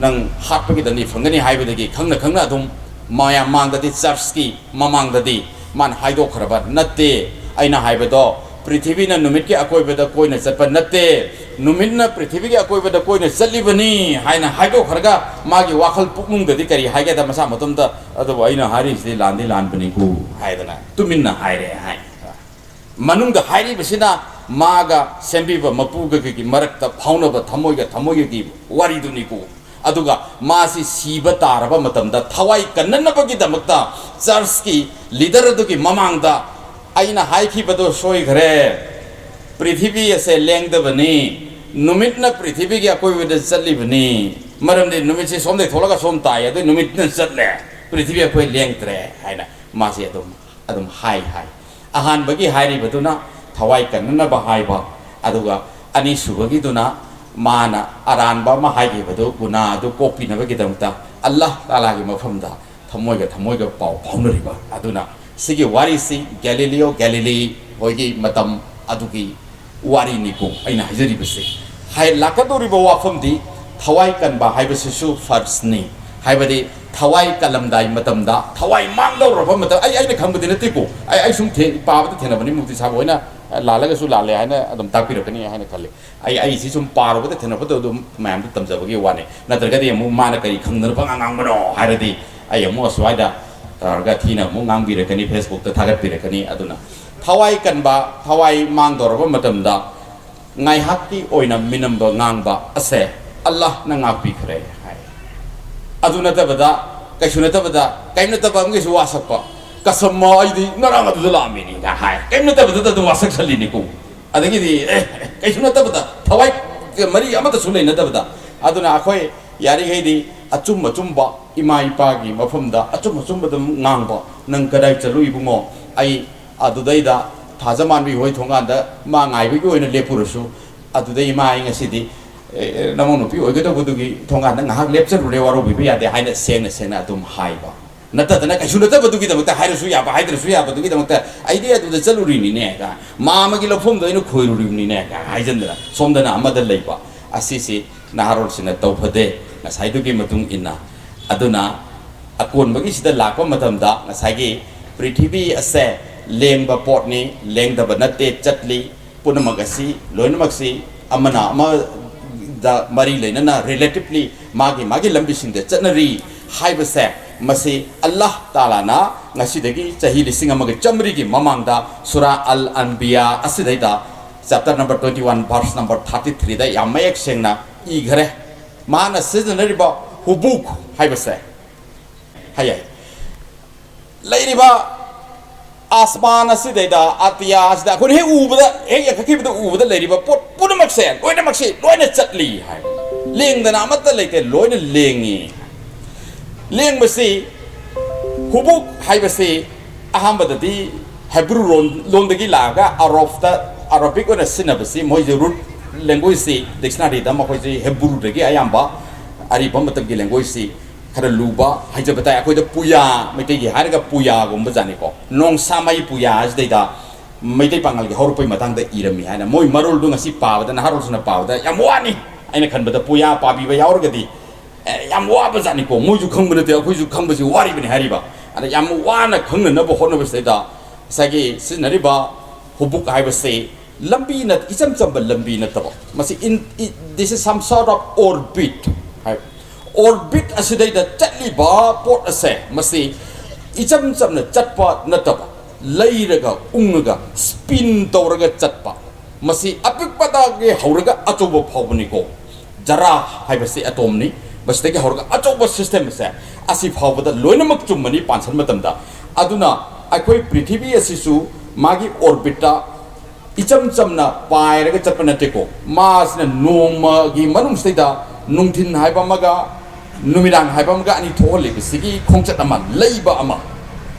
ꯅꯪ ꯍꯥꯠꯄꯒꯤ ꯗꯟꯗꯤ ꯐꯪꯒꯅꯤ ꯍꯥꯏꯕꯗꯒꯤ ꯈꯪꯅ ꯈꯪꯅ ꯑꯗꯨꯝ ꯃꯌꯥꯝ ꯃꯥꯡꯗꯗꯤ, ꯆꯔꯆꯀꯤ ꯃꯃꯥꯡꯗꯗꯤ ꯃꯥꯅ ꯍꯥꯏꯗꯣꯛꯈ꯭ꯔꯕ ꯅꯠꯇꯦ꯫ ꯑꯩꯅ ꯍꯥꯏꯕꯗꯣ ꯄ꯭ꯔꯤꯊꯤꯕꯤꯅ ꯅꯨꯃꯤꯠꯀꯤ ꯑꯀꯣꯏꯕꯗ ꯀꯣꯏꯅ ꯆꯠꯄ ꯅꯠꯇꯦ, ꯅꯨꯃꯤꯠꯅ ꯄ꯭ꯔꯤꯊꯤꯕꯤꯒꯤ ꯑꯀꯣꯏꯕꯗ ꯀꯣꯏꯅ ꯆꯠꯂꯤꯕꯅꯤ ꯍꯥꯏꯅ ꯍꯥꯏꯗꯣꯛꯈ꯭ꯔꯒ ꯃꯥꯒꯤ ꯋꯥꯈꯜ ꯄꯨꯛꯅꯨꯡꯗꯗꯤ ꯀꯔꯤ ꯍꯥꯏꯒꯦꯗ, ꯃꯁꯥ ꯃꯇꯣꯝꯇ, "ꯑꯗꯨꯕꯨ ꯑꯩꯅ ꯍꯥꯏꯔꯤꯁꯤꯗꯤ ꯂꯥꯟꯗꯤ ꯂꯥꯟꯕꯅꯤꯀꯣ" ꯍꯥꯏꯗꯅ ꯇꯨꯃꯤꯟꯅ ꯍꯥꯏꯔꯦ ꯍꯥꯏ꯫ ꯃꯅꯨꯡꯗ ꯍꯥꯏꯔꯤꯕꯁꯤꯅ ꯃꯥꯒ ꯁꯦꯝꯕꯤꯕ ꯃꯄꯨꯒꯒꯤ ꯃꯔꯛꯇ ꯐꯥꯎꯅꯕ ꯊꯃꯣꯏꯒ ꯊꯃꯣꯏꯒꯒꯤ ꯋꯥꯔꯤꯗꯨꯅꯤꯀꯣ꯫ ꯑꯗꯨꯒ ꯃꯥꯁꯤ ꯁꯤꯕ ꯇꯥꯔꯕ ꯃꯇꯝꯗ ꯊꯋꯥꯏ ꯀꯟꯅꯅꯕꯒꯤꯗꯃꯛꯇ ꯆꯔꯆꯀꯤ ꯂꯤꯗꯔ ꯑꯗꯨꯒꯤ ꯃꯃꯥꯡꯗ "ꯑꯩꯅ ꯍꯥꯏꯈꯤꯕꯗꯣ ꯁꯣꯏꯈ꯭ꯔꯦ, ꯄ꯭ꯔꯤꯊꯤꯕꯤ ꯑꯁꯦ ꯂꯦꯡꯗꯕꯅꯤ, ꯅꯨꯃꯤꯠꯅ ꯄ꯭ꯔꯤꯊꯤꯕꯤꯒꯤ ꯑꯀꯣꯏꯕꯗ ꯆꯠꯂꯤꯕꯅꯤ, ꯃꯔꯝꯗꯤ ꯅꯨꯃꯤꯠꯁꯤ ꯁꯣꯝꯗꯒꯤ ꯊꯣꯛꯂꯒ ꯁꯣꯝ ꯇꯥꯏ, ꯑꯗꯨ ꯅꯨꯃꯤꯠꯅ ꯆꯠꯂꯦ, ꯄ꯭ꯔꯤꯊꯤꯕꯤ ꯑꯩꯈꯣꯏ ꯂꯦꯡꯗ꯭ꯔꯦ" ꯍꯥꯏꯅ ꯃꯥꯁꯤ ꯑꯗꯨꯝ ꯑꯗꯨꯝ ꯍꯥꯏ ꯍꯥꯏ꯫ ꯑꯍꯥꯟꯕꯒꯤ ꯍꯥꯏꯔꯤꯕꯗꯨꯅ ꯊꯋꯥꯏ ꯀꯟꯅꯅꯕ ꯍꯥꯏꯕ, ꯑꯗꯨꯒ ꯑꯅꯤꯁꯨꯕꯒꯤꯗꯨꯅ ꯃꯥꯅ ꯑꯔꯥꯟꯕ ꯑꯃ ꯍꯥꯏꯈꯤꯕꯗꯨ, ꯒꯨꯅꯥ ꯑꯗꯨ ꯀꯣꯛꯄꯤꯅꯕꯒꯤꯗꯃꯛꯇ ꯑꯜꯂꯥꯍ ꯇꯥꯂꯥꯒꯤ ꯃꯐꯝꯗ ꯊꯃꯣꯏꯒ ꯊꯃꯣꯏꯒ ꯄꯥꯎ ꯐꯥꯎꯅꯔꯤꯕ꯫ ꯑꯗꯨꯅ ꯁꯤꯒꯤ ꯋꯥꯔꯤꯁꯤ ꯒꯦꯂꯤꯂꯤꯑꯣ ꯒꯦꯂꯤꯂꯤ ꯍꯣꯏꯒꯤ ꯃꯇꯝ ꯑꯗꯨꯒꯤ ꯋꯥꯔꯤꯅꯤꯀꯣ ꯑꯩꯅ ꯍꯥꯏꯖꯔꯤꯕꯁꯦ꯫ ꯍꯥꯏ ꯂꯥꯛꯀꯗꯧꯔꯤꯕ ꯋꯥꯐꯝꯗꯤ ꯊꯋꯥꯏ ꯀꯟꯕ ꯍꯥꯏꯕꯁꯤꯁꯨ ꯐꯔꯁꯅꯤ, ꯍꯥꯏꯕꯗꯤ ꯊꯋꯥꯏ ꯀꯜꯂꯝꯗꯥꯏ ꯃꯇꯝꯗ, ꯊꯋꯥꯏ ꯃꯥꯡꯗꯧꯔꯕ ꯃꯇꯝ, ꯑꯩ, ꯑꯩꯅ ꯈꯪꯕꯗꯤ ꯅꯠꯇꯦꯀꯣ, ꯑꯩ, ꯑꯩ ꯁꯨꯝ ꯊꯦ-, ꯄꯥꯕꯗ ꯊꯦꯡꯅꯕꯅꯤ, ꯃꯨꯐꯇꯤ ꯁꯥꯍꯕ ꯍꯣꯏꯅ ꯂꯥꯜꯂꯒꯁꯨ ꯂꯥꯜꯂꯦ ꯍꯥꯏꯅ ꯑꯗꯨꯝ ꯇꯥꯛꯄꯤꯔꯛꯀꯅꯤ ꯍꯥꯏꯅ ꯈꯜꯂꯤ꯫ ꯑꯩ, ꯑꯩ ꯁꯤ ꯁꯨꯝ ꯄꯥꯔꯨꯕꯗ ꯊꯦꯡꯅꯕꯗꯣ ꯑꯗꯨꯝ ꯃꯌꯥꯝꯗ ꯇꯝꯖꯕꯒꯤ ꯋꯥꯅꯤ, ꯅꯠꯇ꯭ꯔꯒꯗꯤ ꯑꯃꯨꯛ ꯃꯥꯅ ꯀꯔꯤ ꯈꯪꯗꯅ ꯄꯉꯥꯡ ꯉꯥꯡꯕꯅꯣ ꯍꯥꯏꯔꯗꯤ ꯑꯩ ꯑꯃꯨꯛ ꯑꯁ꯭ꯋꯥꯏꯗ ꯇꯧꯔꯒ ꯊꯤꯅ ꯑꯃꯨꯛ ꯉꯥꯡꯕꯤꯔꯛꯀꯅꯤ, Facebookꯇ ꯊꯥꯒꯠꯄꯤꯔꯛꯀꯅꯤ꯫ ꯑꯗꯨꯅ ꯊꯋꯥꯏ ꯀꯟꯕ, ꯊꯋꯥꯏ ꯃꯥꯡꯗꯧꯔꯕ ꯃꯇꯝꯗ ꯉꯥꯏꯍꯥꯛꯀꯤ ꯑꯣꯏꯅ ꯃꯤꯅꯝꯕ ꯉꯥꯡꯕ ꯑꯁꯦ ꯑꯜꯂꯥꯍꯅ ꯉꯥꯛꯄꯤꯈ꯭ꯔꯦ ꯍꯥꯏ꯫ ꯑꯗꯨ ꯅꯠꯇꯕꯗ, ꯀꯩꯁꯨ ꯅꯠꯇꯕꯗ, ꯀꯔꯤꯝ ꯅꯠꯇꯕ ꯑꯃꯒꯤꯁꯨ ꯋꯥꯁꯛꯄ, "ꯀꯁꯝꯃ ꯑꯩꯗꯤ ꯉꯔꯥꯡ ꯑꯗꯨꯗ ꯂꯥꯛꯑꯝꯃꯤꯅꯤꯒ" ꯍꯥꯏ, ꯀꯔꯤꯝ ꯅꯠꯇꯕꯗꯨꯗ ꯑꯗꯨꯝ ꯋꯥꯁꯛꯁꯜꯂꯤꯅꯤꯀꯣ꯫ ꯑꯗꯒꯤꯗꯤ, "ꯑꯦ, ꯀꯩꯁꯨ ꯅꯠꯇꯕꯗ, ꯊꯋꯥꯏ ꯃꯔꯤ ꯑꯃꯠꯇꯁꯨ ꯂꯩꯅꯗꯕꯗ"꯫ ꯑꯗꯨꯅ ꯑꯩꯈꯣꯏ ꯌꯥꯔꯤꯈꯩꯗꯤ ꯑꯆꯨꯝ ꯑꯆꯨꯝꯕ, ꯏꯃꯥ ꯏꯄꯥꯒꯤ ꯃꯐꯝꯗ ꯑꯆꯨꯝ ꯑꯆꯨꯝꯕ ꯑꯗꯨꯝ ꯉꯥꯡꯕ꯫ "ꯅꯪ ꯀꯗꯥꯏ ꯆꯠꯂꯨꯏ ꯏꯕꯨꯡꯉꯣ?" "ꯑꯩ ꯑꯗꯨꯗꯩꯗ ꯊꯥꯖꯃꯥꯟꯕꯤ ꯍꯣꯏ ꯊꯣꯡꯒꯥꯟꯗ ꯃꯥ ꯉꯥꯏꯕꯒꯤ ꯑꯣꯏꯅ ꯂꯦꯞꯄꯨꯔꯁꯨ, ꯑꯗꯨꯗꯩ ꯏꯃꯥ ꯑꯩ ꯉꯁꯤꯗꯤ, ꯑꯦ, ꯅꯃꯧ ꯅꯨꯄꯤ ꯑꯣꯏꯒꯗꯧꯕꯗꯨꯒꯤ ꯊꯣꯡꯒꯥꯟꯗ ꯉꯥꯏꯍꯥꯛ ꯂꯦꯞꯆꯔꯨꯔꯦ, ꯋꯥꯔꯧꯕꯤꯕ ꯌꯥꯗꯦ" ꯍꯥꯏꯅ ꯁꯦꯡꯅ ꯁꯦꯡꯅ ꯑꯗꯨꯝ ꯍꯥꯏꯕ꯫ ꯅꯠꯇꯗꯅ ꯀꯩꯁꯨ ꯅꯠꯇꯕꯗꯨꯒꯤꯗꯃꯛꯇ, ꯍꯥꯏꯔꯁꯨ ꯌꯥꯕ ꯍꯥꯏꯗ꯭ꯔꯁꯨ ꯌꯥꯕꯗꯨꯒꯤꯗꯃꯛꯇ ꯑꯩꯗꯤ ꯑꯗꯨꯗ ꯆꯠꯂꯨꯔꯤꯅꯤꯅꯦ ꯀꯥꯏ, ꯃꯥ ꯑꯃꯒꯤ ꯂꯧꯐꯝꯗꯣ ꯑꯩꯅ ꯈꯣꯏꯔꯨꯔꯤꯕꯅꯤꯅꯦ ꯀꯥꯏ ꯍꯥꯏꯖꯟꯗꯅ ꯁꯣꯝꯗꯅ ꯑꯃꯗ ꯂꯩꯕ ꯑꯁꯤꯁꯤ ꯅꯍꯥꯔꯣꯜꯁꯤꯡꯅ ꯇꯧꯐꯗꯦ꯫ ꯉꯁꯥꯏꯗꯨꯒꯤ ꯃꯇꯨꯡ ꯏꯟꯅ, ꯑꯗꯨꯅ ꯑꯀꯣꯟꯕꯒꯤꯁꯤꯗ ꯂꯥꯛꯄ ꯃꯇꯝꯗ ꯉꯁꯥꯏꯒꯤ ꯄ꯭ꯔꯤꯊꯤꯕꯤ ꯑꯁꯦ ꯂꯦꯡꯕ ꯄꯣꯠꯅꯤ, ꯂꯦꯡꯗꯕ ꯅꯠꯇꯦ, ꯆꯠꯂꯤ꯫ ꯄꯨꯝꯅꯃꯛ ꯑꯁꯤ, ꯂꯣꯏꯅꯃꯛꯁꯤ ꯑꯃꯅ ꯑꯃꯗ ꯃꯔꯤ ꯂꯩꯅꯅ relatively ꯃꯥꯒꯤ ꯃꯥꯒꯤ ꯂꯝꯕꯤꯁꯤꯡꯗ ꯆꯠꯅꯔꯤ ꯍꯥꯏꯕꯁꯦ, ꯃꯁꯤ ꯑꯜꯂꯥꯍ ꯇꯥꯂꯥꯅ ꯉꯁꯤꯗꯒꯤ ꯆꯍꯤ ꯂꯤꯁꯤꯡ ꯑꯃꯒ ꯆꯥꯃꯔꯤꯒꯤ ꯃꯃꯥꯡꯗ ꯁꯨꯔꯥ ꯑꯜ ꯑꯟꯕꯤꯌꯥ ꯑꯁꯤꯗꯩꯗ chapter number twenty one verse number thirty three ꯗ ꯌꯥꯝ ꯃꯌꯦꯛ ꯁꯦꯡꯅ ꯏꯈꯔꯦ꯫ ꯃꯥꯅ ꯁꯤꯖꯤꯟꯅꯔꯤꯕ ꯍꯨꯕꯨꯛ ꯍꯥꯏꯕꯁꯦ, ꯍꯥꯏꯌꯦ, ꯂꯩꯔꯤꯕ ꯑꯁꯃꯥꯟ ꯑꯁꯤꯗꯩꯗ, ꯑꯇꯤꯌꯥ ꯑꯁꯤꯗ ꯑꯩꯈꯣꯏꯅ ꯍꯦꯛ ꯎꯕꯗ, ꯍꯦꯛ ꯌꯦꯡꯈꯠꯈꯤꯕꯗ ꯎꯕꯗ ꯂꯩꯔꯤꯕ ꯄꯣꯠ ꯄꯨꯝꯅꯃꯛꯁꯦ, ꯂꯣꯏꯅꯃꯛꯁꯤ ꯂꯣꯏꯅ ꯆꯠꯂꯤ ꯍꯥꯏ꯫ ꯂꯦꯡꯗꯅ ꯑꯃꯠꯇ ꯂꯩꯇꯦ, ꯂꯣꯏꯅ ꯂꯦꯡꯉꯤ꯫ ꯂꯦꯡꯕꯁꯤ ꯍꯨꯕꯨꯛ ꯍꯥꯏꯕꯁꯤ ꯑꯍꯥꯟꯕꯗꯗꯤ ꯍꯦꯕ꯭ꯔꯨ ꯂꯣꯟ, ꯂꯣꯟꯗꯒꯤ ꯂꯥꯛꯑꯒ ꯑꯔꯣꯞꯇ, ꯑꯔꯣꯕꯤꯛ ꯑꯣꯏꯅ ꯁꯤꯖꯤꯟꯅꯕꯁꯤ, ꯃꯣꯏꯁꯦ ꯔꯨꯠ ꯂꯦꯡꯒ꯭ꯋꯦꯖꯁꯤ, ꯗꯤꯛꯁꯅꯥꯔꯤꯗ ꯃꯈꯣꯏꯁꯤ ꯍꯦꯕ꯭ꯔꯨꯗꯒꯤ ꯑꯌꯥꯝꯕ ꯑꯔꯤꯕ ꯃꯇꯝꯒꯤ ꯂꯦꯡꯒ꯭ꯋꯦꯖꯁꯤ ꯈꯔ ꯂꯨꯕ ꯍꯥꯏꯖꯕ ꯇꯥꯏ꯫ ꯑꯩꯈꯣꯏꯗ ꯄꯨꯌꯥ, ꯃꯩꯇꯩꯒꯤ ꯍꯥꯏꯔꯒ ꯄꯨꯌꯥꯒꯨꯝꯕ ꯖꯥꯠꯅꯤꯀꯣ꯫ ꯅꯣꯡꯁꯥꯃꯩ ꯄꯨꯌꯥ ꯑꯁꯤꯗꯩꯗ ꯃꯩꯇꯩ ꯄꯥꯉꯜꯒꯤ ꯍꯧꯔꯛꯄꯒꯤ ꯃꯇꯥꯡꯗ ꯏꯔꯝꯃꯤ ꯍꯥꯏꯅ ꯃꯣꯏ ꯃꯔꯣꯜꯗꯨ ꯉꯁꯤ ꯄꯥꯕꯗ, ꯅꯍꯥꯔꯣꯜꯁꯤꯡꯅ ꯄꯥꯕꯗ ꯌꯥꯝ ꯋꯥꯅꯤ꯫ ꯑꯩꯅ ꯈꯟꯕꯗ ꯄꯨꯌꯥ ꯄꯥꯕꯤꯕ ꯌꯥꯎꯔꯒꯗꯤ, ꯑꯦ, ꯌꯥꯝ ꯋꯥꯕ ꯖꯥꯠꯅꯤꯀꯣ꯫ ꯃꯣꯏꯁꯨ ꯈꯪꯕ ꯅꯠꯇꯦ, ꯑꯩꯈꯣꯏꯁꯨ ꯈꯪꯕꯁꯤ ꯋꯥꯔꯤꯕꯅꯤ ꯍꯥꯏꯔꯤꯕ꯫ ꯑꯗ ꯌꯥꯝ ꯋꯥꯅ ꯈꯪꯅꯅꯕ ꯍꯣꯠꯅꯕꯁꯤꯗꯩꯗ ꯉꯁꯥꯏꯒꯤ ꯁꯤꯖꯤꯟꯅꯔꯤꯕ ꯍꯨꯕꯨꯛ ꯍꯥꯏꯕꯁꯤ ꯂꯝꯕꯤ ꯅꯠ-, ꯏꯆꯝ ꯆꯝꯕ ꯂꯝꯕꯤ ꯅꯠꯇꯕ, ꯃꯁꯤ in, i-, this is some sort of orbit high. Orbit ꯑꯁꯤꯗꯩꯗ ꯆꯠꯂꯤꯕ ꯄꯣꯠ ꯑꯁꯦ, ꯃꯁꯤ ꯏꯆꯝ ꯆꯝꯅ ꯆꯠꯄ ꯅꯠꯇꯕ, ꯂꯩꯔꯒ ꯎꯡꯉꯒ spin ꯇꯧꯔꯒ ꯆꯠꯄ, ꯃꯁꯤ ꯑꯄꯤꯛꯄꯗꯒꯤ ꯍꯧꯔꯒ ꯑꯆꯧꯕ ꯐꯥꯎꯕꯅꯤꯀꯣ꯫ ꯖꯔꯥ ꯍꯥꯏꯕꯁꯤ ꯑꯦꯇꯣꯝꯅꯤ꯫ ꯃꯁꯤꯗꯒꯤ ꯍꯧꯔꯒ ꯑꯆꯧꯕ system ꯑꯁꯦ, ꯑꯁꯤ ꯐꯥꯎꯕꯗ ꯂꯣꯏꯅꯃꯛ ꯆꯨꯝꯕꯅꯤ ꯄꯥꯟꯁꯟ ꯃꯇꯝꯗ꯫ ꯑꯗꯨꯅ ꯑꯩꯈꯣꯏ ꯄ꯭ꯔꯤꯊꯤꯕꯤ ꯑꯁꯤꯁꯨ ꯃꯥꯒꯤ orbitꯇ ꯏꯆꯝ ꯆꯝꯅ ꯄꯥꯏꯔꯒ ꯆꯠꯄ ꯅꯠꯇꯦꯀꯣ꯫ ꯃꯥꯁꯤꯅ ꯅꯣꯡꯃꯒꯤ ꯃꯅꯨꯡꯁꯤꯗꯩꯗ ꯅꯨꯡꯊꯤꯟ ꯍꯥꯏꯕ ꯑꯃꯒ ꯅꯨꯃꯤꯗꯥꯡ ꯍꯥꯏꯕ ꯑꯃꯒ ꯑꯅꯤ ꯊꯣꯛꯍꯜꯂꯤꯕꯁꯤꯒꯤ ꯈꯣꯡꯆꯠ ꯑꯃ, ꯂꯩꯕ ꯑꯃ,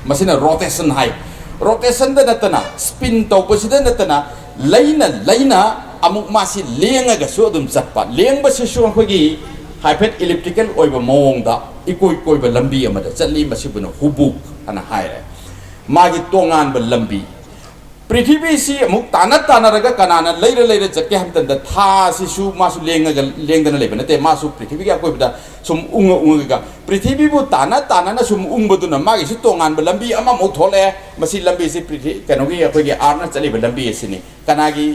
ꯃꯁꯤꯅ rotation ꯍꯥꯏ꯫ Rotationꯗ ꯅꯠꯇꯅ, spin ꯇꯧꯕꯁꯤꯗ ꯅꯠꯇꯅ, ꯂꯩꯅ ꯂꯩꯅ ꯑꯃꯨꯛ ꯃꯥꯁꯤ ꯂꯦꯡꯉꯒꯁꯨ ꯑꯗꯨꯝ ꯆꯠꯄ꯫ ꯂꯦꯡꯕꯁꯤꯁꯨ ꯑꯩꯈꯣꯏꯒꯤ ꯍꯥꯏꯐꯦꯠ elliptical ꯑꯣꯏꯕ ꯃꯑꯣꯡꯗ ꯏꯀꯣꯏ ꯀꯣꯏꯕ ꯂꯝꯕꯤ ꯑꯃꯗ ꯆꯠꯂꯤ꯫ ꯃꯁꯤꯕꯨꯅ ꯍꯨꯕꯨꯛ ꯍꯥꯏꯅ ꯍꯥꯏꯔꯦ꯫ ꯃꯥꯒꯤ ꯇꯣꯉꯥꯟꯕ ꯂꯝꯕꯤ꯫ ꯄ꯭ꯔꯤꯊꯤꯕꯤꯁꯤ ꯑꯃꯨꯛ ꯇꯥꯟꯅ ꯇꯥꯟꯅꯔꯒ ꯀꯅꯥꯅ ꯂꯩꯔ ꯂꯩꯔ ꯆꯠꯀꯦ ꯍꯥꯏꯕ ꯃꯇꯝꯗ, ꯊꯥꯁꯤꯁꯨ ꯃꯥꯁꯨ ꯂꯦꯡꯉꯒ, ꯂꯦꯡꯗꯅ ꯂꯩꯕ ꯅꯠꯇꯦ꯫ ꯃꯥꯁꯨ ꯄ꯭ꯔꯤꯊꯤꯕꯤꯒꯤ ꯑꯀꯣꯏꯕꯗ ꯁꯨꯝ ꯎꯪꯉ ꯎꯪꯉꯒ, ꯄ꯭ꯔꯤꯊꯤꯕꯤꯕꯨ ꯇꯥꯟꯅ ꯇꯥꯟꯅꯅ ꯁꯨꯝ ꯎꯪꯕꯗꯨꯅ ꯃꯥꯒꯤꯁꯨ ꯇꯣꯉꯥꯟꯕ ꯂꯝꯕꯤ ꯑꯃꯃꯨꯛ ꯊꯣꯛꯂꯛꯑꯦ꯫ ꯃꯁꯤ ꯂꯝꯕꯤꯁꯤ ꯄ꯭ꯔꯤꯊꯤ-, ꯀꯩꯅꯣꯒꯤ, ꯑꯩꯈꯣꯏꯒꯤ ꯑꯥꯔꯠꯅ ꯆꯠꯂꯤꯕ ꯂꯝꯕꯤ ꯑꯁꯤꯅꯤ꯫ ꯀꯅꯥꯒꯤ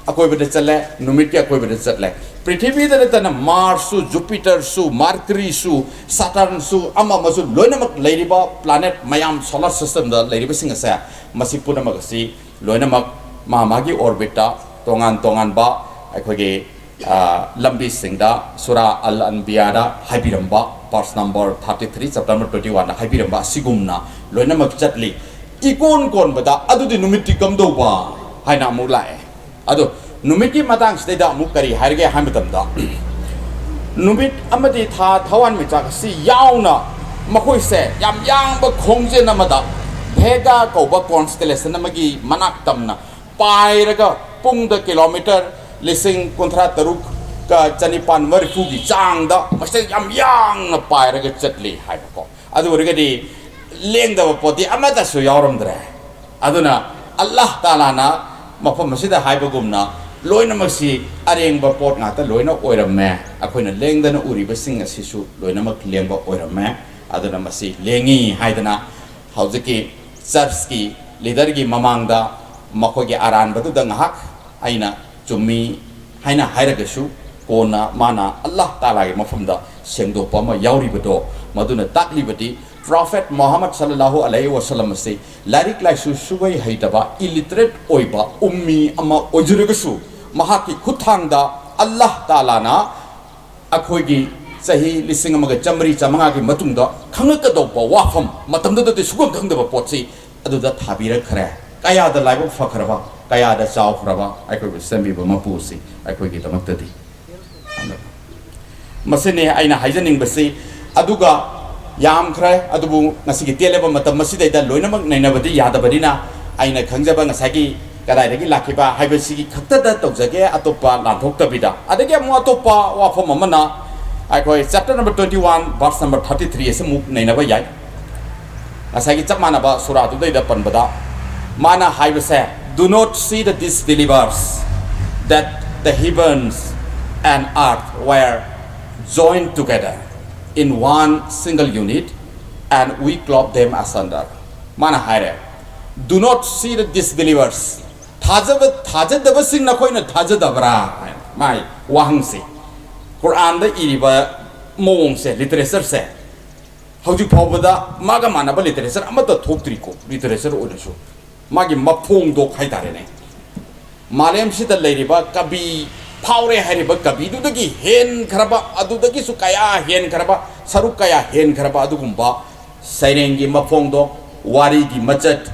ꯑꯀꯣꯏꯕꯗ ꯆꯠꯂꯦ? ꯅꯨꯃꯤꯠꯀꯤ ꯑꯀꯣꯏꯕꯗ ꯆꯠꯂꯦ꯫ ꯄ꯭ꯔꯤꯊꯤꯕꯤꯗ ꯅꯠꯇꯅ ꯃꯥꯔꯁꯁꯨ, ꯖꯨꯄꯤꯇꯔꯁꯨ, ꯃꯥꯔꯀꯔꯤꯁꯨ, ꯁꯥꯇꯔꯟꯁꯨ, ꯑꯃ ꯑꯃꯁꯨ ꯂꯣꯏꯅꯃꯛ ꯂꯩꯔꯤꯕ ꯄ꯭ꯂꯥꯅꯦꯠ ꯃꯌꯥꯝ, ꯁꯣꯂꯔ ꯁꯤꯁꯇꯦꯝꯗ ꯂꯩꯔꯤꯕꯁꯤꯡ ꯑꯁꯦ, ꯃꯁꯤ ꯄꯨꯝꯅꯃꯛ ꯑꯁꯤ ꯂꯣꯏꯅꯃꯛ ꯃꯥ ꯃꯥꯒꯤ ꯑꯣꯔꯕꯤꯠꯇ ꯇꯣꯉꯥꯟ ꯇꯣꯉꯥꯟꯕ ꯑꯩꯈꯣꯏꯒꯤ, ꯑ, ꯂꯝꯕꯤꯁꯤꯡꯗ ꯁꯨꯔꯥ ꯑꯜ ꯑꯟꯕꯤꯌꯥꯗ ꯍꯥꯏꯕꯤꯔꯝꯕ, verse number thirty three, chapter number twenty one ꯗ ꯍꯥꯏꯕꯤꯔꯝꯕ ꯑꯁꯤꯒꯨꯝꯅ ꯂꯣꯏꯅꯃꯛ ꯆꯠꯂꯤ꯫ ꯏꯀꯣꯟ ꯀꯣꯟꯕꯗ ꯑꯗꯨꯗꯤ ꯅꯨꯃꯤꯠꯇꯤ ꯀꯝꯗꯧꯕ ꯍꯥꯏꯅ ꯑꯃꯨꯛ ꯂꯥꯛꯑꯦ꯫ ꯑꯗꯣ ꯅꯨꯃꯤꯠꯀꯤ ꯃꯇꯥꯡꯁꯤꯗꯩꯗ ꯑꯃꯨꯛ ꯀꯔꯤ ꯍꯥꯏꯔꯒꯦ ꯍꯥꯏꯕ ꯃꯇꯝꯗ, ꯅꯨꯃꯤꯠ ꯑꯃꯗꯤ ꯊꯥ ꯊꯋꯥꯟꯃꯤꯆꯥꯛ ꯑꯁꯤ ꯌꯥꯎꯅ ꯃꯈꯣꯏꯁꯦ ꯌꯥꯝ ꯌꯥꯡꯕ ꯈꯣꯡꯖꯦꯜ ꯑꯃꯗ ꯚꯦꯒꯥ ꯀꯧꯕ constellation ꯑꯃꯒꯤ ꯃꯅꯥꯛ ꯇꯝꯅ ꯄꯥꯏꯔꯒ ꯄꯨꯡꯗ ꯀꯤꯂꯣꯃꯤꯇꯔ ꯂꯤꯁꯤꯡ ꯀꯨꯟꯊ꯭ꯔꯥ ꯇꯔꯨꯛꯀ ꯆꯅꯤꯄꯥꯟ ꯃꯔꯤꯐꯨꯒꯤ ꯆꯥꯡꯗ ꯃꯁꯤꯗ ꯌꯥꯝ ꯌꯥꯡꯅ ꯄꯥꯏꯔꯒ ꯆꯠꯂꯤ ꯍꯥꯏꯕꯀꯣ꯫ ꯑꯗꯨ ꯑꯣꯏꯔꯒꯗꯤ ꯂꯦꯡꯗꯕ ꯄꯣꯠꯇꯤ ꯑꯃꯠꯇꯁꯨ ꯌꯥꯎꯔꯝꯗ꯭ꯔꯦ꯫ ꯑꯗꯨꯅ ꯑꯜꯂꯥꯍ ꯇꯥꯂꯥꯅ ꯃꯐꯝ ꯑꯁꯤꯗ ꯍꯥꯏꯕꯒꯨꯝꯅ ꯂꯣꯏꯅꯃꯛꯁꯤ ꯑꯔꯦꯡꯕ ꯄꯣꯠ ꯉꯥꯛꯇ ꯂꯣꯏꯅ ꯑꯣꯏꯔꯝꯃꯦ꯫ ꯑꯩꯈꯣꯏꯅ ꯂꯦꯡꯗꯅ ꯎꯔꯤꯕꯁꯤꯡ ꯑꯁꯤꯁꯨ ꯂꯣꯏꯅꯃꯛ ꯂꯦꯡꯕ ꯑꯣꯏꯔꯝꯃꯦ꯫ ꯑꯗꯨꯅ ꯃꯁꯤ ꯂꯦꯡꯉꯤ ꯍꯥꯏꯗꯅ ꯍꯧꯖꯤꯛꯀꯤ ꯆꯔꯆꯀꯤ ꯂꯤꯗꯔꯒꯤ ꯃꯃꯥꯡꯗ ꯃꯈꯣꯏꯒꯤ ꯑꯔꯥꯟꯕꯗꯨꯗ ꯉꯥꯏꯍꯥꯛ ꯑꯩꯅ ꯆꯨꯝꯃꯤ ꯍꯥꯏꯅ ꯍꯥꯏꯔꯒꯁꯨ, ꯀꯣꯟꯅ ꯃꯥꯅ ꯑꯜꯂꯥꯍ ꯇꯥꯂꯥꯒꯤ ꯃꯐꯝꯗ ꯁꯦꯡꯗꯣꯛꯄ ꯑꯃ ꯌꯥꯎꯔꯤꯕꯗꯣ, ꯃꯗꯨꯅ ꯇꯥꯛꯂꯤꯕꯗꯤ ꯄ꯭ꯔꯣꯐꯦꯠ ꯃꯨꯍꯝꯃꯗ ꯁꯜꯂꯜꯂꯥꯍꯨ ꯑꯂꯩꯍꯤ ꯋꯁꯜꯂꯝ ꯑꯁꯤ ꯂꯥꯏꯔꯤꯛ ꯂꯥꯏꯁꯨ ꯁꯨꯡꯍꯩ ꯍꯩꯇꯕ, illiterate ꯑꯣꯏꯕ ꯎꯝꯃꯤ ꯑꯃ ꯑꯣꯏꯖꯔꯒꯁꯨ, ꯃꯍꯥꯛꯀꯤ ꯈꯨꯠꯊꯥꯡꯗ ꯑꯜꯂꯥꯍ ꯇꯥꯂꯥꯅ ꯑꯩꯈꯣꯏꯒꯤ ꯆꯍꯤ ꯂꯤꯁꯤꯡ ꯑꯃꯒ ꯆꯥꯃꯔꯤ ꯆꯥꯃꯉꯥꯒꯤ ꯃꯇꯨꯡꯗ ꯈꯪꯉꯛꯀꯗꯧꯕ ꯋꯥꯐꯝ, ꯃꯇꯝꯗꯨꯗꯗꯤ ꯁꯨꯈꯪ ꯈꯪꯗꯕ ꯄꯣꯠꯁꯤ ꯑꯗꯨꯗ ꯊꯥꯕꯤꯔꯛꯈ꯭ꯔꯦ꯫ ꯀꯌꯥꯗ ꯂꯥꯏꯕꯛ ꯐꯈ꯭ꯔꯕ, ꯀꯌꯥꯗ ꯆꯥꯎꯈ꯭ꯔꯕ ꯑꯩꯈꯣꯏꯕꯨ ꯁꯦꯝꯕꯤꯕ ꯃꯄꯨ ꯑꯁꯤ ꯑꯩꯈꯣꯏꯒꯤꯗꯃꯛꯇꯗꯤ꯫ ꯃꯁꯤꯅꯤ ꯑꯩꯅ ꯍꯥꯏꯖꯅꯤꯡꯕꯁꯤ꯫ ꯑꯗꯨꯒ ꯌꯥꯝꯈ꯭ꯔꯦ, ꯑꯗꯨꯕꯨ ꯉꯁꯤꯒꯤ ꯇꯦꯜꯂꯕ ꯃꯇꯝ ꯑꯁꯤꯗꯩꯗ ꯂꯣꯏꯅꯃꯛ ꯅꯩꯅꯕꯗꯤ ꯌꯥꯗꯕꯅꯤꯅ, ꯑꯩꯅ ꯈꯪꯖꯕ ꯉꯁꯥꯏꯒꯤ ꯀꯗꯥꯏꯗꯒꯤ ꯂꯥꯛꯈꯤꯕ ꯍꯥꯏꯕꯁꯤꯒꯤ ꯈꯛꯇꯗ ꯇꯧꯖꯒꯦ, ꯑꯇꯣꯞꯄ ꯂꯥꯟꯊꯣꯛꯇꯕꯤꯗ꯫ ꯑꯗꯒꯤ ꯑꯃꯨꯛ ꯑꯇꯣꯞꯄ ꯋꯥꯐꯝ ꯑꯃꯅ, ꯑꯩꯈꯣꯏ chapter number twenty one, verse number thirty three ꯑꯁꯤꯃꯨꯛ ꯅꯩꯅꯕ ꯌꯥꯏ꯫ ꯉꯁꯥꯏꯒꯤ ꯆꯞ ꯃꯥꯟꯅꯕ ꯁꯨꯔꯥꯗꯨꯗꯩꯗ ꯄꯟꯕꯗ, ꯃꯥꯅ ꯍꯥꯏꯕꯁꯦ, "Do not see the disbelievers, that the heavens and earth were joined together in one single unit, and we clove them asunder." ꯃꯥꯅ ꯍꯥꯏꯔꯦ, "Do not see the disbelievers." ꯊꯥꯖꯕ, ꯊꯥꯖꯗꯕꯁꯤꯡ ꯅꯈꯣꯏꯅ ꯊꯥꯖꯗꯕ꯭ꯔꯥ? ꯃꯥꯏ ꯋꯥꯍꯪꯁꯤ꯫ ꯀꯨꯔꯥꯟꯗ ꯏꯔꯤꯕ ꯃꯑꯣꯡꯁꯦ, literature ꯁꯦ, ꯍꯧꯖꯤꯛ ꯐꯥꯎꯕꯗ ꯃꯥꯒ ꯃꯥꯟꯅꯕ literature ꯑꯃꯠꯇ ꯊꯣꯛꯇ꯭ꯔꯤꯀꯣ, literature ꯑꯣꯏꯔꯁꯨ꯫ ꯃꯥꯒꯤ ꯃꯐꯣꯡꯗꯣ ꯍꯥꯏꯇꯥꯔꯦꯅꯦ꯫ ꯃꯥꯂꯦꯝꯁꯤꯗ ꯂꯩꯔꯤꯕ ꯀꯕꯤ, ꯐꯥꯎꯔꯦ ꯍꯥꯏꯔꯤꯕ ꯀꯕꯤꯗꯨꯗꯒꯤ ꯍꯦꯟꯈ꯭ꯔꯕ, ꯑꯗꯨꯗꯒꯤꯁꯨ ꯀꯌꯥ ꯍꯦꯟꯈ꯭ꯔꯕ, ꯁꯔꯨꯛ ꯀꯌꯥ ꯍꯦꯟꯈ꯭ꯔꯕ ꯑꯗꯨꯒꯨꯝꯕ ꯁꯩꯔꯦꯡꯒꯤ ꯃꯐꯣꯡꯗꯣ, ꯋꯥꯔꯤꯒꯤ ꯃꯆꯠ,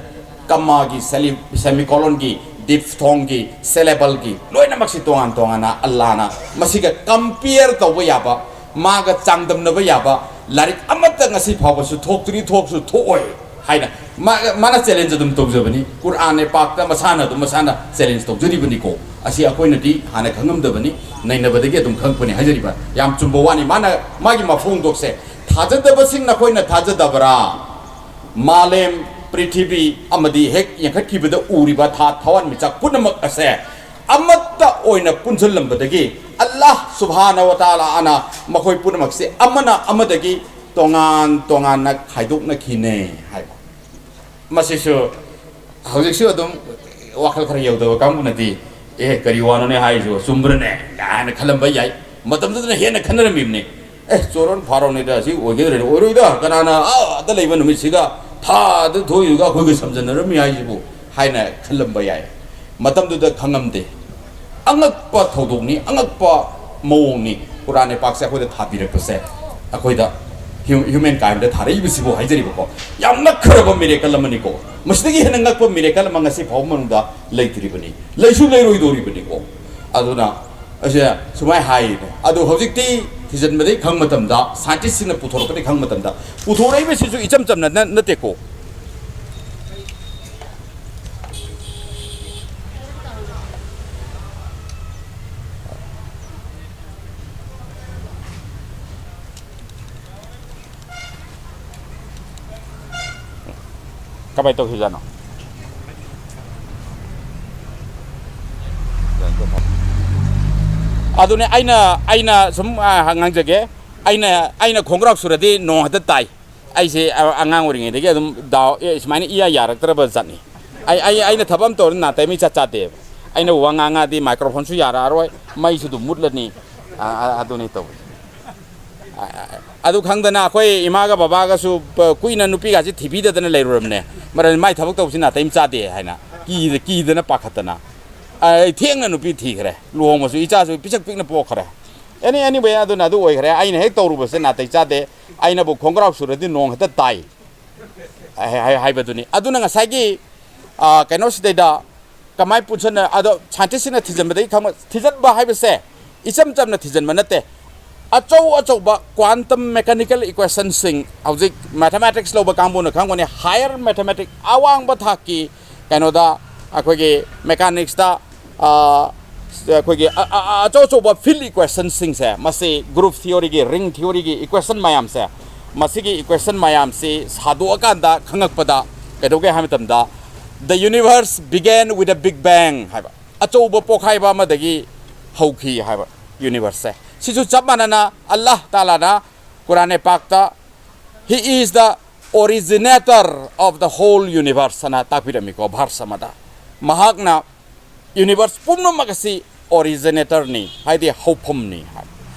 ꯀꯃꯥꯒꯤ, ꯁꯦꯂꯤ-, semicolon ꯒꯤ, diphthong ꯒꯤ, syllable ꯒꯤ, ꯂꯣꯏꯅꯃꯛꯁꯤ ꯇꯣꯉꯥꯟ ꯇꯣꯉꯥꯟꯅ ꯑꯜꯂꯥꯅ ꯃꯁꯤꯒ compare ꯇꯧꯕ ꯌꯥꯕ, ꯃꯥꯒ ꯆꯥꯡꯗꯝꯅꯕ ꯌꯥꯕ ꯂꯥꯏꯔꯤꯛ ꯑꯃꯠꯇ ꯉꯁꯤ ꯐꯥꯎꯕꯁꯨ ꯊꯣꯛꯇ꯭ꯔꯤ, ꯊꯣꯛꯁꯨ ꯊꯣꯛꯑꯣꯏ ꯍꯥꯏꯅ ꯃꯥ-, ꯃꯥꯅ challenge ꯑꯗꯨꯝ ꯇꯧꯖꯕꯅꯤ꯫ ꯀꯨꯔꯥꯟꯅꯦ ꯄꯥꯛꯇ ꯃꯁꯥꯅ ꯑꯗꯨꯝ ꯃꯁꯥꯅ challenge ꯇꯧꯖꯔꯤꯕꯅꯤꯀꯣ꯫ ꯑꯁꯤ ꯑꯩꯈꯣꯏꯅꯗꯤ ꯍꯥꯟꯅ ꯈꯪꯉꯝꯗꯕꯅꯤ, ꯅꯩꯅꯕꯗꯒꯤ ꯑꯗꯨꯝ ꯈꯪꯉꯛꯄꯅꯤ ꯍꯥꯏꯖꯔꯤꯕ꯫ ꯌꯥꯝ ꯆꯨꯝꯕ ꯋꯥꯅꯤ꯫ ꯃꯥꯅ, ꯃꯥꯒꯤ ꯃꯐꯣꯡꯗꯣꯛꯁꯦ, "ꯊꯥꯖꯗꯕꯁꯤꯡ ꯅꯈꯣꯏꯅ ꯊꯥꯖꯗꯕ꯭ꯔꯥ? ꯃꯥꯂꯦꯝ, ꯄ꯭ꯔꯤꯊꯤꯕꯤ ꯑꯃꯗꯤ ꯍꯦꯛ ꯌꯦꯡꯈꯠꯈꯤꯕꯗ ꯎꯔꯤꯕ ꯊꯥ ꯊꯋꯥꯟꯃꯤꯆꯥꯛ ꯄꯨꯝꯅꯃꯛ ꯑꯁꯦ ꯑꯃꯠꯇ ꯑꯣꯏꯅ ꯄꯨꯟꯁꯤꯜꯂꯝꯕꯗꯒꯤ ꯑꯜꯂꯥꯍ ꯁꯨꯕꯍꯥꯅꯍꯨ ꯋ ꯇꯥꯂꯥꯅ ꯃꯈꯣꯏ ꯄꯨꯝꯅꯃꯛꯁꯦ ꯑꯃꯅ ꯑꯃꯗꯒꯤ ꯇꯣꯉꯥꯟ ꯇꯣꯉꯥꯟꯅ ꯈꯥꯏꯗꯣꯛꯅꯈꯤꯅꯦ" ꯍꯥꯏꯕ꯫ ꯃꯁꯤꯁꯨ ꯍꯧꯖꯤꯛꯁꯨ ꯑꯗꯨꯝ ꯋꯥꯈꯜ ꯈꯔ ꯌꯧꯗꯕ ꯀꯥꯡꯕꯨꯅꯗꯤ, "ꯑꯦ, ꯀꯔꯤ ꯋꯥꯅꯣꯅꯦ ꯍꯥꯏꯔꯤꯁꯤꯕꯣ, ꯆꯨꯝꯕ꯭ꯔꯅꯦ?" ꯀꯥꯏꯅ ꯈꯜꯂꯝꯕ ꯌꯥꯏ꯫ ꯃꯇꯝꯗꯨꯗꯅ ꯍꯦꯟꯅ ꯈꯟꯅꯔꯝꯃꯤꯕꯅꯤ꯫ "ꯑꯦ, ꯆꯣꯔꯣꯟ ꯐꯥꯔꯣꯟꯅꯤꯗ, ꯑꯁꯤ ꯑꯣꯏꯒꯗ꯭ꯔꯅꯦ? ꯑꯣꯏꯔꯣꯏꯗ, ꯀꯅꯥꯅ ꯑꯥꯗ ꯂꯩꯕ ꯅꯨꯃꯤꯠꯁꯤꯒ ꯊꯥꯗ ꯊꯣꯛꯏꯗꯨꯒ ꯑꯩꯈꯣꯏꯒ ꯁꯝꯖꯟꯅꯔꯝꯃꯤ ꯍꯥꯏꯁꯤꯕꯨ?" ꯍꯥꯏꯅ ꯈꯜꯂꯝꯕ ꯌꯥꯏ꯫ ꯃꯇꯝꯗꯨꯗ ꯈꯪꯉꯝꯗꯦ꯫ ꯑꯉꯛꯄ ꯊꯧꯗꯣꯛꯅꯤ, ꯑꯉꯛꯄ ꯃꯑꯣꯡꯅꯤ ꯀꯨꯔꯥꯟ ꯄꯥꯛꯁꯦ ꯑꯩꯈꯣꯏꯗ ꯊꯥꯕꯤꯔꯛꯄꯁꯦ, ꯑꯩꯈꯣꯏꯗ ꯍ꯭ꯌꯨ-, humankind ꯗ ꯊꯥꯔꯛꯏꯕꯁꯤꯕꯨ ꯍꯥꯏꯖꯔꯤꯕꯀꯣ, ꯌꯥꯝ ꯉꯛꯈ꯭ꯔꯕ miracle ꯑꯃꯅꯤꯀꯣ꯫ ꯃꯁꯤꯗꯒꯤ ꯍꯦꯟꯅ ꯉꯛꯄ miracle ꯑꯃ ꯉꯁꯤ ꯐꯥꯎꯕ ꯃꯅꯨꯡꯗ ꯂꯩꯇ꯭ꯔꯤꯕꯅꯤ, ꯂꯩꯁꯨ ꯂꯩꯔꯣꯏꯗꯧꯔꯤꯕꯅꯤꯀꯣ꯫ ꯑꯗꯨꯅ ꯑꯁꯦ ꯁꯨꯃꯥꯏꯅ ꯍꯥꯏꯅꯦ꯫ ꯑꯗꯣ ꯍꯧꯖꯤꯛꯇꯤ ꯊꯤꯖꯤꯟꯕꯗꯒꯤ ꯈꯪꯕ ꯃꯇꯝꯗ, scientist ꯁꯤꯡꯅ ꯄꯨꯊꯣꯔꯛꯄꯗꯒꯤ ꯈꯪꯕ ꯃꯇꯝꯗ, ꯄꯨꯊꯣꯔꯛꯏꯕꯁꯤꯁꯨ ꯏꯆꯝ ꯆꯝꯅ ꯅ-, ꯅꯠꯇꯦꯀꯣ꯫ ꯀꯃꯥꯏꯅ ꯇꯧꯈꯤꯕꯖꯥꯠꯅꯣ? ꯑꯗꯨꯅꯦ ꯑꯩꯅ, ꯑꯩꯅ ꯁꯨꯝ, ꯑ, ꯉꯥꯡꯖꯒꯦ꯫ ꯑꯩꯅ, ꯑꯩꯅ ꯈꯣꯡꯒ꯭ꯔꯥꯎ ꯁꯨꯔꯗꯤ ꯅꯣꯡ ꯍꯦꯛꯇ ꯇꯥꯏ꯫ ꯑꯩꯁꯦ, ꯑ, ꯑꯉꯥꯡ ꯑꯣꯏꯔꯤꯉꯩꯗꯒꯤ ꯑꯗꯨꯝ ꯗꯥꯎ, ꯑꯦ, ꯁꯨꯃꯥꯏꯅ ꯏꯌꯥ ꯌꯥꯔꯛꯇ꯭ꯔꯕ ꯖꯥꯠꯅꯤ꯫ ꯑꯩ, ꯑꯩ, ꯑꯩꯅ ꯊꯕꯛ ꯑꯃ ꯇꯧꯔꯗꯤ ꯅꯥꯇꯩ ꯑꯃ ꯏꯆꯥ ꯆꯥꯗꯦꯕ꯫ ꯑꯩꯅ ꯋꯥ ꯉꯥꯡꯉꯛꯑꯗꯤ ꯃꯥꯏꯀ꯭ꯔꯣꯐꯣꯟꯁꯨ ꯌꯥꯔꯛꯑꯔꯣꯏ, ꯃꯩꯁꯨ ꯑꯗꯨꯝ ꯃꯨꯠꯂꯅꯤ꯫ ꯑ, ꯑ, ꯑꯗꯨꯅꯤ ꯇꯧꯔꯤꯁꯦ꯫ ꯑ, ꯑ, ꯑꯗꯨ ꯈꯪꯗꯅ ꯑꯩꯈꯣꯏ ꯏꯃꯥꯒ ꯕꯕꯥꯒꯁꯨ ꯄ-, ꯀꯨꯏꯅ ꯅꯨꯄꯤꯒꯁꯤ ꯊꯤꯕꯤꯗꯗꯅ ꯂꯩꯔꯨꯔꯕꯅꯦ꯫ ꯃꯔꯝꯗꯤ ꯃꯥꯏ ꯊꯕꯛ ꯇꯧꯕꯁꯤ ꯅꯥꯇꯩ ꯑꯃ ꯆꯥꯗꯦ ꯍꯥꯏꯅ ꯀꯤꯗ-, ꯀꯤꯗꯅ ꯄꯥꯈꯠꯇꯅ꯫ ꯑ, ꯑꯩ ꯊꯦꯡꯅ ꯅꯨꯄꯤ ꯊꯤꯈ꯭ꯔꯦ꯫ ꯂꯨꯍꯣꯡꯕꯁꯨ ꯏꯆꯥꯁꯨ ꯄꯤꯁꯛ ꯄꯤꯛꯅ ꯄꯣꯛꯈ꯭ꯔꯦ꯫ Any, anyway, ꯑꯗꯨꯅ ꯑꯗꯨ ꯑꯣꯏꯈ꯭ꯔꯦ꯫ ꯑꯩꯅ ꯍꯦꯛ ꯇꯧꯔꯨꯕꯁꯦ ꯅꯥꯇꯩ ꯆꯥꯗꯦ꯫ ꯑꯩꯅꯕꯨ ꯈꯣꯡꯒ꯭ꯔꯥꯎ ꯁꯨꯔꯗꯤ ꯅꯣꯡ ꯍꯦꯛꯇ ꯇꯥꯏ꯫ ꯍꯥꯏ-, ꯍꯥꯏ-, ꯍꯥꯏꯕꯗꯨꯅꯤ꯫ ꯑꯗꯨꯅ ꯉꯁꯥꯏꯒꯤ, ꯑ, ꯀꯩꯅꯣꯁꯤꯗꯩꯗ ꯀꯃꯥꯏ ꯄꯨꯟꯁꯟꯅ-, ꯑꯗꯣ scientistꯁꯤꯡꯅ ꯊꯤꯖꯤꯟꯕꯗꯒꯤ ꯈꯪꯕ, ꯊꯤꯖꯤꯟꯕ ꯍꯥꯏꯕꯁꯦ ꯏꯆꯝ ꯆꯝꯅ ꯊꯤꯖꯤꯟꯕ ꯅꯠꯇꯦ꯫ ꯑꯆꯧ ꯑꯆꯧꯕ quantum mechanical equationꯁꯤꯡ, ꯍꯧꯖꯤꯛ mathematics ꯂꯧꯕ ꯀꯥꯡꯕꯨꯅ ꯈꯪꯒꯅꯤ, higher mathematics, ꯑꯋꯥꯡꯕ ꯊꯥꯛꯀꯤ ꯀꯩꯅꯣꯗ, ꯑꯩꯈꯣꯏꯒꯤ mechanicsꯇ, ꯑ, ꯑꯩꯈꯣꯏꯒꯤ ꯑ-, ꯑ-, ꯑ-, ꯑꯆꯧ ꯑꯆꯧꯕ field equationꯁꯤꯡꯁꯦ, ꯃꯁꯤ group theoryꯒꯤ, ring theoryꯒꯤ equation ꯃꯌꯥꯝꯁꯦ, ꯃꯁꯤꯒꯤ equation ꯃꯌꯥꯝꯁꯤ ꯁꯥꯗꯣꯛꯑꯀꯥꯟꯗ ꯈꯪꯉꯛꯄꯗ ꯀꯩꯗꯧꯒꯦ ꯍꯥꯏꯕ ꯃꯇꯝꯗ, "The universe began with a big bang" ꯍꯥꯏꯕ, ꯑꯆꯧꯕ ꯄꯣꯛꯈꯥꯏꯕ ꯑꯃꯗꯒꯤ ꯍꯧꯈꯤ ꯍꯥꯏꯕ universeꯁꯦ꯫ ꯁꯤꯁꯨ ꯆꯞ ꯃꯥꯟꯅꯅ ꯑꯜꯂꯥꯍ ꯇꯥꯂꯥꯅ ꯀꯨꯔꯥꯟ ꯄꯥꯛꯇ, "He is the originator of the whole universe" ꯑꯅ ꯇꯥꯛꯄꯤꯔꯝꯃꯤꯀꯣ verse ꯑꯃꯗ꯫ ꯃꯍꯥꯛꯅ universe ꯄꯨꯝꯅꯃꯛ ꯑꯁꯤ originatorꯅꯤ, ꯍꯥꯏꯗꯤ ꯍꯧꯐꯝꯅꯤ ꯍꯥꯏ꯫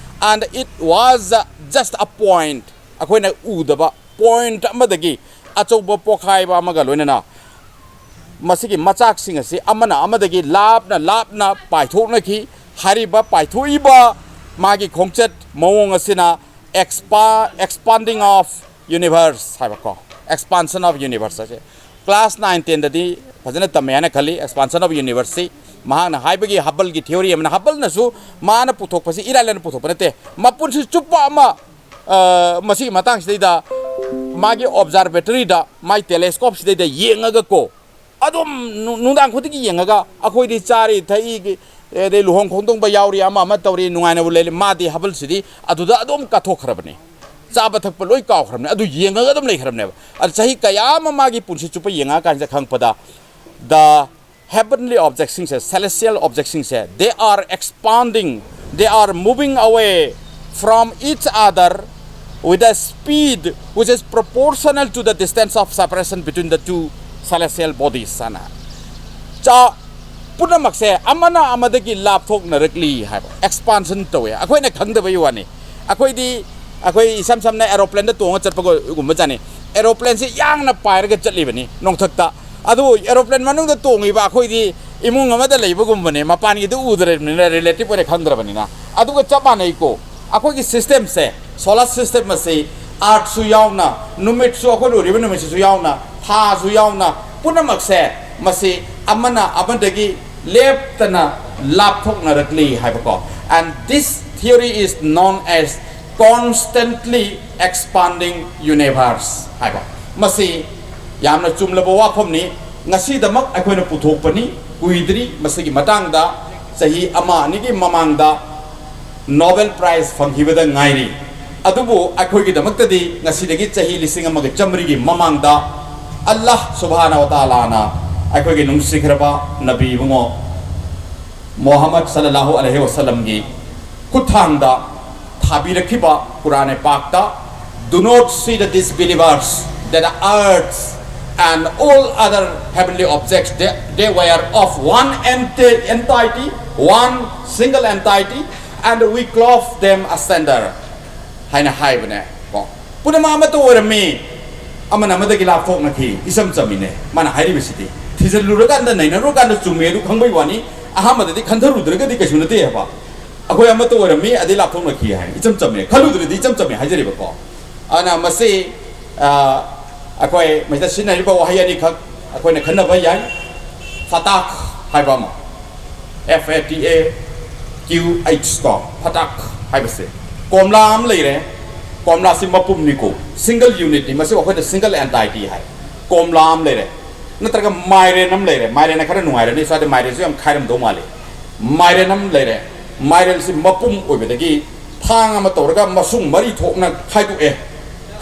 "And it was just a point", ꯑꯩꯈꯣꯏꯅ ꯎꯗꯕ point ꯑꯃꯗꯒꯤ ꯑꯆꯧꯕ ꯄꯣꯈꯥꯏꯕ ꯑꯃꯒ ꯂꯣꯏꯅꯅ ꯃꯁꯤꯒꯤ ꯃꯆꯥꯛꯁꯤꯡ ꯑꯁꯤ ꯑꯃꯅ ꯑꯃꯗꯒꯤ ꯂꯥꯞꯅ ꯂꯥꯞꯅ ꯄꯥꯏꯊꯣꯛꯅꯈꯤ꯫ ꯍꯥꯏꯔꯤꯕ ꯄꯥꯏꯊꯣꯛꯏꯕ ꯃꯥꯒꯤ ꯈꯣꯡꯆꯠ ꯃꯑꯣꯡ ꯑꯁꯤꯅ expa-, expanding of universe ꯍꯥꯏꯕꯀꯣ, expansion of universe ꯑꯁꯦ class nine tenꯗꯗꯤ ꯐꯖꯅ ꯇꯝꯃꯦ ꯍꯥꯏꯅ ꯈꯜꯂꯤ꯫ Expansion of universeꯁꯤ ꯃꯍꯥꯛꯅ ꯍꯥꯏꯕꯒꯤ Hubbleꯒꯤ theory ꯑꯃꯅ, Hubbleꯅꯁꯨ ꯃꯥꯅ ꯄꯨꯊꯣꯛꯄꯁꯤ ꯏꯔꯥꯏ ꯂꯥꯏꯅ ꯄꯨꯊꯣꯛꯄ ꯅꯠꯇꯦ꯫ ꯃꯄꯨꯟꯁꯤ ꯆꯨꯞꯄ ꯑꯃ, ꯑ, ꯃꯁꯤꯒꯤ ꯃꯇꯥꯡꯁꯤꯗꯩꯗ ꯃꯥꯒꯤ observatoryꯗ, ꯃꯥꯒꯤ telescopeꯁꯤꯗꯩꯗ ꯌꯦꯡꯉꯒ ꯀꯣ, ꯑꯗꯨꯝ ꯅꯨ-, ꯅꯨꯡꯗꯥꯡ ꯈꯨꯗꯤꯡꯒꯤ ꯌꯦꯡꯉꯒ, ꯑꯩꯈꯣꯏꯗꯤ ꯆꯥꯔꯤ ꯊꯛꯏ, ꯑꯗꯩ ꯂꯨꯍꯣꯡ ꯈꯣꯡꯗꯣꯡꯕ ꯌꯥꯎꯔꯤ, ꯑꯃ ꯑꯃ ꯇꯧꯔꯤ, ꯅꯨꯡꯉꯥꯏꯅꯕꯨ ꯂꯩꯔꯤ, ꯃꯥꯗꯤ Hubbleꯁꯤꯗꯤ ꯑꯗꯨꯗ ꯑꯗꯨꯝ ꯀꯠꯊꯣꯛꯈ꯭ꯔꯕꯅꯤ꯫ ꯆꯥꯕ ꯊꯛꯄ ꯂꯣꯏ ꯀꯥꯎꯈ꯭ꯔꯕꯅꯦ꯫ ꯑꯗꯨ ꯌꯦꯡꯉꯒ ꯑꯗꯨꯝ ꯂꯩꯈ꯭ꯔꯕꯅꯦꯕ꯫ ꯑꯗꯨ ꯆꯍꯤ ꯀꯌꯥ ꯑꯃ ꯃꯥꯒꯤ ꯄꯨꯟꯁꯤ ꯆꯨꯞꯄ ꯌꯦꯡꯉꯛꯑꯀꯥꯟꯁꯤꯗ ꯈꯪꯉꯛꯄꯗ, the heavenly objectꯁꯤꯡꯁꯦ, celestial objectꯁꯤꯡꯁꯦ, they are expanding, they are moving away from each other with a speed which is proportional to the distance of separation between the two celestial bodies ꯍꯥꯏꯅ꯫ ꯆꯥ ꯄꯨꯝꯅꯃꯛꯁꯦ ꯑꯃꯅ ꯑꯃꯗꯒꯤ ꯂꯥꯞꯊꯣꯛꯅꯔꯛꯂꯤ ꯍꯥꯏꯕ, expansion ꯇꯧꯋꯦ꯫ ꯑꯩꯈꯣꯏꯅ ꯈꯪꯗꯕꯩ ꯋꯥꯅꯤ꯫ ꯑꯩꯈꯣꯏꯗꯤ, ꯑꯩꯈꯣꯏ ꯏꯁꯝ ꯁꯝꯅ aeroplaneꯗ ꯇꯣꯡꯉ ꯆꯠꯄꯒꯨꯝꯕ ꯖꯥꯠꯅꯤ꯫ Aeroplaneꯁꯤ ꯌꯥꯡꯅ ꯄꯥꯏꯔꯒ ꯆꯠꯂꯤꯕꯅꯤ ꯅꯣꯡꯊꯛꯇ꯫ ꯑꯗꯨ aeroplane ꯃꯅꯨꯡꯗ ꯇꯣꯡꯉꯤꯕ ꯑꯩꯈꯣꯏꯗꯤ ꯏꯃꯨꯡ ꯑꯃꯗ ꯂꯩꯕꯒꯨꯝꯕꯅꯦ, ꯃꯄꯥꯟꯒꯤꯗꯨ ꯎꯗ꯭ꯔꯕꯅꯤꯅ, relative ꯑꯣꯏꯅ ꯈꯪꯗ꯭ꯔꯕꯅꯤꯅ꯫ ꯑꯗꯨꯒ ꯆꯞ ꯃꯥꯟꯅꯩꯀꯣ꯫ ꯑꯩꯈꯣꯏꯒꯤ systemꯁꯦ, solar system ꯑꯁꯤ earthꯁꯨ ꯌꯥꯎꯅ, ꯅꯨꯃꯤꯠꯁꯨ, ꯑꯩꯈꯣꯏꯅ ꯎꯔꯤꯕ ꯅꯨꯃꯤꯠꯁꯤꯁꯨ ꯌꯥꯎꯅ, ꯊꯥꯁꯨ ꯌꯥꯎꯅ, ꯄꯨꯝꯅꯃꯛꯁꯦ ꯃꯁꯤ ꯑꯃꯅ ꯑꯃꯗꯒꯤ ꯂꯦꯞꯇꯅ ꯂꯥꯞꯊꯣꯛꯅꯔꯛꯂꯤ ꯍꯥꯏꯕꯀꯣ꯫ And this theory is known as constantly expanding universe ꯍꯥꯏꯕ꯫ ꯃꯁꯤ ꯌꯥꯝꯅ ꯆꯨꯝꯂꯕ ꯋꯥꯐꯝꯅꯤ꯫ ꯉꯁꯤꯗꯃꯛ ꯑꯩꯈꯣꯏꯅ ꯄꯨꯊꯣꯛꯄꯅꯤ, ꯀꯨꯏꯗ꯭ꯔꯤ꯫ ꯃꯁꯤꯒꯤ ꯃꯇꯥꯡꯗ ꯆꯍꯤ ꯑꯃ ꯑꯅꯤꯒꯤ ꯃꯃꯥꯡꯗ Nobel Prize ꯐꯪꯈꯤꯕꯗ ꯉꯥꯏꯔꯤ꯫ ꯑꯗꯨꯕꯨ ꯑꯩꯈꯣꯏꯒꯤꯗꯃꯛꯇꯗꯤ ꯉꯁꯤꯗꯒꯤ ꯆꯍꯤ ꯂꯤꯁꯤꯡ ꯑꯃꯒ ꯆꯥꯃꯔꯤꯒꯤ ꯃꯃꯥꯡꯗ ꯑꯜꯂꯥꯍ ꯁꯨꯕꯍꯥꯅ ꯋ ꯇꯥꯂꯥꯅ ꯑꯩꯈꯣꯏꯒꯤ ꯅꯨꯡꯁꯤꯈ꯭ꯔꯕ ꯅꯕꯤ ꯏꯕꯨꯡꯉꯣ ꯃꯣꯍꯝꯃꯗ ꯁꯜꯂꯜꯂꯥꯍꯨ ꯑꯂꯩꯍꯤ ꯋꯁꯜꯂꯝꯒꯤ ꯈꯨꯠꯊꯥꯡꯗ ꯊꯥꯕꯤꯔꯛꯈꯤꯕ ꯀꯨꯔꯥꯟ ꯄꯥꯛꯇ, "Do not see the disbelievers, that the earth and all other heavenly objects, they, they were of one enti-, entity, one single entity, and we clove them asunder" ꯍꯥꯏꯅ ꯍꯥꯏꯕꯅꯦ ꯀꯣ꯫ ꯄꯨꯝꯅꯃꯛ ꯑꯃꯠꯇ ꯑꯣꯏꯔꯝꯃꯤ, ꯑꯃꯅ ꯑꯃꯗꯒꯤ ꯂꯥꯞꯊꯣꯛꯅꯈꯤ꯫ ꯏꯆꯝ ꯆꯝꯃꯤꯅꯦ ꯃꯥꯅ ꯍꯥꯏꯔꯤꯕꯁꯤꯗꯤ꯫ ꯊꯤꯖꯤꯜꯂꯨꯔꯀꯥꯟꯗ, ꯅꯩꯅꯔꯨꯔꯀꯥꯟꯗ ꯆꯨꯝꯃꯦ ꯑꯗꯨ ꯈꯪꯕꯩ ꯋꯥꯅꯤ꯫ ꯑꯍꯥꯟꯕꯗꯗꯤ ꯈꯟꯊꯔꯨꯗ꯭ꯔꯒꯗꯤ ꯀꯩꯁꯨ ꯅꯠꯇꯦ ꯍꯥꯏꯕ꯫ ꯑꯩꯈꯣꯏ ꯑꯃꯠꯇ ꯑꯣꯏꯔꯝꯃꯤ, ꯑꯗꯩ ꯂꯥꯞꯊꯣꯛꯅꯈꯤ ꯍꯥꯏ꯫ ꯏꯆꯝ ꯆꯝꯃꯦ, ꯈꯜꯂꯨꯗ꯭ꯔꯗꯤ ꯏꯆꯝ ꯆꯝꯃꯦ ꯍꯥꯏꯖꯔꯤꯕꯀꯣ꯫ ꯑꯗꯨꯅ ꯃꯁꯤ, ꯑ, ꯑꯩꯈꯣꯏ ꯃꯁꯤꯗ ꯁꯤꯖꯤꯟꯅꯔꯤꯕ ꯋꯥꯍꯩ ꯑꯅꯤꯈꯛ ꯑꯩꯈꯣꯏꯅ ꯈꯟꯅꯕ ꯌꯥꯏ꯫ ꯐꯇꯥꯛ ꯍꯥꯏꯕ ꯑꯃ, F A T A Q H ꯀꯣ, ꯐꯇꯥꯛ ꯍꯥꯏꯕꯁꯦ꯫ ꯀꯣꯝꯂꯥ ꯑꯃ ꯂꯩꯔꯦ, ꯀꯣꯝꯂꯥꯁꯤ ꯃꯄꯨꯝꯅꯤꯀꯣ, single unitꯅꯤ꯫ ꯃꯁꯤ ꯑꯩꯈꯣꯏꯅ single entity ꯍꯥꯏ꯫ ꯀꯣꯝꯂꯥ ꯑꯃ ꯂꯩꯔꯦ, ꯅꯠꯇ꯭ꯔꯒ ꯃꯥꯏꯔꯦꯟ ꯑꯃ ꯂꯩꯔꯦ꯫ ꯃꯥꯏꯔꯦꯟꯅ ꯈꯔ ꯅꯨꯡꯉꯥꯏꯔꯅꯤ, ꯁ꯭ꯋꯥꯏꯗ ꯃꯥꯏꯔꯦꯟꯁꯨ ꯌꯥꯝ ꯈꯥꯏꯔꯝꯗꯧ ꯃꯥꯜꯂꯤ꯫ ꯃꯥꯏꯔꯦꯟ ꯑꯃ ꯂꯩꯔꯦ, ꯃꯥꯏꯔꯦꯟꯁꯤ ꯃꯄꯨꯝ ꯑꯣꯏꯕꯗꯒꯤ ꯊꯥꯡ ꯑꯃ ꯇꯧꯔꯒ ꯃꯁꯨꯡ ꯃꯔꯤ ꯊꯣꯛꯅ ꯈꯥꯏꯗꯣꯛꯑꯦ꯫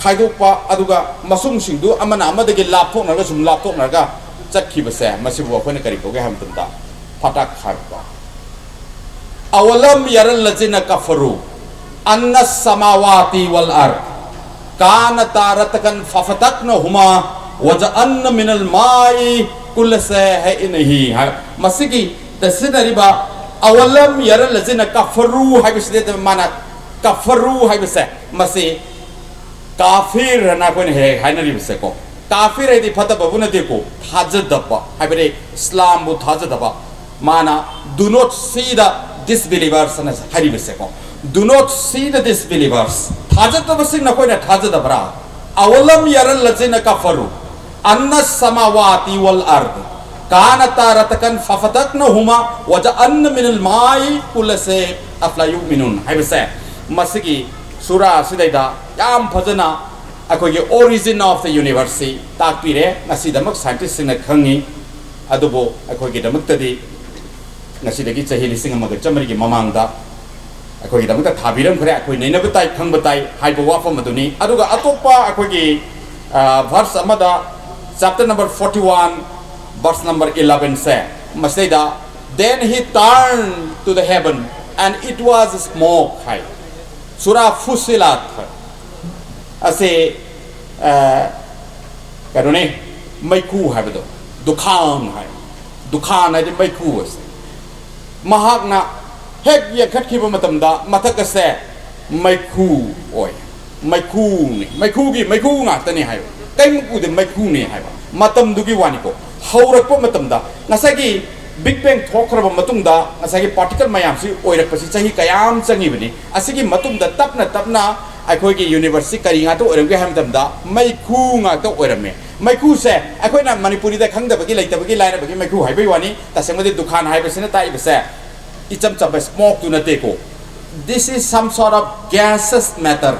ꯈꯥꯏꯗꯣꯛꯄ, ꯑꯗꯨꯒ ꯃꯁꯨꯡꯁꯤꯡꯗꯨ ꯑꯃꯅ ꯑꯃꯗꯒꯤ ꯂꯥꯞꯊꯣꯛꯅꯔꯒ ꯁꯨꯝ ꯂꯥꯞꯊꯣꯛꯅꯔꯒ ꯆꯠꯈꯤꯕꯁꯦ, ꯃꯁꯤꯕꯨ ꯑꯩꯈꯣꯏꯅ ꯀꯔꯤ ꯀꯧꯒꯦ ꯍꯥꯏꯕ ꯃꯇꯝꯗ ꯐꯇꯛ ꯍꯥꯏꯕ꯫ "ꯑꯋꯂꯝ ꯌꯔꯜ ꯂꯖꯤꯅ ꯀꯐꯔꯨ ꯑꯟꯅ ꯁꯃꯥꯋꯥꯇꯤ ꯋꯜ ꯑꯔ ꯀꯥꯅ ꯇꯥꯔꯇꯀꯟ ꯐꯐꯇꯛꯅ ꯍꯨꯃꯥ ꯋꯖ ꯑꯟꯅ ꯃꯤꯅꯜ ꯃꯥꯏ ꯀꯨꯜꯂꯁꯦ ꯍꯦ ꯏꯅꯍꯤ" ꯍꯥꯏ꯫ ꯃꯁꯤꯒꯤ ꯗ ꯁꯤꯖꯤꯟꯅꯔꯤꯕ "ꯑꯋꯂꯝ ꯌꯔꯜ ꯂꯖꯤꯅ ꯀꯐꯔꯨ" ꯍꯥꯏꯕꯁꯤꯗꯤ ꯃꯥꯅ "ꯀꯐꯔꯨ" ꯍꯥꯏꯕꯁꯦ, ꯃꯁꯤ ꯀꯥꯐꯤꯔ ꯍꯥꯏꯅ ꯑꯩꯈꯣꯏꯅ ꯍꯦꯛ ꯍꯦꯛ ꯍꯥꯏꯅꯔꯤꯕꯁꯦꯀꯣ꯫ ꯀꯥꯐꯤꯔ ꯍꯥꯏꯗꯤ ꯐꯠꯇꯕꯕꯨ ꯅꯠꯇꯦꯀꯣ, ꯊꯥꯖꯗꯕ ꯍꯥꯏꯕꯗꯤ ꯏꯁꯂꯥꯝꯕꯨ ꯊꯥꯖꯗꯕ꯫ ꯃꯥꯅ "Do not see the disbelievers" ꯍꯥꯏꯅ ꯍꯥꯏꯔꯤꯕꯁꯦꯀꯣ꯫ "Do not see the disbelievers", ꯊꯥꯖꯗꯕꯁꯤꯡ ꯅꯈꯣꯏꯅ ꯊꯥꯖꯗꯕ꯭ꯔꯥ? "ꯑꯋꯂꯝ ꯌꯔꯜ ꯂꯖꯤꯅ ꯀꯐꯔꯨ ꯑꯟꯅ ꯁꯃꯥꯋꯥꯇꯤ ꯋꯜ ꯑꯔꯗ ꯀꯥꯅ ꯇꯥꯔꯇꯀꯟ ꯐꯐꯇꯛꯅ ꯍꯨꯃꯥ ꯋꯖ ꯑꯟꯅ ꯃꯤꯅꯜ ꯃꯥꯏ ꯀꯨꯜꯂꯁꯦ ꯑꯐꯂꯥ ꯌꯨꯃꯤꯅꯨꯟ" ꯍꯥꯏꯕꯁꯦ, ꯃꯁꯤꯒꯤ ꯁꯨꯔꯥ ꯑꯁꯤꯗꯩꯗ ꯌꯥꯝ ꯐꯖꯅ ꯑꯩꯈꯣꯏꯒꯤ origin of the universe ꯁꯤ ꯇꯥꯛꯄꯤꯔꯦ꯫ ꯉꯁꯤꯗꯃꯛ ꯁꯥꯏꯟꯇꯤꯁꯁꯤꯡꯅ ꯈꯪꯉꯤ, ꯑꯗꯨꯕꯨ ꯑꯩꯈꯣꯏꯒꯤꯗꯃꯛꯇꯗꯤ ꯉꯁꯤꯗꯒꯤ ꯆꯍꯤ ꯂꯤꯁꯤꯡ ꯑꯃꯒ ꯆꯥꯃꯔꯤꯒꯤ ꯃꯃꯥꯡꯗ ꯑꯩꯈꯣꯏꯒꯤꯗꯃꯛꯇ ꯊꯥꯕꯤꯔꯝꯈ꯭ꯔꯦ꯫ ꯑꯩꯈꯣꯏ ꯅꯩꯅꯕ ꯇꯥꯏ, ꯈꯪꯕ ꯇꯥꯏ ꯍꯥꯏꯕ ꯋꯥꯐꯝ ꯑꯗꯨꯅꯤ꯫ ꯑꯗꯨꯒ ꯑꯇꯣꯞꯄ ꯑꯩꯈꯣꯏꯒꯤ, ꯑ, verse ꯑꯃꯗ, chapter number forty one, verse number eleven say, ꯃꯁꯤꯗꯩꯗ, "Then he turned to the heaven and it was smoke" ꯍꯥꯏ꯫ ꯁꯨꯔꯥ ꯐꯨꯁꯤꯂꯥꯠ ꯍꯥꯏ꯫ ꯑꯁꯤ, ꯑ, ꯀꯩꯅꯣꯅꯦ, ꯃꯩꯈꯨ ꯍꯥꯏꯕꯗꯣ, ꯗꯨꯈꯥꯟ ꯍꯥꯏ꯫ ꯗꯨꯈꯥꯟ ꯍꯥꯏꯗꯤ ꯃꯩꯈꯨ ꯑꯁꯦ꯫ ꯃꯍꯥꯛꯅ ꯍꯦꯛ ꯌꯦꯡꯈꯠꯈꯤꯕ ꯃꯇꯝꯗ ꯃꯊꯛ ꯑꯁꯦ ꯃꯩꯈꯨ ꯑꯣꯏ꯫ ꯃꯩꯈꯨꯅꯤ, ꯃꯩꯈꯨꯒꯤ ꯃꯩꯈꯨ ꯉꯥꯛꯇꯅꯤ ꯍꯥꯏꯕ, ꯀꯩꯝ ꯎꯗꯦ, ꯃꯩꯈꯨꯅꯤ ꯍꯥꯏꯕ꯫ ꯃꯇꯝꯗꯨꯒꯤ ꯋꯥꯅꯤꯀꯣ꯫ ꯍꯧꯔꯛꯄ ꯃꯇꯝꯗ ꯉꯁꯥꯏꯒꯤ Big Bang ꯊꯣꯛꯈ꯭ꯔꯕ ꯃꯇꯨꯡꯗ ꯉꯁꯥꯏꯒꯤ particle ꯃꯌꯥꯝꯁꯤ ꯑꯣꯏꯔꯛꯄꯁꯤ ꯆꯍꯤ ꯀꯌꯥ ꯑꯃ ꯆꯪꯉꯤꯕꯅꯤ꯫ ꯑꯁꯤꯒꯤ ꯃꯇꯨꯡꯗ ꯇꯞꯅ ꯇꯞꯅ ꯑꯩꯈꯣꯏꯒꯤ universe ꯁꯤ ꯀꯔꯤ ꯉꯥꯛꯇ ꯑꯣꯏꯔꯝꯒꯦ ꯍꯥꯏꯕ ꯃꯇꯝꯗ ꯃꯩꯈꯨ ꯉꯥꯛꯇ ꯑꯣꯏꯔꯝꯃꯦ꯫ ꯃꯩꯈꯨꯁꯦ ꯑꯩꯈꯣꯏꯅ ꯃꯅꯤꯄꯨꯔꯤꯗ ꯈꯪꯗꯕꯒꯤ, ꯂꯩꯇꯕꯒꯤ, ꯂꯥꯏꯔꯕꯒꯤ ꯃꯩꯈꯨ ꯍꯥꯏꯕꯒꯤ ꯋꯥꯅꯤ꯫ ꯇꯁꯦꯡꯕꯗꯤ ꯗꯨꯈꯥꯟ ꯍꯥꯏꯕꯁꯤꯅ ꯇꯥꯛꯏꯕꯁꯦ ꯏꯆꯝ ꯆꯝꯕ smoke ꯇꯨ ꯅꯠꯇꯦꯀꯣ꯫ This is some sort of gaseous matter꯫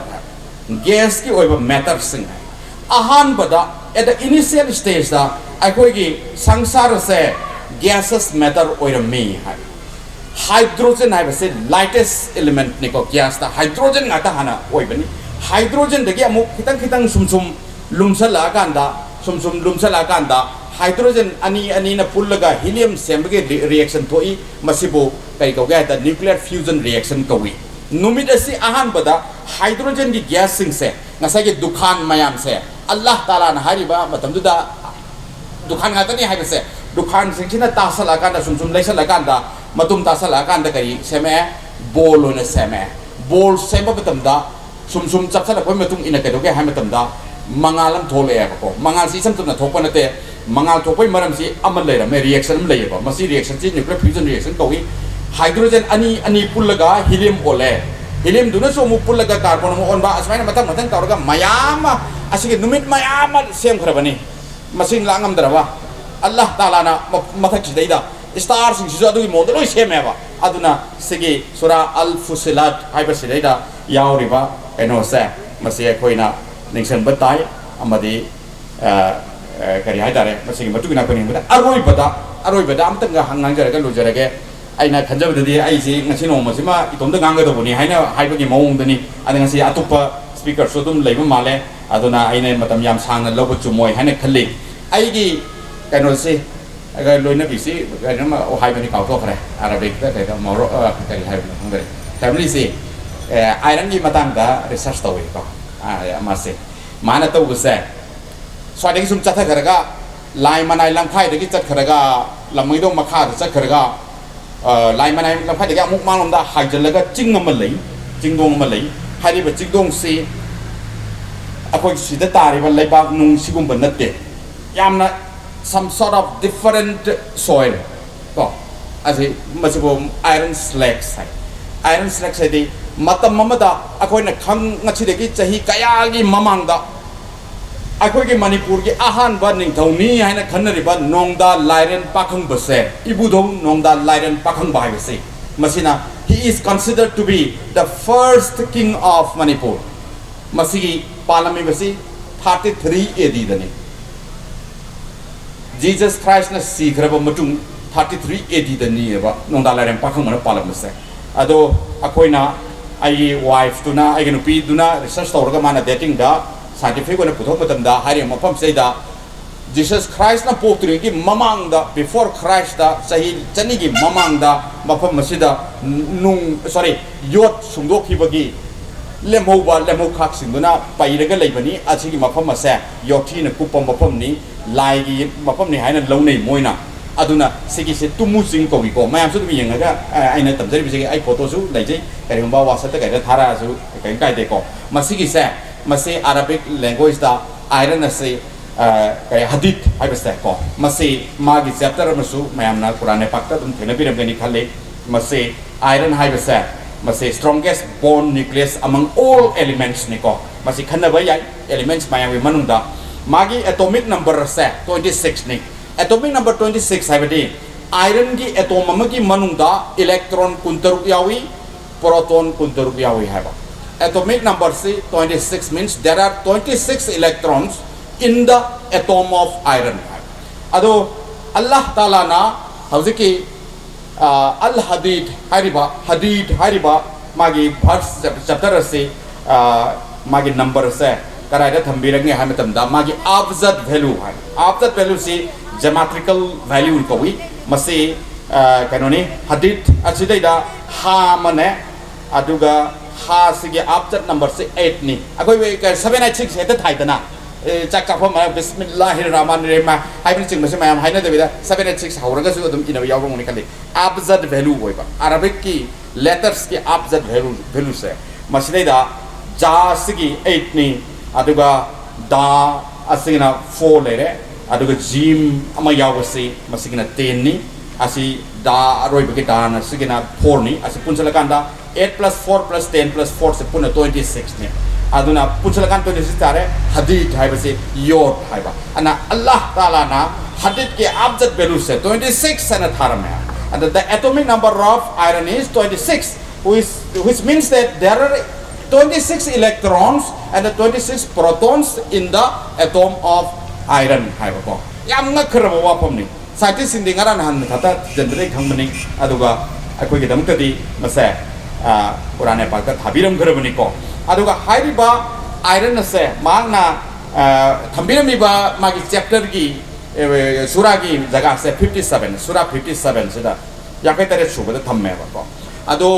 Gas ꯀꯤ ꯑꯣꯏꯕ matter ꯁꯤꯡ ꯍꯥꯏ꯫ ꯑꯍꯥꯟꯕꯗ, at the initial stage ꯇ, ꯑꯩꯈꯣꯏꯒꯤ ꯁꯪꯁꯥꯔꯁꯦ gaseous matter ꯑꯣꯏꯔꯝꯃꯤ ꯍꯥꯏ꯫ Hydrogen ꯍꯥꯏꯕꯁꯦ lightest elementꯅꯤꯀꯣ, gasꯇ hydrogen ꯉꯥꯛꯇ ꯍꯥꯟꯅ ꯑꯣꯏꯕꯅꯤ꯫ Hydrogenꯗꯒꯤ ꯑꯃꯨꯛ ꯈꯤꯇꯪ ꯈꯤꯇꯪ ꯁꯨꯝ ꯁꯨꯝ ꯂꯨꯝꯁꯜꯂꯛꯑꯀꯥꯟꯗ, ꯁꯨꯝ ꯁꯨꯝ ꯂꯨꯝꯁꯜꯂꯛꯑꯀꯥꯟꯗ hydrogen ꯑꯅꯤ ꯑꯅꯤꯅ ꯄꯨꯜꯂꯒ helium ꯁꯦꯝꯕꯒꯤ ꯔꯤ-, reaction ꯊꯣꯛꯏ꯫ ꯃꯁꯤꯕꯨ ꯀꯔꯤ ꯀꯧꯒꯦ ꯍꯥꯏꯗ nuclear fusion reaction ꯀꯧꯏ꯫ ꯅꯨꯃꯤꯠ ꯑꯁꯤ ꯑꯍꯥꯟꯕꯗ hydrogenꯒꯤ gasꯁꯤꯡꯁꯦ, ꯉꯁꯥꯏꯒꯤ ꯗꯨꯈꯥꯟ ꯃꯌꯥꯝꯁꯦ, ꯑꯜꯂꯥꯍ ꯇꯥꯂꯥꯅ ꯍꯥꯏꯔꯤꯕ ꯃꯇꯝꯗꯨꯗ ꯗꯨꯈꯥꯟ ꯉꯥꯛꯇꯅꯤ ꯍꯥꯏꯕꯁꯦ, ꯗꯨꯈꯥꯟꯁꯤꯡꯁꯤꯅ ꯇꯥꯁꯜꯂꯛꯑꯀꯥꯟꯗ, ꯁꯨꯝ ꯁꯨꯝ ꯂꯩꯁꯜꯂꯀꯥꯟꯗ, ꯃꯇꯨꯝ ꯇꯥꯁꯜꯂꯛꯑꯀꯥꯟꯗ ꯀꯔꯤ ꯁꯦꯝꯃꯛꯑꯦ? ꯕꯣꯜ ꯑꯣꯏꯅ ꯁꯦꯝꯃꯛꯑꯦ꯫ ꯕꯣꯜ ꯁꯦꯝꯕ ꯃꯇꯝꯗ ꯁꯨꯝ ꯁꯨꯝ ꯆꯞꯁꯜꯂꯛꯄꯒꯤ ꯃꯇꯨꯡ ꯏꯟꯅ ꯀꯩꯗꯧꯒꯦ ꯍꯥꯏꯕ ꯃꯇꯝꯗ ꯃꯉꯥꯜ ꯑꯃ ꯊꯣꯛꯂꯛꯑꯦꯕꯀꯣ꯫ ꯃꯉꯥꯜꯁꯤ ꯏꯆꯝ ꯆꯝꯅ ꯊꯣꯛꯄ ꯅꯠꯇꯦ꯫ ꯃꯉꯥꯜ ꯊꯣꯛꯄꯒꯤ ꯃꯔꯝꯁꯤ ꯑꯃ ꯂꯩꯔꯝꯃꯦ, reaction ꯑꯃ ꯂꯩꯌꯦꯕ꯫ ꯃꯁꯤ reactionꯁꯤ nuclear fusion reaction ꯀꯧꯏ꯫ Hydrogen ꯑꯅꯤ ꯑꯅꯤ ꯄꯨꯜꯂꯒ helium ꯑꯣꯜꯂꯦ꯫ Heliumꯗꯨꯅꯁꯨ ꯑꯃꯨꯛ ꯄꯨꯜꯂꯒ carbon ꯑꯃꯨꯛ ꯑꯣꯟꯕ, ꯑꯁꯨꯃꯥꯏꯅ ꯃꯊꯪ ꯃꯊꯪ ꯇꯧꯔꯒ ꯃꯌꯥꯝ ꯑꯃ, ꯑꯁꯤꯒꯤ ꯅꯨꯃꯤꯠ ꯃꯌꯥꯝ ꯑꯃ ꯁꯦꯝꯈ꯭ꯔꯕꯅꯤ꯫ ꯃꯁꯤꯡ ꯂꯥꯛ ꯉꯝꯗ꯭ꯔꯕ ꯑꯜꯂꯥꯍ ꯇꯥꯂꯥꯅ ꯃ-, ꯃꯊꯛꯁꯤꯗꯩꯗ starꯁꯤꯡꯁꯤꯁꯨ ꯑꯗꯨꯒꯤ ꯃꯑꯣꯡꯗ ꯂꯣꯏ ꯁꯦꯝꯃꯦꯕ꯫ ꯑꯗꯨꯅ ꯁꯤꯒꯤ ꯁꯨꯔꯥ ꯑꯜ ꯐꯨꯁꯤꯂꯥꯠ ꯍꯥꯏꯕꯁꯤꯗꯩꯗ ꯌꯥꯎꯔꯤꯕ ꯀꯩꯅꯣꯁꯦ, ꯃꯁꯤ ꯑꯩꯈꯣꯏꯅ ꯅꯤꯡꯁꯤꯡꯕ ꯇꯥꯏ꯫ ꯑꯃꯗꯤ, ꯑ, ꯑ, ꯀꯔꯤ ꯍꯥꯏꯇꯥꯔꯦ, ꯃꯁꯤꯒꯤ ꯃꯇꯨꯡ ꯏꯟꯅ ꯑꯩꯈꯣꯏ ꯌꯦꯡꯕꯗ ꯑꯔꯣꯏꯕꯗ, ꯑꯔꯣꯏꯕꯗ ꯑꯃꯇꯪꯒ ꯉꯥꯡꯖꯔꯒ ꯂꯣꯏꯖꯔꯒꯦ꯫ ꯑꯩꯅ ꯈꯟꯖꯕꯗꯗꯤ ꯑꯩꯁꯤ ꯉꯁꯤ ꯅꯣꯡꯃꯁꯤꯃ ꯏꯇꯣꯝꯇ ꯉꯥꯡꯒꯗꯧꯕꯅꯤ ꯍꯥꯏꯅ ꯍꯥꯏꯕꯒꯤ ꯃꯑꯣꯡꯗꯅꯤ꯫ ꯑꯗ ꯉꯁꯤ ꯑꯇꯣꯞꯄ speakerꯁꯨ ꯑꯗꯨꯝ ꯂꯩꯕ ꯃꯥꯜꯂꯦ꯫ ꯑꯗꯨꯅ ꯑꯩꯅ ꯃꯇꯝ ꯌꯥꯝ ꯁꯥꯡꯅ ꯂꯧꯕ ꯆꯨꯝꯃꯣꯏ ꯍꯥꯏꯅ ꯈꯜꯂꯤ꯫ ꯑꯩꯒꯤ ꯀꯩꯅꯣꯁꯤ, ꯑꯩꯒ ꯂꯣꯏꯅꯕꯤꯁꯤ ꯀꯩꯅꯣꯝꯃ ꯍꯥꯏꯕꯅꯤ, ꯀꯥꯎꯊꯣꯛꯈ꯭ꯔꯦ꯫ Arabicꯇ ꯀꯩꯗ ꯃꯣꯔꯣ-, ꯑ, ꯀꯔꯤ ꯍꯥꯏꯕꯅꯣ ꯈꯪꯗ꯭ꯔꯦ꯫ Familyꯁꯤ, ꯑ, ironꯒꯤ ꯃꯇꯥꯡꯗ research ꯇꯧꯋꯤꯀꯣ꯫ ꯑ, ꯃꯥꯁꯦ, ꯃꯥꯅ ꯇꯧꯕꯁꯦ, ꯁ꯭ꯋꯥꯏꯗꯒꯤ ꯁꯨꯝ ꯆꯠꯊꯈ꯭ꯔꯒ ꯂꯥꯏ ꯃꯅꯥꯏ ꯂꯝꯈꯥꯏꯗꯒꯤ ꯆꯠꯈ꯭ꯔꯒ ꯂꯝꯃꯩꯗꯣꯡ ꯃꯈꯥꯗ ꯆꯠꯈ꯭ꯔꯒ, ꯑ, ꯂꯥꯏ ꯃꯅꯥꯏ ꯂꯝꯈꯥꯏꯗꯒꯤ ꯑꯃꯨꯛ ꯃꯥꯡꯂꯣꯝꯗ ꯍꯥꯏꯖꯤꯜꯂꯒ ꯆꯤꯡ ꯑꯃ ꯂꯩ, ꯆꯤꯡꯗꯣꯡ ꯑꯃ ꯂꯩ꯫ ꯍꯥꯏꯔꯤꯕ ꯆꯤꯡꯗꯣꯡꯁꯤ ꯑꯩꯈꯣꯏ ꯁꯤꯗ ꯇꯥꯔꯤꯕ ꯂꯩꯕꯥꯛ ꯅꯨꯡ ꯁꯤꯒꯨꯝꯕ ꯅꯠꯇꯦ, ꯌꯥꯝꯅ some sort of different soil ꯀꯣ꯫ ꯑꯁꯤ, ꯃꯁꯤꯕꯨ iron slags ꯍꯥꯏ꯫ Iron slags ꯍꯥꯏꯗꯤ ꯃꯇꯝ ꯑꯃꯗ ꯑꯩꯈꯣꯏꯅ ꯈꯪ-, ꯉꯁꯤꯗꯒꯤ ꯆꯍꯤ ꯀꯌꯥꯒꯤ ꯃꯃꯥꯡꯗ ꯑꯩꯈꯣꯏꯒꯤ ꯃꯅꯤꯄꯨꯔꯒꯤ ꯑꯍꯥꯟꯕ ꯅꯤꯡꯊꯧꯅꯤ ꯍꯥꯏꯅ ꯈꯟꯅꯔꯤꯕ ꯅꯣꯡꯗꯥ ꯂꯥꯏꯔꯦꯟ ꯄꯥꯈꯪꯕꯁꯦ, ꯏꯕꯨꯙꯧ ꯅꯣꯡꯗꯥ ꯂꯥꯏꯔꯦꯟ ꯄꯥꯈꯪꯕ ꯍꯥꯏꯕꯁꯤ, ꯃꯁꯤꯅ, he is considered to be the first king of Manipur꯫ ꯃꯁꯤꯒꯤ ꯄꯥꯜꯂꯝꯃꯤꯕꯁꯤ thirty three ADꯗꯅꯤ꯫ Jesus Christꯅ ꯁꯤꯈ꯭ꯔꯕ ꯃꯇꯨꯡ, ꯊꯥꯔꯇꯤ ꯊ꯭ꯔꯤ ꯑꯦ ꯗꯤꯗꯅꯤꯑꯕ ꯅꯣꯡꯗꯥ ꯂꯥꯏꯔꯦꯝ ꯄꯥꯈꯪꯕꯅ ꯄꯥꯜꯂꯝꯕꯁꯦ꯫ ꯑꯗꯣ ꯑꯩꯈꯣꯏꯅ, ꯑꯩꯒꯤ ꯋꯥꯏꯐꯇꯨꯅ, ꯑꯩꯒꯤ ꯅꯨꯄꯤꯗꯨꯅ ꯔꯤꯁꯔꯁ ꯇꯧꯔꯒ ꯃꯥꯅ ꯗꯦꯇꯤꯡꯗ ꯁꯥꯏꯟꯇꯤꯐꯤꯛ ꯑꯣꯏꯅ ꯄꯨꯊꯣꯛꯄ ꯃꯇꯝꯗ ꯍꯥꯏꯔꯤꯕ ꯃꯐꯝꯁꯤꯗꯩꯗ ꯖꯤꯁꯁ ꯈ꯭ꯔꯥꯏꯁꯅ ꯄꯣꯛꯇ꯭ꯔꯤꯉꯩꯒꯤ ꯃꯃꯥꯡꯗ, ꯕꯤꯐꯣꯔ ꯈ꯭ꯔꯥꯏꯁꯇ, ꯆꯍꯤ ꯆꯅꯤꯒꯤ ꯃꯃꯥꯡꯗ ꯃꯐꯝ ꯑꯁꯤꯗ ꯅꯨꯡ, ꯁꯣꯔꯤ, ꯌꯣꯠ ꯁꯨꯡꯗꯣꯛꯈꯤꯕꯒꯤ ꯂꯦꯝꯍꯧꯕ ꯂꯦꯝꯍꯧꯈꯥꯛꯁꯤꯡꯗꯨꯅ ꯄꯩꯔꯒ ꯂꯩꯕꯅꯤ꯫ ꯑꯁꯤꯒꯤ ꯃꯐꯝ ꯑꯁꯦ ꯌꯣꯊꯤꯅ ꯀꯨꯞꯄ ꯃꯐꯝꯅꯤ, ꯂꯥꯏꯒꯤ ꯃꯐꯝꯅꯤ ꯍꯥꯏꯅ ꯂꯧꯅꯩ ꯃꯣꯏꯅ꯫ ꯑꯗꯨꯅ ꯁꯤꯒꯤꯁꯦ ꯇꯨꯃꯨ ꯆꯤꯡ ꯀꯧꯏꯀꯣ꯫ ꯃꯌꯥꯝꯁꯨ ꯑꯗꯨꯝ ꯌꯦꯡꯉꯒ, ꯑ, ꯑꯩꯅ ꯇꯝꯖꯔꯤꯕꯁꯤꯒꯤ ꯑꯩ ꯐꯣꯇꯣꯁꯨ ꯂꯩꯖꯩ, ꯀꯔꯤꯒꯨꯝꯕ WhatsApp-ꯇ ꯀꯩꯗ ꯊꯥꯔꯛꯑꯁꯨ ꯀꯔꯤꯝ ꯀꯥꯏꯗꯦꯀꯣ꯫ ꯃꯁꯤꯒꯤꯁꯦ, ꯃꯁꯤ Arabic language-ꯇ iron ꯑꯁꯤ, ꯑ, ꯀꯔꯤ, ꯍꯗꯤꯠ ꯍꯥꯏꯕꯁꯦ ꯀꯣ, ꯃꯁꯤ ꯃꯥꯒꯤ ꯆꯦꯞꯇꯔ ꯑꯃꯁꯨ ꯃꯌꯥꯝꯅ ꯀꯨꯔꯥꯟ ꯄꯥꯛꯇ ꯑꯗꯨꯝ ꯊꯦꯡꯅꯕꯤꯔꯝꯒꯅꯤ ꯈꯜꯂꯤ꯫ ꯃꯁꯤ iron ꯍꯥꯏꯕꯁꯦ, ꯃꯁꯤ strongest bond nucleus among all elements-ꯅꯤꯀꯣ꯫ ꯃꯁꯤ ꯈꯟꯅꯕ ꯌꯥꯏ, elements ꯃꯌꯥꯝꯒꯤ ꯃꯅꯨꯡꯗ꯫ ꯃꯥꯒꯤ atomic number ꯑꯁꯦ twenty six-ꯅꯤ꯫ Atomic number twenty six ꯍꯥꯏꯕꯗꯤ iron-ꯒꯤ atom ꯑꯃꯒꯤ ꯃꯅꯨꯡꯗ electron ꯀꯨꯟꯇꯔꯨꯛ ꯌꯥꯎꯏ, proton ꯀꯨꯟꯇꯔꯨꯛ ꯌꯥꯎꯏ ꯍꯥꯏꯕ꯫ Atomic number-ꯁꯤ twenty six means there are twenty six electrons in the atom of iron ꯍꯥꯏꯕ꯫ ꯑꯗꯣ ꯑꯜꯂꯥꯍ ꯇꯥꯂꯥꯅ ꯍꯧꯖꯤꯛꯀꯤ, ꯑ, ꯑꯜ ꯍꯗꯤꯗ ꯍꯥꯏꯔꯤꯕ, ꯍꯗꯤꯗ ꯍꯥꯏꯔꯤꯕ ꯃꯥꯒꯤ verse chapter ꯑꯁꯤ, ꯑ, ꯃꯥꯒꯤ number-ꯁꯦ ꯀꯗꯥꯏꯗ ꯊꯝꯕꯤꯔꯒꯦ ꯍꯥꯏꯕ ꯃꯇꯝꯗ, ꯃꯥꯒꯤ absolute value ꯍꯥꯏ, absolute value-ꯁꯤ geometrical value ꯀꯧꯏ꯫ ꯃꯁꯤ, ꯑ, ꯀꯩꯅꯣꯅꯤ, ꯍꯗꯤꯗ ꯑꯁꯤꯗꯩꯗ ꯍꯥ ꯑꯃꯅꯦ, ꯑꯗꯨꯒ ꯍꯥꯁꯤꯒꯤ absolute number-ꯁꯤ eight-ꯅꯤ꯫ ꯑꯩꯈꯣꯏ seven eight six ꯍꯦꯛꯇ ꯊꯥꯏꯗꯅ, ꯑꯦ, ꯆꯥꯛ ꯆꯥꯐꯝ ꯍꯥꯏꯔ ꯕꯤꯁꯃꯤꯜꯂꯥꯍꯤꯔ ꯔꯍꯃꯥꯟ ꯔꯍꯤꯝ ꯍꯥꯏꯕꯅꯆꯤꯡꯕꯁꯦ ꯃꯌꯥꯝ ꯍꯥꯏꯅꯗꯕꯤꯗ seven eight six ꯍꯧꯔꯒꯁꯨ ꯑꯗꯨꯝ ꯏꯅꯕ ꯌꯥꯎꯔꯝꯒꯅꯤ ꯈꯜꯂꯤ꯫ Absolute value ꯑꯣꯏꯕ, Arabic-ꯀꯤ letters-ꯀꯤ absolute value, value-ꯁꯦ, ꯃꯁꯤꯗꯩꯗ ꯖꯥ ꯑꯁꯤꯒꯤ eight-ꯅꯤ, ꯑꯗꯨꯒ ꯗꯥ ꯑꯁꯤꯒꯤꯅ four ꯂꯩꯔꯦ, ꯑꯗꯨꯒ ꯖꯤꯝ ꯑꯃ ꯌꯥꯎꯕꯁꯤ ꯃꯁꯤꯒꯤꯅ ten-ꯅꯤ꯫ ꯑꯁꯤ ꯗꯥ, ꯑꯔꯣꯏꯕꯒꯤ ꯗꯥꯟ ꯑꯁꯤꯒꯤꯅ four-ꯅꯤ꯫ ꯑꯁꯤ ꯄꯨꯟꯁꯤꯜꯂꯀꯥꯟꯗ eight plus four plus ten plus four-ꯁꯦ ꯄꯨꯟꯅ twenty six-ꯅꯤ꯫ ꯑꯗꯨꯅ ꯄꯨꯟꯁꯤꯜꯂꯀꯥꯟꯗ twenty six ꯇꯥꯔꯦ꯫ ꯍꯗꯤꯗ ꯍꯥꯏꯕꯁꯤ ꯌꯣꯠ ꯍꯥꯏꯕ꯫ ꯑꯗꯨꯅ ꯑꯜꯂꯥꯍ ꯇꯥꯂꯥꯅ ꯍꯗꯤꯗꯀꯤ absolute value-ꯁꯦ twenty six ꯍꯥꯏꯅ ꯊꯥꯔꯝꯃꯦ꯫ And the atomic number of iron is twenty six, which, which means that there are twenty six electrons and twenty six protons in the atom of iron ꯍꯥꯏꯕꯀꯣ꯫ ꯌꯥꯝ ꯉꯛꯈ꯭ꯔꯕ ꯋꯥꯐꯝꯅꯤ꯫ ꯁꯥꯏꯟꯇꯤꯁꯁꯤꯡꯗꯤ ꯉꯔꯥꯡ ꯅꯍꯥꯟ ꯈꯛꯇ ꯊꯤꯖꯤꯟꯕꯗꯒꯤ ꯈꯪꯕꯅꯤ꯫ ꯑꯗꯨꯒ ꯑꯩꯈꯣꯏꯒꯤꯗꯃꯛꯇꯗꯤ ꯃꯁꯦ ꯄꯨꯔꯥꯅ ꯄꯥꯛꯇ ꯊꯥꯕꯤꯔꯝꯈ꯭ꯔꯕꯅꯤꯀꯣ꯫ ꯑꯗꯨꯒ ꯍꯥꯏꯔꯤꯕ ꯑꯥꯏꯔꯟ ꯑꯁꯦ ꯃꯍꯥꯛꯅ ꯊꯝꯕꯤꯔꯝꯃꯤꯕ ꯃꯥꯒꯤ ꯆꯦꯞꯇꯔꯒꯤ ꯁꯨꯔꯥꯒꯤ ꯖꯒꯥꯁꯦ ꯐꯤꯐꯇꯤ ꯁꯕꯦꯟ, ꯁꯨꯔꯥ ꯐꯤꯐꯇꯤ ꯁꯕꯦꯟꯁꯤꯗ ꯌꯥꯡꯈꯩ ꯇꯔꯦꯠ ꯁꯨꯕꯗ ꯊꯝꯃꯦꯕꯀꯣ꯫ ꯑꯗꯣ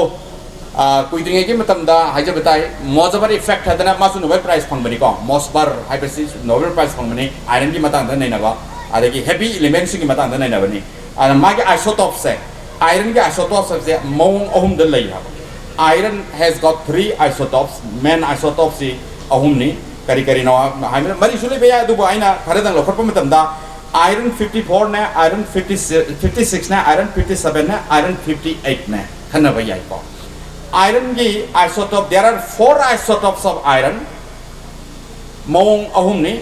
ꯀꯨꯏꯗ꯭ꯔꯤꯉꯩꯒꯤ ꯃꯇꯝꯗ ꯍꯥꯏꯖꯕ ꯇꯥꯏ, ꯃꯣꯖꯕꯔ ꯏꯐꯦꯛ ꯍꯥꯏꯗꯅ ꯃꯥꯁꯨ ꯅꯣꯕꯦꯜ ꯄ꯭ꯔꯥꯏꯖ ꯐꯪꯕꯅꯤꯀꯣ꯫ ꯃꯣꯁꯕꯔ ꯍꯥꯏꯕꯁꯤ ꯅꯣꯕꯦꯜ ꯄ꯭ꯔꯥꯏꯖ ꯐꯪꯕꯅꯤ ꯑꯥꯏꯔꯟꯒꯤ ꯃꯇꯥꯡꯗ ꯅꯩꯅꯕ, ꯑꯗꯒꯤ ꯍꯦꯚꯤ ꯏꯂꯤꯃꯦꯟꯁꯤꯡꯒꯤ ꯃꯇꯥꯡꯗ ꯅꯩꯅꯕꯅꯤ꯫ ꯑꯗ ꯃꯥꯒꯤ ꯑꯥꯏꯁꯣꯇꯣꯞꯁꯦ, ꯑꯥꯏꯔꯟꯒꯤ ꯑꯥꯏꯁꯣꯇꯣꯞꯁ ꯍꯥꯏꯕꯁꯦ ꯃꯑꯣꯡ ꯑꯍꯨꯝꯗ ꯂꯩ ꯍꯥꯏꯕ꯫ Iron has got three isotopes, main isotopes ꯁꯤ ꯑꯍꯨꯝꯅꯤ꯫ ꯀꯔꯤ ꯀꯔꯤꯅꯣ ꯍꯥꯏꯕꯗ ꯃꯔꯤꯁꯨ ꯂꯩꯕ ꯌꯥꯏ, ꯑꯗꯨꯕꯨ ꯑꯩꯅ ꯈꯔꯗꯪ ꯂꯧꯈꯠꯄ ꯃꯇꯝꯗ iron fifty four ꯅꯦ, iron fifty, fifty six ꯅꯦ, iron fifty seven ꯅꯦ, iron fifty eight ꯅꯦ ꯈꯟꯅꯕ ꯌꯥꯏꯀꯣ꯫ ꯑꯥꯏꯔꯟꯒꯤ ꯑꯥꯏꯁꯣꯇꯣꯞ, there are four isotopes of iron, ꯃꯑꯣꯡ ꯑꯍꯨꯝꯅꯤ,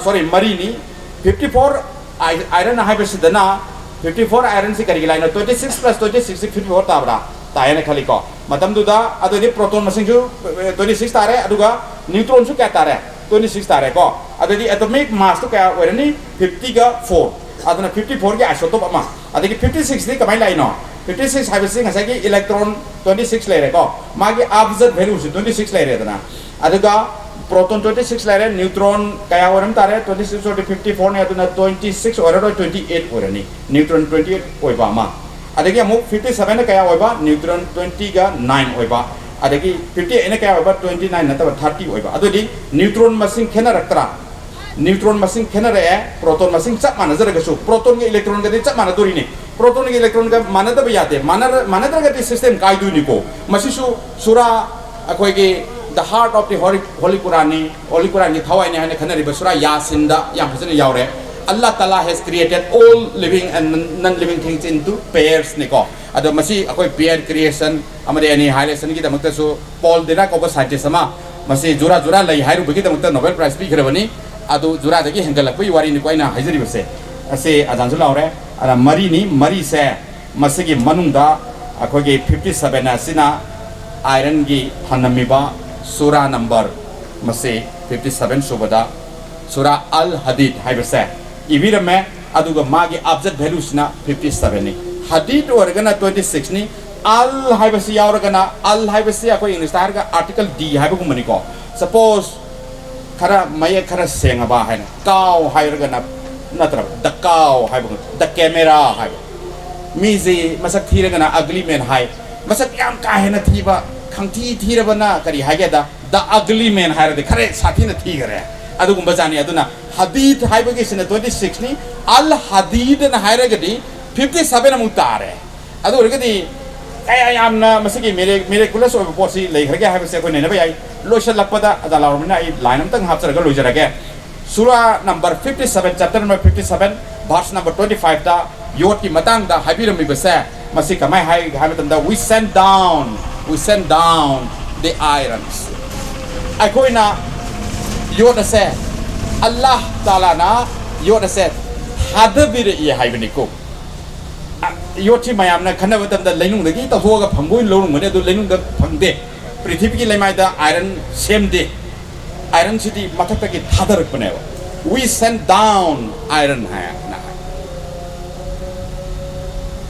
ꯁꯣꯔꯤ, ꯃꯔꯤꯅꯤ꯫ ꯐꯤꯐꯇꯤ ꯐꯣꯔ ꯑꯥꯏꯔꯟ ꯍꯥꯏꯕꯁꯤꯗꯅ, ꯐꯤꯐꯇꯤ ꯐꯣꯔ ꯑꯥꯏꯔꯟꯁꯤ ꯀꯔꯤꯒꯤ ꯂꯥꯏꯅꯣ? Twenty six plus twenty six ꯁꯤ fifty four ꯇꯥꯕ꯭ꯔꯥ? ꯇꯥꯏꯌꯦꯅ ꯈꯜꯂꯤꯀꯣ꯫ ꯃꯇꯝꯗꯨꯗ ꯑꯗꯨꯗꯤ ꯄ꯭ꯔꯣꯇꯣꯟ ꯃꯁꯤꯡꯁꯨ twenty six ꯇꯥꯔꯦ, ꯑꯗꯨꯒ ꯅ꯭ꯌꯨꯇ꯭ꯔꯣꯟꯁꯨ ꯀꯌꯥ ꯇꯥꯔꯦ? Twenty six ꯇꯥꯔꯦꯀꯣ꯫ ꯑꯗꯨꯗꯤ ꯑꯦꯇꯣꯃꯤꯛ ꯃꯥꯁꯇꯣ ꯀꯌꯥ ꯑꯣꯏꯔꯅꯤ? Fifty ꯒ four꯫ ꯑꯗꯨꯅ fifty four ꯒꯤ ꯑꯥꯏꯁꯣꯇꯣꯞ ꯑꯃ꯫ ꯑꯗꯒꯤ fifty six ꯗꯤ ꯀꯃꯥꯏꯅ ꯂꯥꯛꯏꯅꯣ? Fifty six ꯍꯥꯏꯕꯁꯤ ꯉꯁꯥꯏꯒꯤ ꯏꯂꯦꯛꯇ꯭ꯔꯣꯟ twenty six ꯂꯩꯔꯦꯀꯣ, ꯃꯥꯒꯤ opposite value ꯁꯤ twenty six ꯂꯩꯔꯦꯗꯅ꯫ ꯑꯗꯨꯒ ꯄ꯭ꯔꯣꯇꯣꯟ twenty six ꯂꯩꯔꯦ, ꯅ꯭ꯌꯨꯇ꯭ꯔꯣꯟ ꯀꯌꯥ ꯑꯣꯏꯔꯝ ꯇꯥꯔꯦ? Twenty six ꯁꯣꯔꯤ fifty four ꯅꯦ, ꯑꯗꯨꯅ twenty six ꯑꯣꯏꯔꯔꯣꯏ, twenty eight ꯑꯣꯏꯔꯅꯤ꯫ ꯅ꯭ꯌꯨꯇ꯭ꯔꯣꯟ twenty eight ꯑꯣꯏꯕ ꯑꯃ꯫ ꯑꯗꯒꯤ ꯑꯃꯨꯛ fifty seven ꯅ ꯀꯌꯥ ꯑꯣꯏꯕ? ꯅ꯭ꯌꯨꯇ꯭ꯔꯣꯟ twenty ꯒ nine ꯑꯣꯏꯕ꯫ ꯑꯗꯒꯤ fifty eight ꯅ ꯀꯌꯥ ꯑꯣꯏꯕ? Twenty nine ꯅꯠꯇꯕ thirty ꯑꯣꯏꯕ꯫ ꯑꯗꯨꯗꯤ ꯅ꯭ꯌꯨꯇ꯭ꯔꯣꯟ ꯃꯁꯤꯡ ꯈꯦꯠꯅꯔꯛꯇ꯭ꯔꯥ? ꯅ꯭ꯌꯨꯇ꯭ꯔꯣꯟ ꯃꯁꯤꯡ ꯈꯦꯠꯅꯔꯛꯑꯦ, ꯄ꯭ꯔꯣꯇꯣꯟ ꯃꯁꯤꯡ ꯆꯞ ꯃꯥꯟꯅꯖꯔꯒꯁꯨ꯫ ꯄ꯭ꯔꯣꯇꯣꯟꯒ ꯏꯂꯦꯛꯇ꯭ꯔꯣꯟꯒꯗꯤ ꯆꯞ ꯃꯥꯟꯅꯗꯣꯔꯤꯅꯤ꯫ ꯄ꯭ꯔꯣꯇꯣꯟꯒ ꯏꯂꯦꯛꯇ꯭ꯔꯣꯟꯒ ꯃꯥꯟꯅꯗꯕ ꯌꯥꯗꯦ꯫ ꯃꯥꯟꯅꯔ-, ꯃꯥꯟꯅꯗ꯭ꯔꯒꯗꯤ ꯁꯤꯁꯇꯦꯝ ꯀꯥꯏꯗꯣꯏꯅꯤꯀꯣ꯫ ꯃꯁꯤꯁꯨ ꯁꯨꯔꯥ, ꯑꯩꯈꯣꯏꯒꯤ the heart of the Holy, Holy Quran ꯅꯤ, Holy Quran ꯒꯤ ꯊꯋꯥꯏꯅꯤ ꯍꯥꯏꯅ ꯈꯟꯅꯔꯤꯕ ꯁꯨꯔꯥ ꯌꯥꯁꯤꯟꯗ ꯌꯥꯝ ꯐꯖꯅ ꯌꯥꯎꯔꯦ꯫ Allah Ta'ala has created all living and non-living things into pairs ꯅꯤꯀꯣ꯫ ꯑꯗꯣ ꯃꯁꯤ ꯑꯩꯈꯣꯏ pair creation ꯑꯃꯗꯤ annihilation ꯒꯤꯗꯃꯛꯇꯁꯨ ꯄꯣꯜ ꯗꯤꯔꯥꯛ ꯀꯧꯕ ꯁꯥꯏꯟꯇꯤꯁ ꯑꯃ, ꯃꯁꯤ ꯖꯨꯔꯥ ꯖꯨꯔꯥ ꯂꯩ ꯍꯥꯏꯔꯨꯕꯒꯤꯗꯃꯛꯇ ꯅꯣꯕꯦꯜ ꯄ꯭ꯔꯥꯏꯖ ꯄꯤꯈ꯭ꯔꯕꯅꯤ꯫ ꯑꯗꯨ ꯖꯨꯔꯥꯗꯒꯤ ꯍꯦꯟꯒꯠꯂꯛꯄꯒꯤ ꯋꯥꯔꯤꯅꯤꯀꯣ ꯑꯩꯅ ꯍꯥꯏꯖꯔꯤꯕꯁꯦ꯫ ꯑꯁꯤ ꯑꯖꯥꯟꯁꯨ ꯂꯥꯎꯔꯦ꯫ ꯑꯗ ꯃꯔꯤꯅꯤ, ꯃꯔꯤꯁꯦ ꯃꯁꯤꯒꯤ ꯃꯅꯨꯡꯗ ꯑꯩꯈꯣꯏꯒꯤ fifty seven ꯑꯁꯤꯅ ꯑꯥꯏꯔꯟꯒꯤ ꯊꯝꯂꯝꯃꯤꯕ ꯁꯨꯔꯥ ꯅꯝꯕꯔ, ꯃꯁꯤ fifty seven ꯁꯨꯕꯗ ꯁꯨꯔꯥ ꯑꯜ ꯍꯗꯤꯗ ꯍꯥꯏꯕꯁꯦ ꯏꯕꯤꯔꯝꯃꯦ꯫ ꯑꯗꯨꯒ ꯃꯥꯒꯤ ꯑꯕꯖꯗ ꯚꯦꯂꯨꯁꯤꯅ ꯐꯤꯐꯇꯤ ꯁꯚꯦꯟꯅꯤ꯫ ꯍꯗꯤꯗ ꯑꯣꯏꯔꯒꯅ ꯇ꯭ꯋꯦꯟꯇꯤ ꯁꯤꯛꯁꯅꯤ꯫ ꯑꯜ ꯍꯥꯏꯕꯁꯤ ꯌꯥꯎꯔꯒꯅ, ꯑꯜ ꯍꯥꯏꯕꯁꯤ ꯑꯩꯈꯣꯏ ꯏꯪꯂꯤꯁꯇ ꯍꯥꯏꯔꯒ ꯑꯥꯔꯇꯤꯀꯜ ꯗꯤ ꯍꯥꯏꯕꯒꯨꯝꯕꯅꯤꯀꯣ꯫ ꯁꯄꯣꯁ, ꯈꯔ ꯃꯌꯦꯛ ꯈꯔ ꯁꯦꯡꯉꯕ ꯍꯥꯏꯅ, ꯀꯥꯎ ꯍꯥꯏꯔꯒꯅ, ꯅꯠꯇ꯭ꯔꯕ ꯗ ꯀꯥꯎ ꯍꯥꯏꯕ, ꯗ ꯀꯦꯃꯦꯔꯥ ꯍꯥꯏꯕ꯫ ꯃꯤꯁꯤ ꯃꯁꯛ ꯊꯤꯔꯒꯅ ꯑꯒꯂꯤ ꯃꯦꯟ ꯍꯥꯏ꯫ ꯃꯁꯛ ꯌꯥꯝ ꯀꯥ ꯍꯦꯟꯅ ꯊꯤꯕ, ꯈꯪꯊꯤ ꯊꯤꯔꯕꯅ ꯀꯔꯤ ꯍꯥꯏꯒꯦꯗ, ꯗ ꯑꯒꯂꯤ ꯃꯦꯟ ꯍꯥꯏꯔꯗꯤ ꯈꯔ ꯁꯥꯊꯤꯅ ꯊꯤꯈꯔꯦ꯫ ꯑꯗꯨꯒꯨꯝꯕ ꯖꯥꯠꯅꯤ꯫ ꯑꯗꯨꯅ ꯍꯗꯤꯗ ꯍꯥꯏꯕꯒꯤꯁꯤꯅ ꯇ꯭ꯋꯦꯟꯇꯤ ꯁꯤꯛꯁꯅꯤ꯫ ꯑꯜ ꯍꯗꯤꯗꯅ ꯍꯥꯏꯔꯒꯗꯤ ꯐꯤꯐꯇꯤ ꯁꯚꯦꯟ ꯑꯃꯨꯛ ꯇꯥꯔꯦ꯫ ꯑꯗꯨ ꯑꯣꯏꯔꯒꯗꯤ ꯀꯌꯥ ꯌꯥꯝꯅ ꯃꯁꯤꯒꯤ ꯃꯤꯔꯦ-, ꯃꯤꯔꯦꯀꯨꯂꯁ ꯑꯣꯏꯕ ꯄꯣꯠꯁꯤ ꯂꯩꯈ꯭ꯔꯒꯦ ꯍꯥꯏꯕꯁꯦ ꯑꯩꯈꯣꯏ ꯅꯩꯅꯕ ꯌꯥꯏ꯫ ꯂꯣꯏꯁꯤꯜꯂꯛꯄꯗ ꯑꯖꯥ ꯂꯥꯎꯔꯕꯅꯤꯅ ꯑꯩ ꯂꯥꯏꯟ ꯑꯝꯇꯪ ꯍꯥꯞꯆꯔꯒ ꯂꯣꯏꯖꯔꯒꯦ꯫ ꯁꯨꯔꯥ number fifty seven, chapter number fifty seven, verse number twenty ꯐꯥꯏꯚꯇ ꯌꯣꯠꯀꯤ ꯃꯇꯥꯡꯗ ꯍꯥꯏꯕꯤꯔꯝꯃꯤꯕꯁꯦ, ꯃꯁꯤ ꯀꯃꯥꯏ ꯍꯥꯏ ꯍꯥꯏꯕ ꯃꯇꯝꯗ, "We send down, we send down the irons." ꯑꯩꯈꯣꯏꯅ ꯌꯣꯠ ꯑꯁꯦ, ꯑꯜꯂꯥꯍ ꯇꯥꯂꯥꯅ ꯌꯣꯠ ꯑꯁꯦ ꯊꯥꯗꯕꯤꯔꯛꯏ ꯍꯥꯏꯕꯅꯤꯀꯣ꯫ ꯑ, ꯌꯣꯠꯁꯤ ꯃꯌꯥꯝꯅ ꯈꯟꯅꯕ ꯃꯇꯝꯗ ꯂꯩꯅꯨꯡꯗꯒꯤ ꯇꯧꯊꯣꯛꯑꯒ ꯐꯪꯕ ꯑꯣꯏꯅ ꯂꯧꯔꯝꯒꯅꯤ, ꯑꯗꯨ ꯂꯩꯅꯨꯡꯗ ꯐꯪꯗꯦ꯫ ꯄ꯭ꯔꯤꯊꯤꯕꯤꯒꯤ ꯂꯩꯃꯥꯏꯗ ꯑꯥꯏꯔꯟ ꯁꯦꯝꯗꯦ꯫ ꯑꯥꯏꯔꯟꯁꯤꯗꯤ ꯃꯊꯛꯇꯒꯤ ꯊꯥꯗꯔꯛꯄꯅꯦꯕ꯫ "We send down iron" ꯍꯥꯏꯅ ꯍꯥꯏ꯫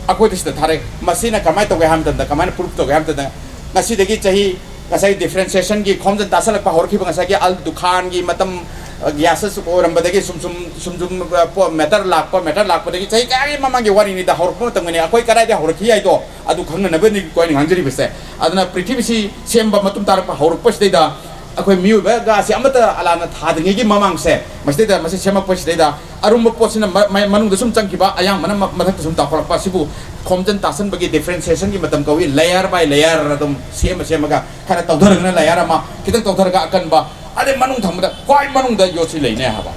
ꯑꯩꯈꯣꯏꯗ ꯁꯤꯗ ꯊꯥꯔꯛꯑꯦ꯫ ꯃꯁꯤꯅ ꯀꯃꯥꯏꯅ ꯇꯧꯒꯦ ꯍꯥꯏꯕ ꯃꯇꯝꯗ, ꯀꯃꯥꯏꯅ ꯄ꯭ꯔꯨꯐ ꯇꯧꯒꯦ ꯍꯥꯏꯕ ꯃꯇꯝꯗ, ꯉꯁꯤꯗꯒꯤ ꯆꯍꯤ, ꯉꯁꯥꯏ ꯗꯤꯐ꯭ꯔꯦꯟꯁꯤꯌꯦꯁꯟꯒꯤ ꯈꯣꯝꯖꯤꯟ ꯇꯥꯁꯜꯂꯛꯄ ꯍꯧꯔꯛꯈꯤꯕ, ꯉꯁꯥꯏꯒꯤ ꯑꯜ ꯗꯨꯈꯥꯟꯒꯤ ꯃꯇꯝ, ꯑ, ꯒ꯭ꯌꯥꯁꯦꯁ ꯑꯣꯏꯔꯝꯕꯗꯒꯤ ꯁꯨꯝ ꯁꯨꯝ, ꯁꯨꯝ ꯁꯨꯝ, ꯑ, ꯄꯣ-, ꯃꯦꯇꯔ ꯂꯥꯛꯄ, ꯃꯦꯇꯔ ꯂꯥꯛꯄꯗꯒꯤ ꯆꯍꯤ ꯀꯌꯥꯒꯤ ꯃꯃꯥꯡꯒꯤ ꯋꯥꯔꯤꯅꯤꯗ, ꯍꯧꯔꯛꯄ ꯃꯇꯝꯒꯅꯤ꯫ ꯑꯩꯈꯣꯏ ꯀꯗꯥꯏꯗ ꯍꯧꯔꯛꯈꯤ ꯍꯥꯏꯗꯣ ꯑꯗꯨ ꯈꯪꯅꯅꯕꯅꯤꯀꯣ ꯑꯩꯅ ꯉꯥꯡꯖꯔꯤꯕꯁꯦ꯫ ꯑꯗꯨꯅ ꯄ꯭ꯔꯤꯊꯤꯕꯤꯁꯤ ꯁꯦꯝꯕ ꯃꯇꯨꯡ ꯇꯥꯔꯛꯄ ꯍꯧꯔꯛꯄꯁꯤꯗꯩꯗ ꯑꯩꯈꯣꯏ ꯃꯤꯑꯣꯏꯕꯒꯁꯦ ꯑꯃꯠꯇ ꯑꯂꯥꯅ ꯊꯥꯗ꯭ꯔꯤꯉꯩꯒꯤ ꯃꯃꯥꯡꯁꯦ, ꯃꯁꯤꯗꯩꯗ, ꯃꯁꯤ ꯁꯦꯝꯃꯛꯄꯁꯤꯗꯩꯗ ꯑꯔꯨꯝꯕ ꯄꯣꯠꯁꯤꯅ ꯃ-, ꯃ-, ꯃꯅꯨꯡꯗ ꯁꯨꯝ ꯆꯪꯈꯤꯕ, ꯑꯌꯥꯝꯕꯅ ꯃ-, ꯃꯊꯛꯇ ꯁꯨꯝ ꯇꯥꯎꯈꯠꯂꯛꯄ, ꯑꯁꯤꯕꯨ ꯈꯣꯝꯖꯤꯟ ꯇꯥꯁꯟꯕꯒꯤ ꯗꯤꯐ꯭ꯔꯦꯟꯁꯤꯌꯦꯁꯟꯒꯤ ꯃꯇꯝ ꯀꯧꯏ꯫ Layer by layer ꯑꯗꯨꯝ ꯁꯦꯝꯃ ꯁꯦꯝꯃꯒ, ꯈꯔ ꯇꯧꯊꯔꯒꯅ ꯂꯦꯌꯔ ꯑꯃ, ꯈꯤꯇꯪ ꯇꯧꯊꯔꯒ ꯑꯀꯟꯕ, ꯑꯗꯩ ꯃꯅꯨꯡ ꯊꯝꯕꯗ ꯈ꯭ꯋꯥꯏ ꯃꯅꯨꯡꯗ ꯌꯣꯠꯁꯤ ꯂꯩꯅꯦ ꯍꯥꯏꯕ,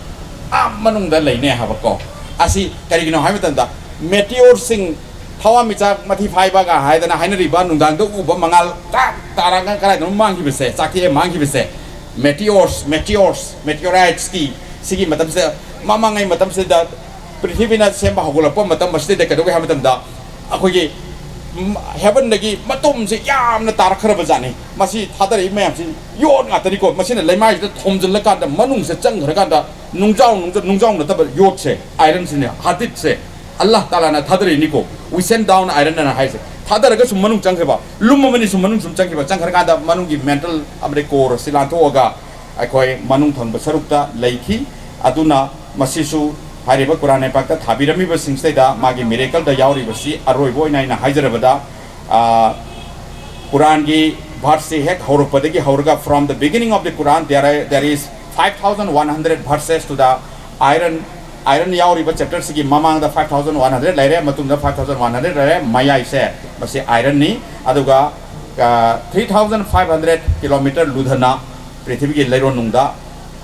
ꯑꯥ ꯃꯅꯨꯡꯗ ꯂꯩꯅꯦ ꯍꯥꯏꯕꯀꯣ꯫ ꯑꯁꯤ ꯀꯔꯤꯒꯤꯅꯣ ꯍꯥꯏꯕ ꯃꯇꯝꯗ, ꯃꯦꯇꯤꯑꯣꯔꯁꯤꯡ, ꯊꯋꯥꯟꯃꯤꯆꯥꯛ ꯃꯊꯤ ꯐꯥꯏꯕꯒ ꯍꯥꯏꯗꯅ ꯍꯥꯏꯅꯔꯤꯕ, ꯅꯨꯡꯗꯥꯡꯗ ꯎꯕ ꯃꯉꯥꯜ ꯇꯥꯛ ꯇꯥꯔꯒ ꯀꯗꯥꯏꯗꯅꯣ ꯃꯥꯡꯈꯤꯕꯁꯦ, ꯆꯥꯛꯊꯦꯛꯑ ꯃꯥꯡꯈꯤꯕꯁꯦ, ꯃꯦꯇꯤꯑꯣꯔꯁ, ꯃꯦꯇꯤꯑꯣꯔꯁ, ꯃꯦꯇꯤꯑꯣꯔꯥꯏꯠꯁꯀꯤ ꯁꯤꯒꯤ ꯃꯇꯝꯁꯤꯗ, ꯃꯃꯥꯡꯉꯩ ꯃꯇꯝꯁꯤꯗ ꯄ꯭ꯔꯤꯊꯤꯕꯤꯅ ꯁꯦꯝꯕ ꯍꯧꯒꯠꯂꯛꯄ ꯃꯇꯝ ꯑꯁꯤꯗꯩꯗ ꯀꯩꯗꯧꯒꯦ ꯍꯥꯏꯕ ꯃꯇꯝꯗ, ꯑꯩꯈꯣꯏꯒꯤ ꯍꯦꯕꯟꯗꯒꯤ ꯃꯇꯨꯝꯁꯦ ꯌꯥꯝꯅ ꯇꯥꯔꯛꯈ꯭ꯔꯕ ꯖꯥꯠꯅꯤ꯫ ꯃꯁꯤ ꯊꯥꯗꯔꯛꯏ ꯃꯌꯥꯝꯁꯤ ꯌꯣꯠ ꯉꯥꯛꯇꯅꯤꯀꯣ꯫ ꯃꯁꯤꯅ ꯂꯩꯃꯥꯏꯁꯤꯗ ꯊꯣꯝꯖꯤꯜꯂꯀꯥꯟꯗ ꯃꯅꯨꯡꯁꯤꯗ ꯆꯪꯈ꯭ꯔꯀꯥꯟꯗ ꯅꯨꯡꯖꯥꯎ, ꯅꯨꯡꯖ-, ꯅꯨꯡꯖꯥꯎ ꯅꯠꯇꯕ ꯌꯣꯠꯁꯦ, ꯑꯥꯏꯔꯟꯁꯤꯅꯦ, ꯍꯥꯗꯤꯠꯁꯦ ꯑꯜꯂꯥꯍ ꯇꯥꯂꯥꯅ ꯊꯥꯗꯔꯛꯏꯅꯤꯀꯣ꯫ We send down iron ꯑꯅ ꯍꯥꯏꯁꯦ꯫ ꯊꯥꯗꯔꯒꯁꯨ ꯃꯅꯨꯡ ꯆꯪꯈ꯭ꯔꯤꯕ, ꯂꯨꯝꯃꯕꯅꯤ ꯁꯨꯝ ꯃꯅꯨꯡ ꯁꯨꯝ ꯆꯪꯈꯤꯕ, ꯆꯪꯈ꯭ꯔꯀꯥꯟꯗ ꯃꯅꯨꯡꯒꯤ ꯃꯦꯟꯇꯜ ꯑꯃꯗꯤ ꯀꯣꯔꯁꯤ ꯂꯥꯟꯊꯣꯛꯑꯒ ꯑꯩꯈꯣꯏ ꯃꯅꯨꯡ ꯊꯪꯕ ꯁꯔꯨꯛꯇ ꯂꯩꯈꯤ꯫ ꯑꯗꯨꯅ ꯃꯁꯤꯁꯨ ꯍꯥꯏꯔꯤꯕ ꯀꯨꯔꯥꯟ ꯂꯩꯄꯥꯛꯇ ꯊꯥꯕꯤꯔꯝꯃꯤꯕꯁꯤꯡꯁꯤꯗꯩꯗ ꯃꯥꯒꯤ ꯃꯤꯔꯦꯀꯜꯗ ꯌꯥꯎꯔꯤꯕꯁꯤ ꯑꯔꯣꯏꯕ ꯑꯣꯏꯅ ꯑꯩꯅ ꯍꯥꯏꯖꯔꯕꯗ, ꯑ, ꯀꯨꯔꯥꯟꯒꯤ ꯚꯥꯔꯠꯁꯤ ꯍꯦꯛ ꯍꯧꯔꯛꯄꯗꯒꯤ ꯍꯧꯔꯒ, from the beginning of the Quran, there are, there is five thousand one hundred verses to the iron, iron ꯌꯥꯎꯔꯤꯕ ꯆꯦꯞꯇꯔꯁꯤꯒꯤ ꯃꯃꯥꯡꯗ five thousand one hundred ꯂꯩꯔꯦ, ꯃꯇꯨꯡꯗ five thousand one hundred ꯂꯩꯔꯦ, ꯃꯌꯥꯏꯁꯦ ꯃꯁꯤ ꯑꯥꯏꯔꯟꯅꯤ꯫ ꯑꯗꯨꯒ, ꯑ, three thousand five hundred kilometer ꯂꯨꯊꯅ ꯄ꯭ꯔꯤꯊꯤꯕꯤꯒꯤ ꯂꯩꯔꯣꯟꯅꯨꯡꯗ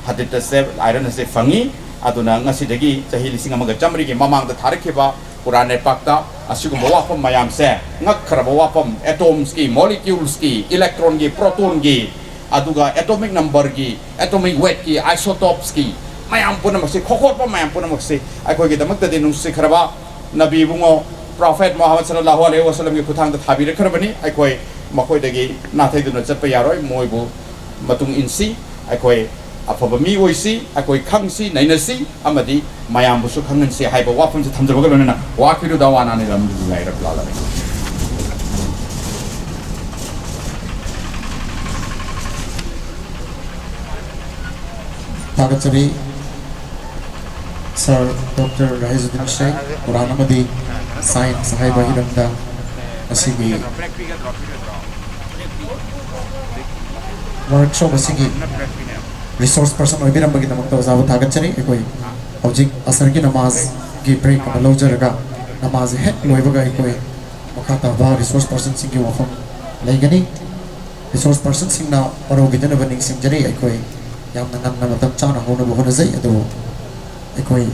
ꯍꯥꯗꯤꯠ ꯑꯁꯦ, ꯑꯥꯏꯔꯟ ꯑꯁꯦ ꯐꯪꯉꯤ꯫ ꯑꯗꯨꯅ ꯉꯁꯤꯗꯒꯤ ꯆꯍꯤ ꯂꯤꯁꯤꯡ ꯑꯃꯒ ꯆꯥꯃꯔꯤꯒꯤ ꯃꯃꯥꯡꯗ ꯊꯥꯔꯛꯈꯤꯕ ꯀꯨꯔꯥꯟ ꯂꯩꯄꯥꯛꯇ ꯑꯁꯤꯒꯨꯝꯕ ꯋꯥꯐꯝ ꯃꯌꯥꯝꯁꯦ, ꯉꯛꯈ꯭ꯔꯕ ꯋꯥꯐꯝ, ꯑꯦꯇꯣꯝꯁꯀꯤ, ꯃꯣꯂꯤꯀ꯭ꯌꯨꯜꯁꯀꯤ, ꯏꯂꯦꯛꯇ꯭ꯔꯣꯟꯒꯤ, ꯄ꯭ꯔꯣꯇꯣꯟꯒꯤ, ꯑꯗꯨꯒ ꯑꯦꯇꯣꯃꯤꯛ ꯅꯝꯕꯔꯒꯤ, ꯑꯦꯇꯣꯃꯤꯛ ꯋꯦꯠꯀꯤ, ꯑꯥꯏꯁꯣꯇꯣꯞꯁꯀꯤ ꯃꯌꯥꯝ ꯄꯨꯝꯅꯃꯛꯁꯦ, ꯈꯣꯈꯣꯠꯄ ꯃꯌꯥꯝ ꯄꯨꯝꯅꯃꯛꯁꯦ ꯑꯩꯈꯣꯏꯒꯤꯗꯃꯛꯇꯗꯤ ꯅꯨꯡꯁꯤꯈ꯭ꯔꯕ ꯅꯕꯤ ꯏꯕꯨꯡꯉꯣ ꯄ꯭ꯔꯣꯐꯦꯠ ꯃꯨꯍꯝꯃꯗ ꯁꯜꯂꯜꯂꯥꯍꯨ ꯑꯂꯩꯍꯤ ꯋꯥꯁꯜꯂꯝꯒꯤ ꯈꯨꯠꯊꯥꯡꯗ ꯊꯥꯕꯤꯔꯛꯈ꯭ꯔꯕꯅꯤ꯫ ꯑꯩꯈꯣꯏ ꯃꯈꯣꯏꯗꯒꯤ ꯅꯥꯊꯩꯗꯨꯅ ꯆꯠꯄ ꯌꯥꯔꯣꯏ꯫ ꯃꯣꯏꯕꯨ ꯃꯇꯨꯡ ꯏꯟꯁꯤ, ꯑꯩꯈꯣꯏ ꯑꯐꯕ ꯃꯤ ꯑꯣꯏꯁꯤ, ꯑꯩꯈꯣꯏ ꯈꯪꯁꯤ, ꯅꯩꯅꯁꯤ ꯑꯃꯗꯤ ꯃꯌꯥꯝꯕꯨꯁꯨ ꯈꯪꯍꯟꯁꯤ ꯍꯥꯏꯕ ꯋꯥꯐꯝꯁꯦ ꯊꯝꯖꯕꯒ ꯂꯣꯏꯅꯅ, ꯋꯥꯈꯤꯔꯨ ꯗꯥꯋꯥꯅꯥꯅꯤ ꯂꯝꯗꯨꯒꯤ ꯂꯥꯏꯔꯕ ꯂꯥꯜꯂꯔꯦ꯫ ꯊꯥꯒꯠꯆꯔꯤ꯫ ꯁꯥꯔ ꯗꯣꯛꯇꯔ ꯔꯍꯤꯖꯨꯗꯤꯟ ꯁꯦꯈ, ꯀꯨꯔꯥꯟ ꯑꯃꯗꯤ ꯁꯥꯏꯟꯁ ꯍꯥꯏꯕ ꯍꯤꯔꯝꯗ ꯑꯁꯤꯒꯤ ꯋꯥꯔꯛꯁꯣꯞ ꯑꯁꯤꯒꯤ ꯔꯤꯁꯣꯔꯁ ꯄꯔꯁꯟ ꯑꯣꯏꯕꯤꯔꯝꯕꯒꯤꯗꯃꯛꯇ ꯑꯣꯖꯥꯕꯨ ꯊꯥꯒꯠꯆꯔꯤ꯫ ꯑꯩꯈꯣꯏ ꯍꯧꯖꯤꯛ ꯑꯁꯔꯒꯤ ꯅꯃꯥꯖꯒꯤ ꯕ꯭ꯔꯦꯛ ꯑꯃ ꯂꯧꯖꯔꯒ, ꯅꯃꯥꯖ ꯍꯦꯛ ꯂꯣꯏꯕꯒ ꯑꯩꯈꯣꯏ ꯃꯈꯥ ꯇꯥꯕ ꯔꯤꯁꯣꯔꯁ ꯄꯔꯁꯟꯁꯤꯡꯒꯤ ꯋꯥꯐꯝ ꯂꯩꯒꯅꯤ꯫ ꯔꯤꯁꯣꯔꯁ ꯄꯔꯁꯟꯁꯤꯡꯅ ꯄꯔꯧꯒꯤꯗꯅꯕ ꯅꯤꯡꯁꯤꯡꯖꯔꯤ꯫ ꯑꯩꯈꯣꯏ ꯌꯥꯝꯅ ꯉꯟꯅ ꯃꯇꯝ ꯆꯥꯅ ꯍꯧꯅꯕ ꯍꯣꯠꯅꯖꯩ, ꯑꯗꯨꯕꯨ ꯑꯩꯈꯣꯏ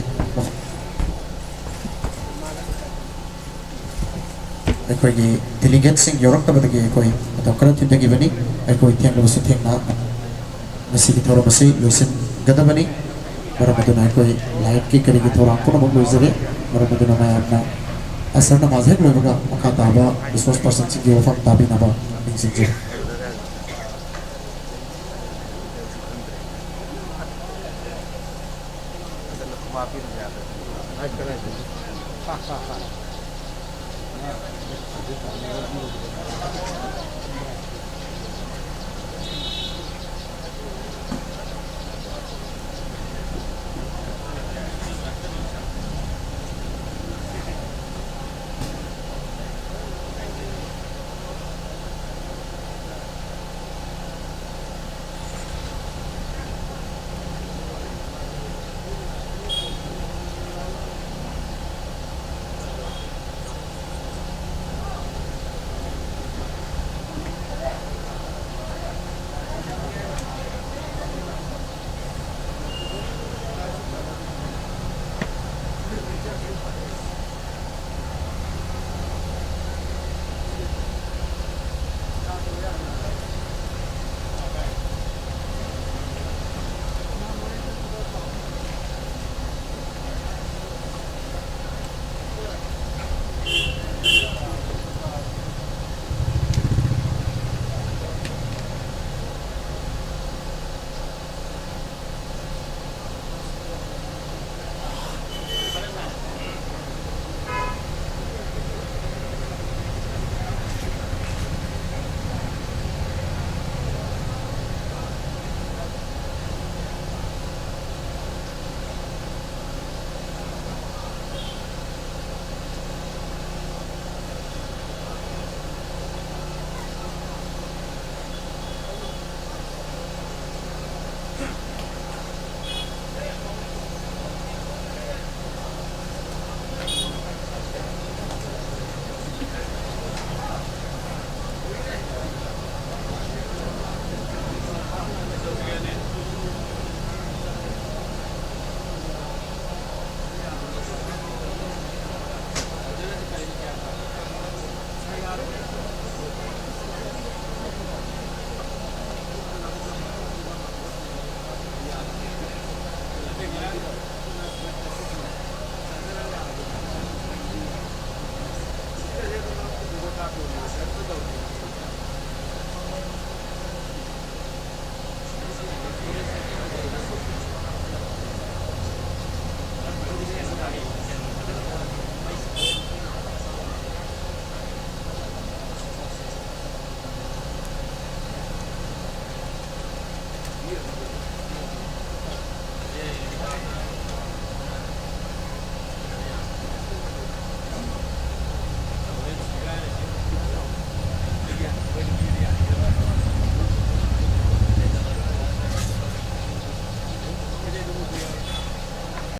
ꯑꯩꯈꯣꯏꯒꯤ ꯗꯦꯂꯤꯒꯦꯠꯁꯤꯡ ꯌꯧꯔꯛꯇꯕꯗꯒꯤ ꯑꯩꯈꯣꯏ ꯃꯇꯝ ꯈꯔ ꯊꯤꯟꯊꯈꯤꯕꯅꯤ꯫ ꯑꯩꯈꯣꯏ ꯊꯦꯡꯂꯕꯁꯨ ꯊꯦꯡꯅ ꯉꯁꯤꯒꯤ ꯊꯧꯔꯝ ꯑꯁꯤ ꯂꯣꯏꯁꯤꯟꯒꯗꯕꯅꯤ꯫ ꯃꯔꯝ ꯑꯗꯨꯅ ꯑꯩꯈꯣꯏ ꯂꯥꯏꯠꯀꯤ ꯀꯔꯤꯒꯤ ꯊꯧꯔꯥꯡ ꯄꯨꯝꯅꯃꯛ ꯂꯣꯏꯖꯔꯦ꯫ ꯃꯔꯝ ꯑꯗꯨꯅ ꯃꯌꯥꯝꯅ ꯑꯁꯔ ꯅꯃꯥꯖ ꯍꯦꯛ ꯂꯣꯏꯕꯒ ꯃꯈꯥ ꯇꯥꯕ ꯔꯤꯁꯣꯔꯁ ꯄꯔꯁꯟꯁꯤꯡꯒꯤ ꯋꯥꯐꯝ ꯇꯥꯕꯤꯅꯕ ꯅꯤꯡꯁꯤꯡꯖꯔꯤ꯫ ꯆꯠꯀꯗꯧꯕꯅꯤ꯫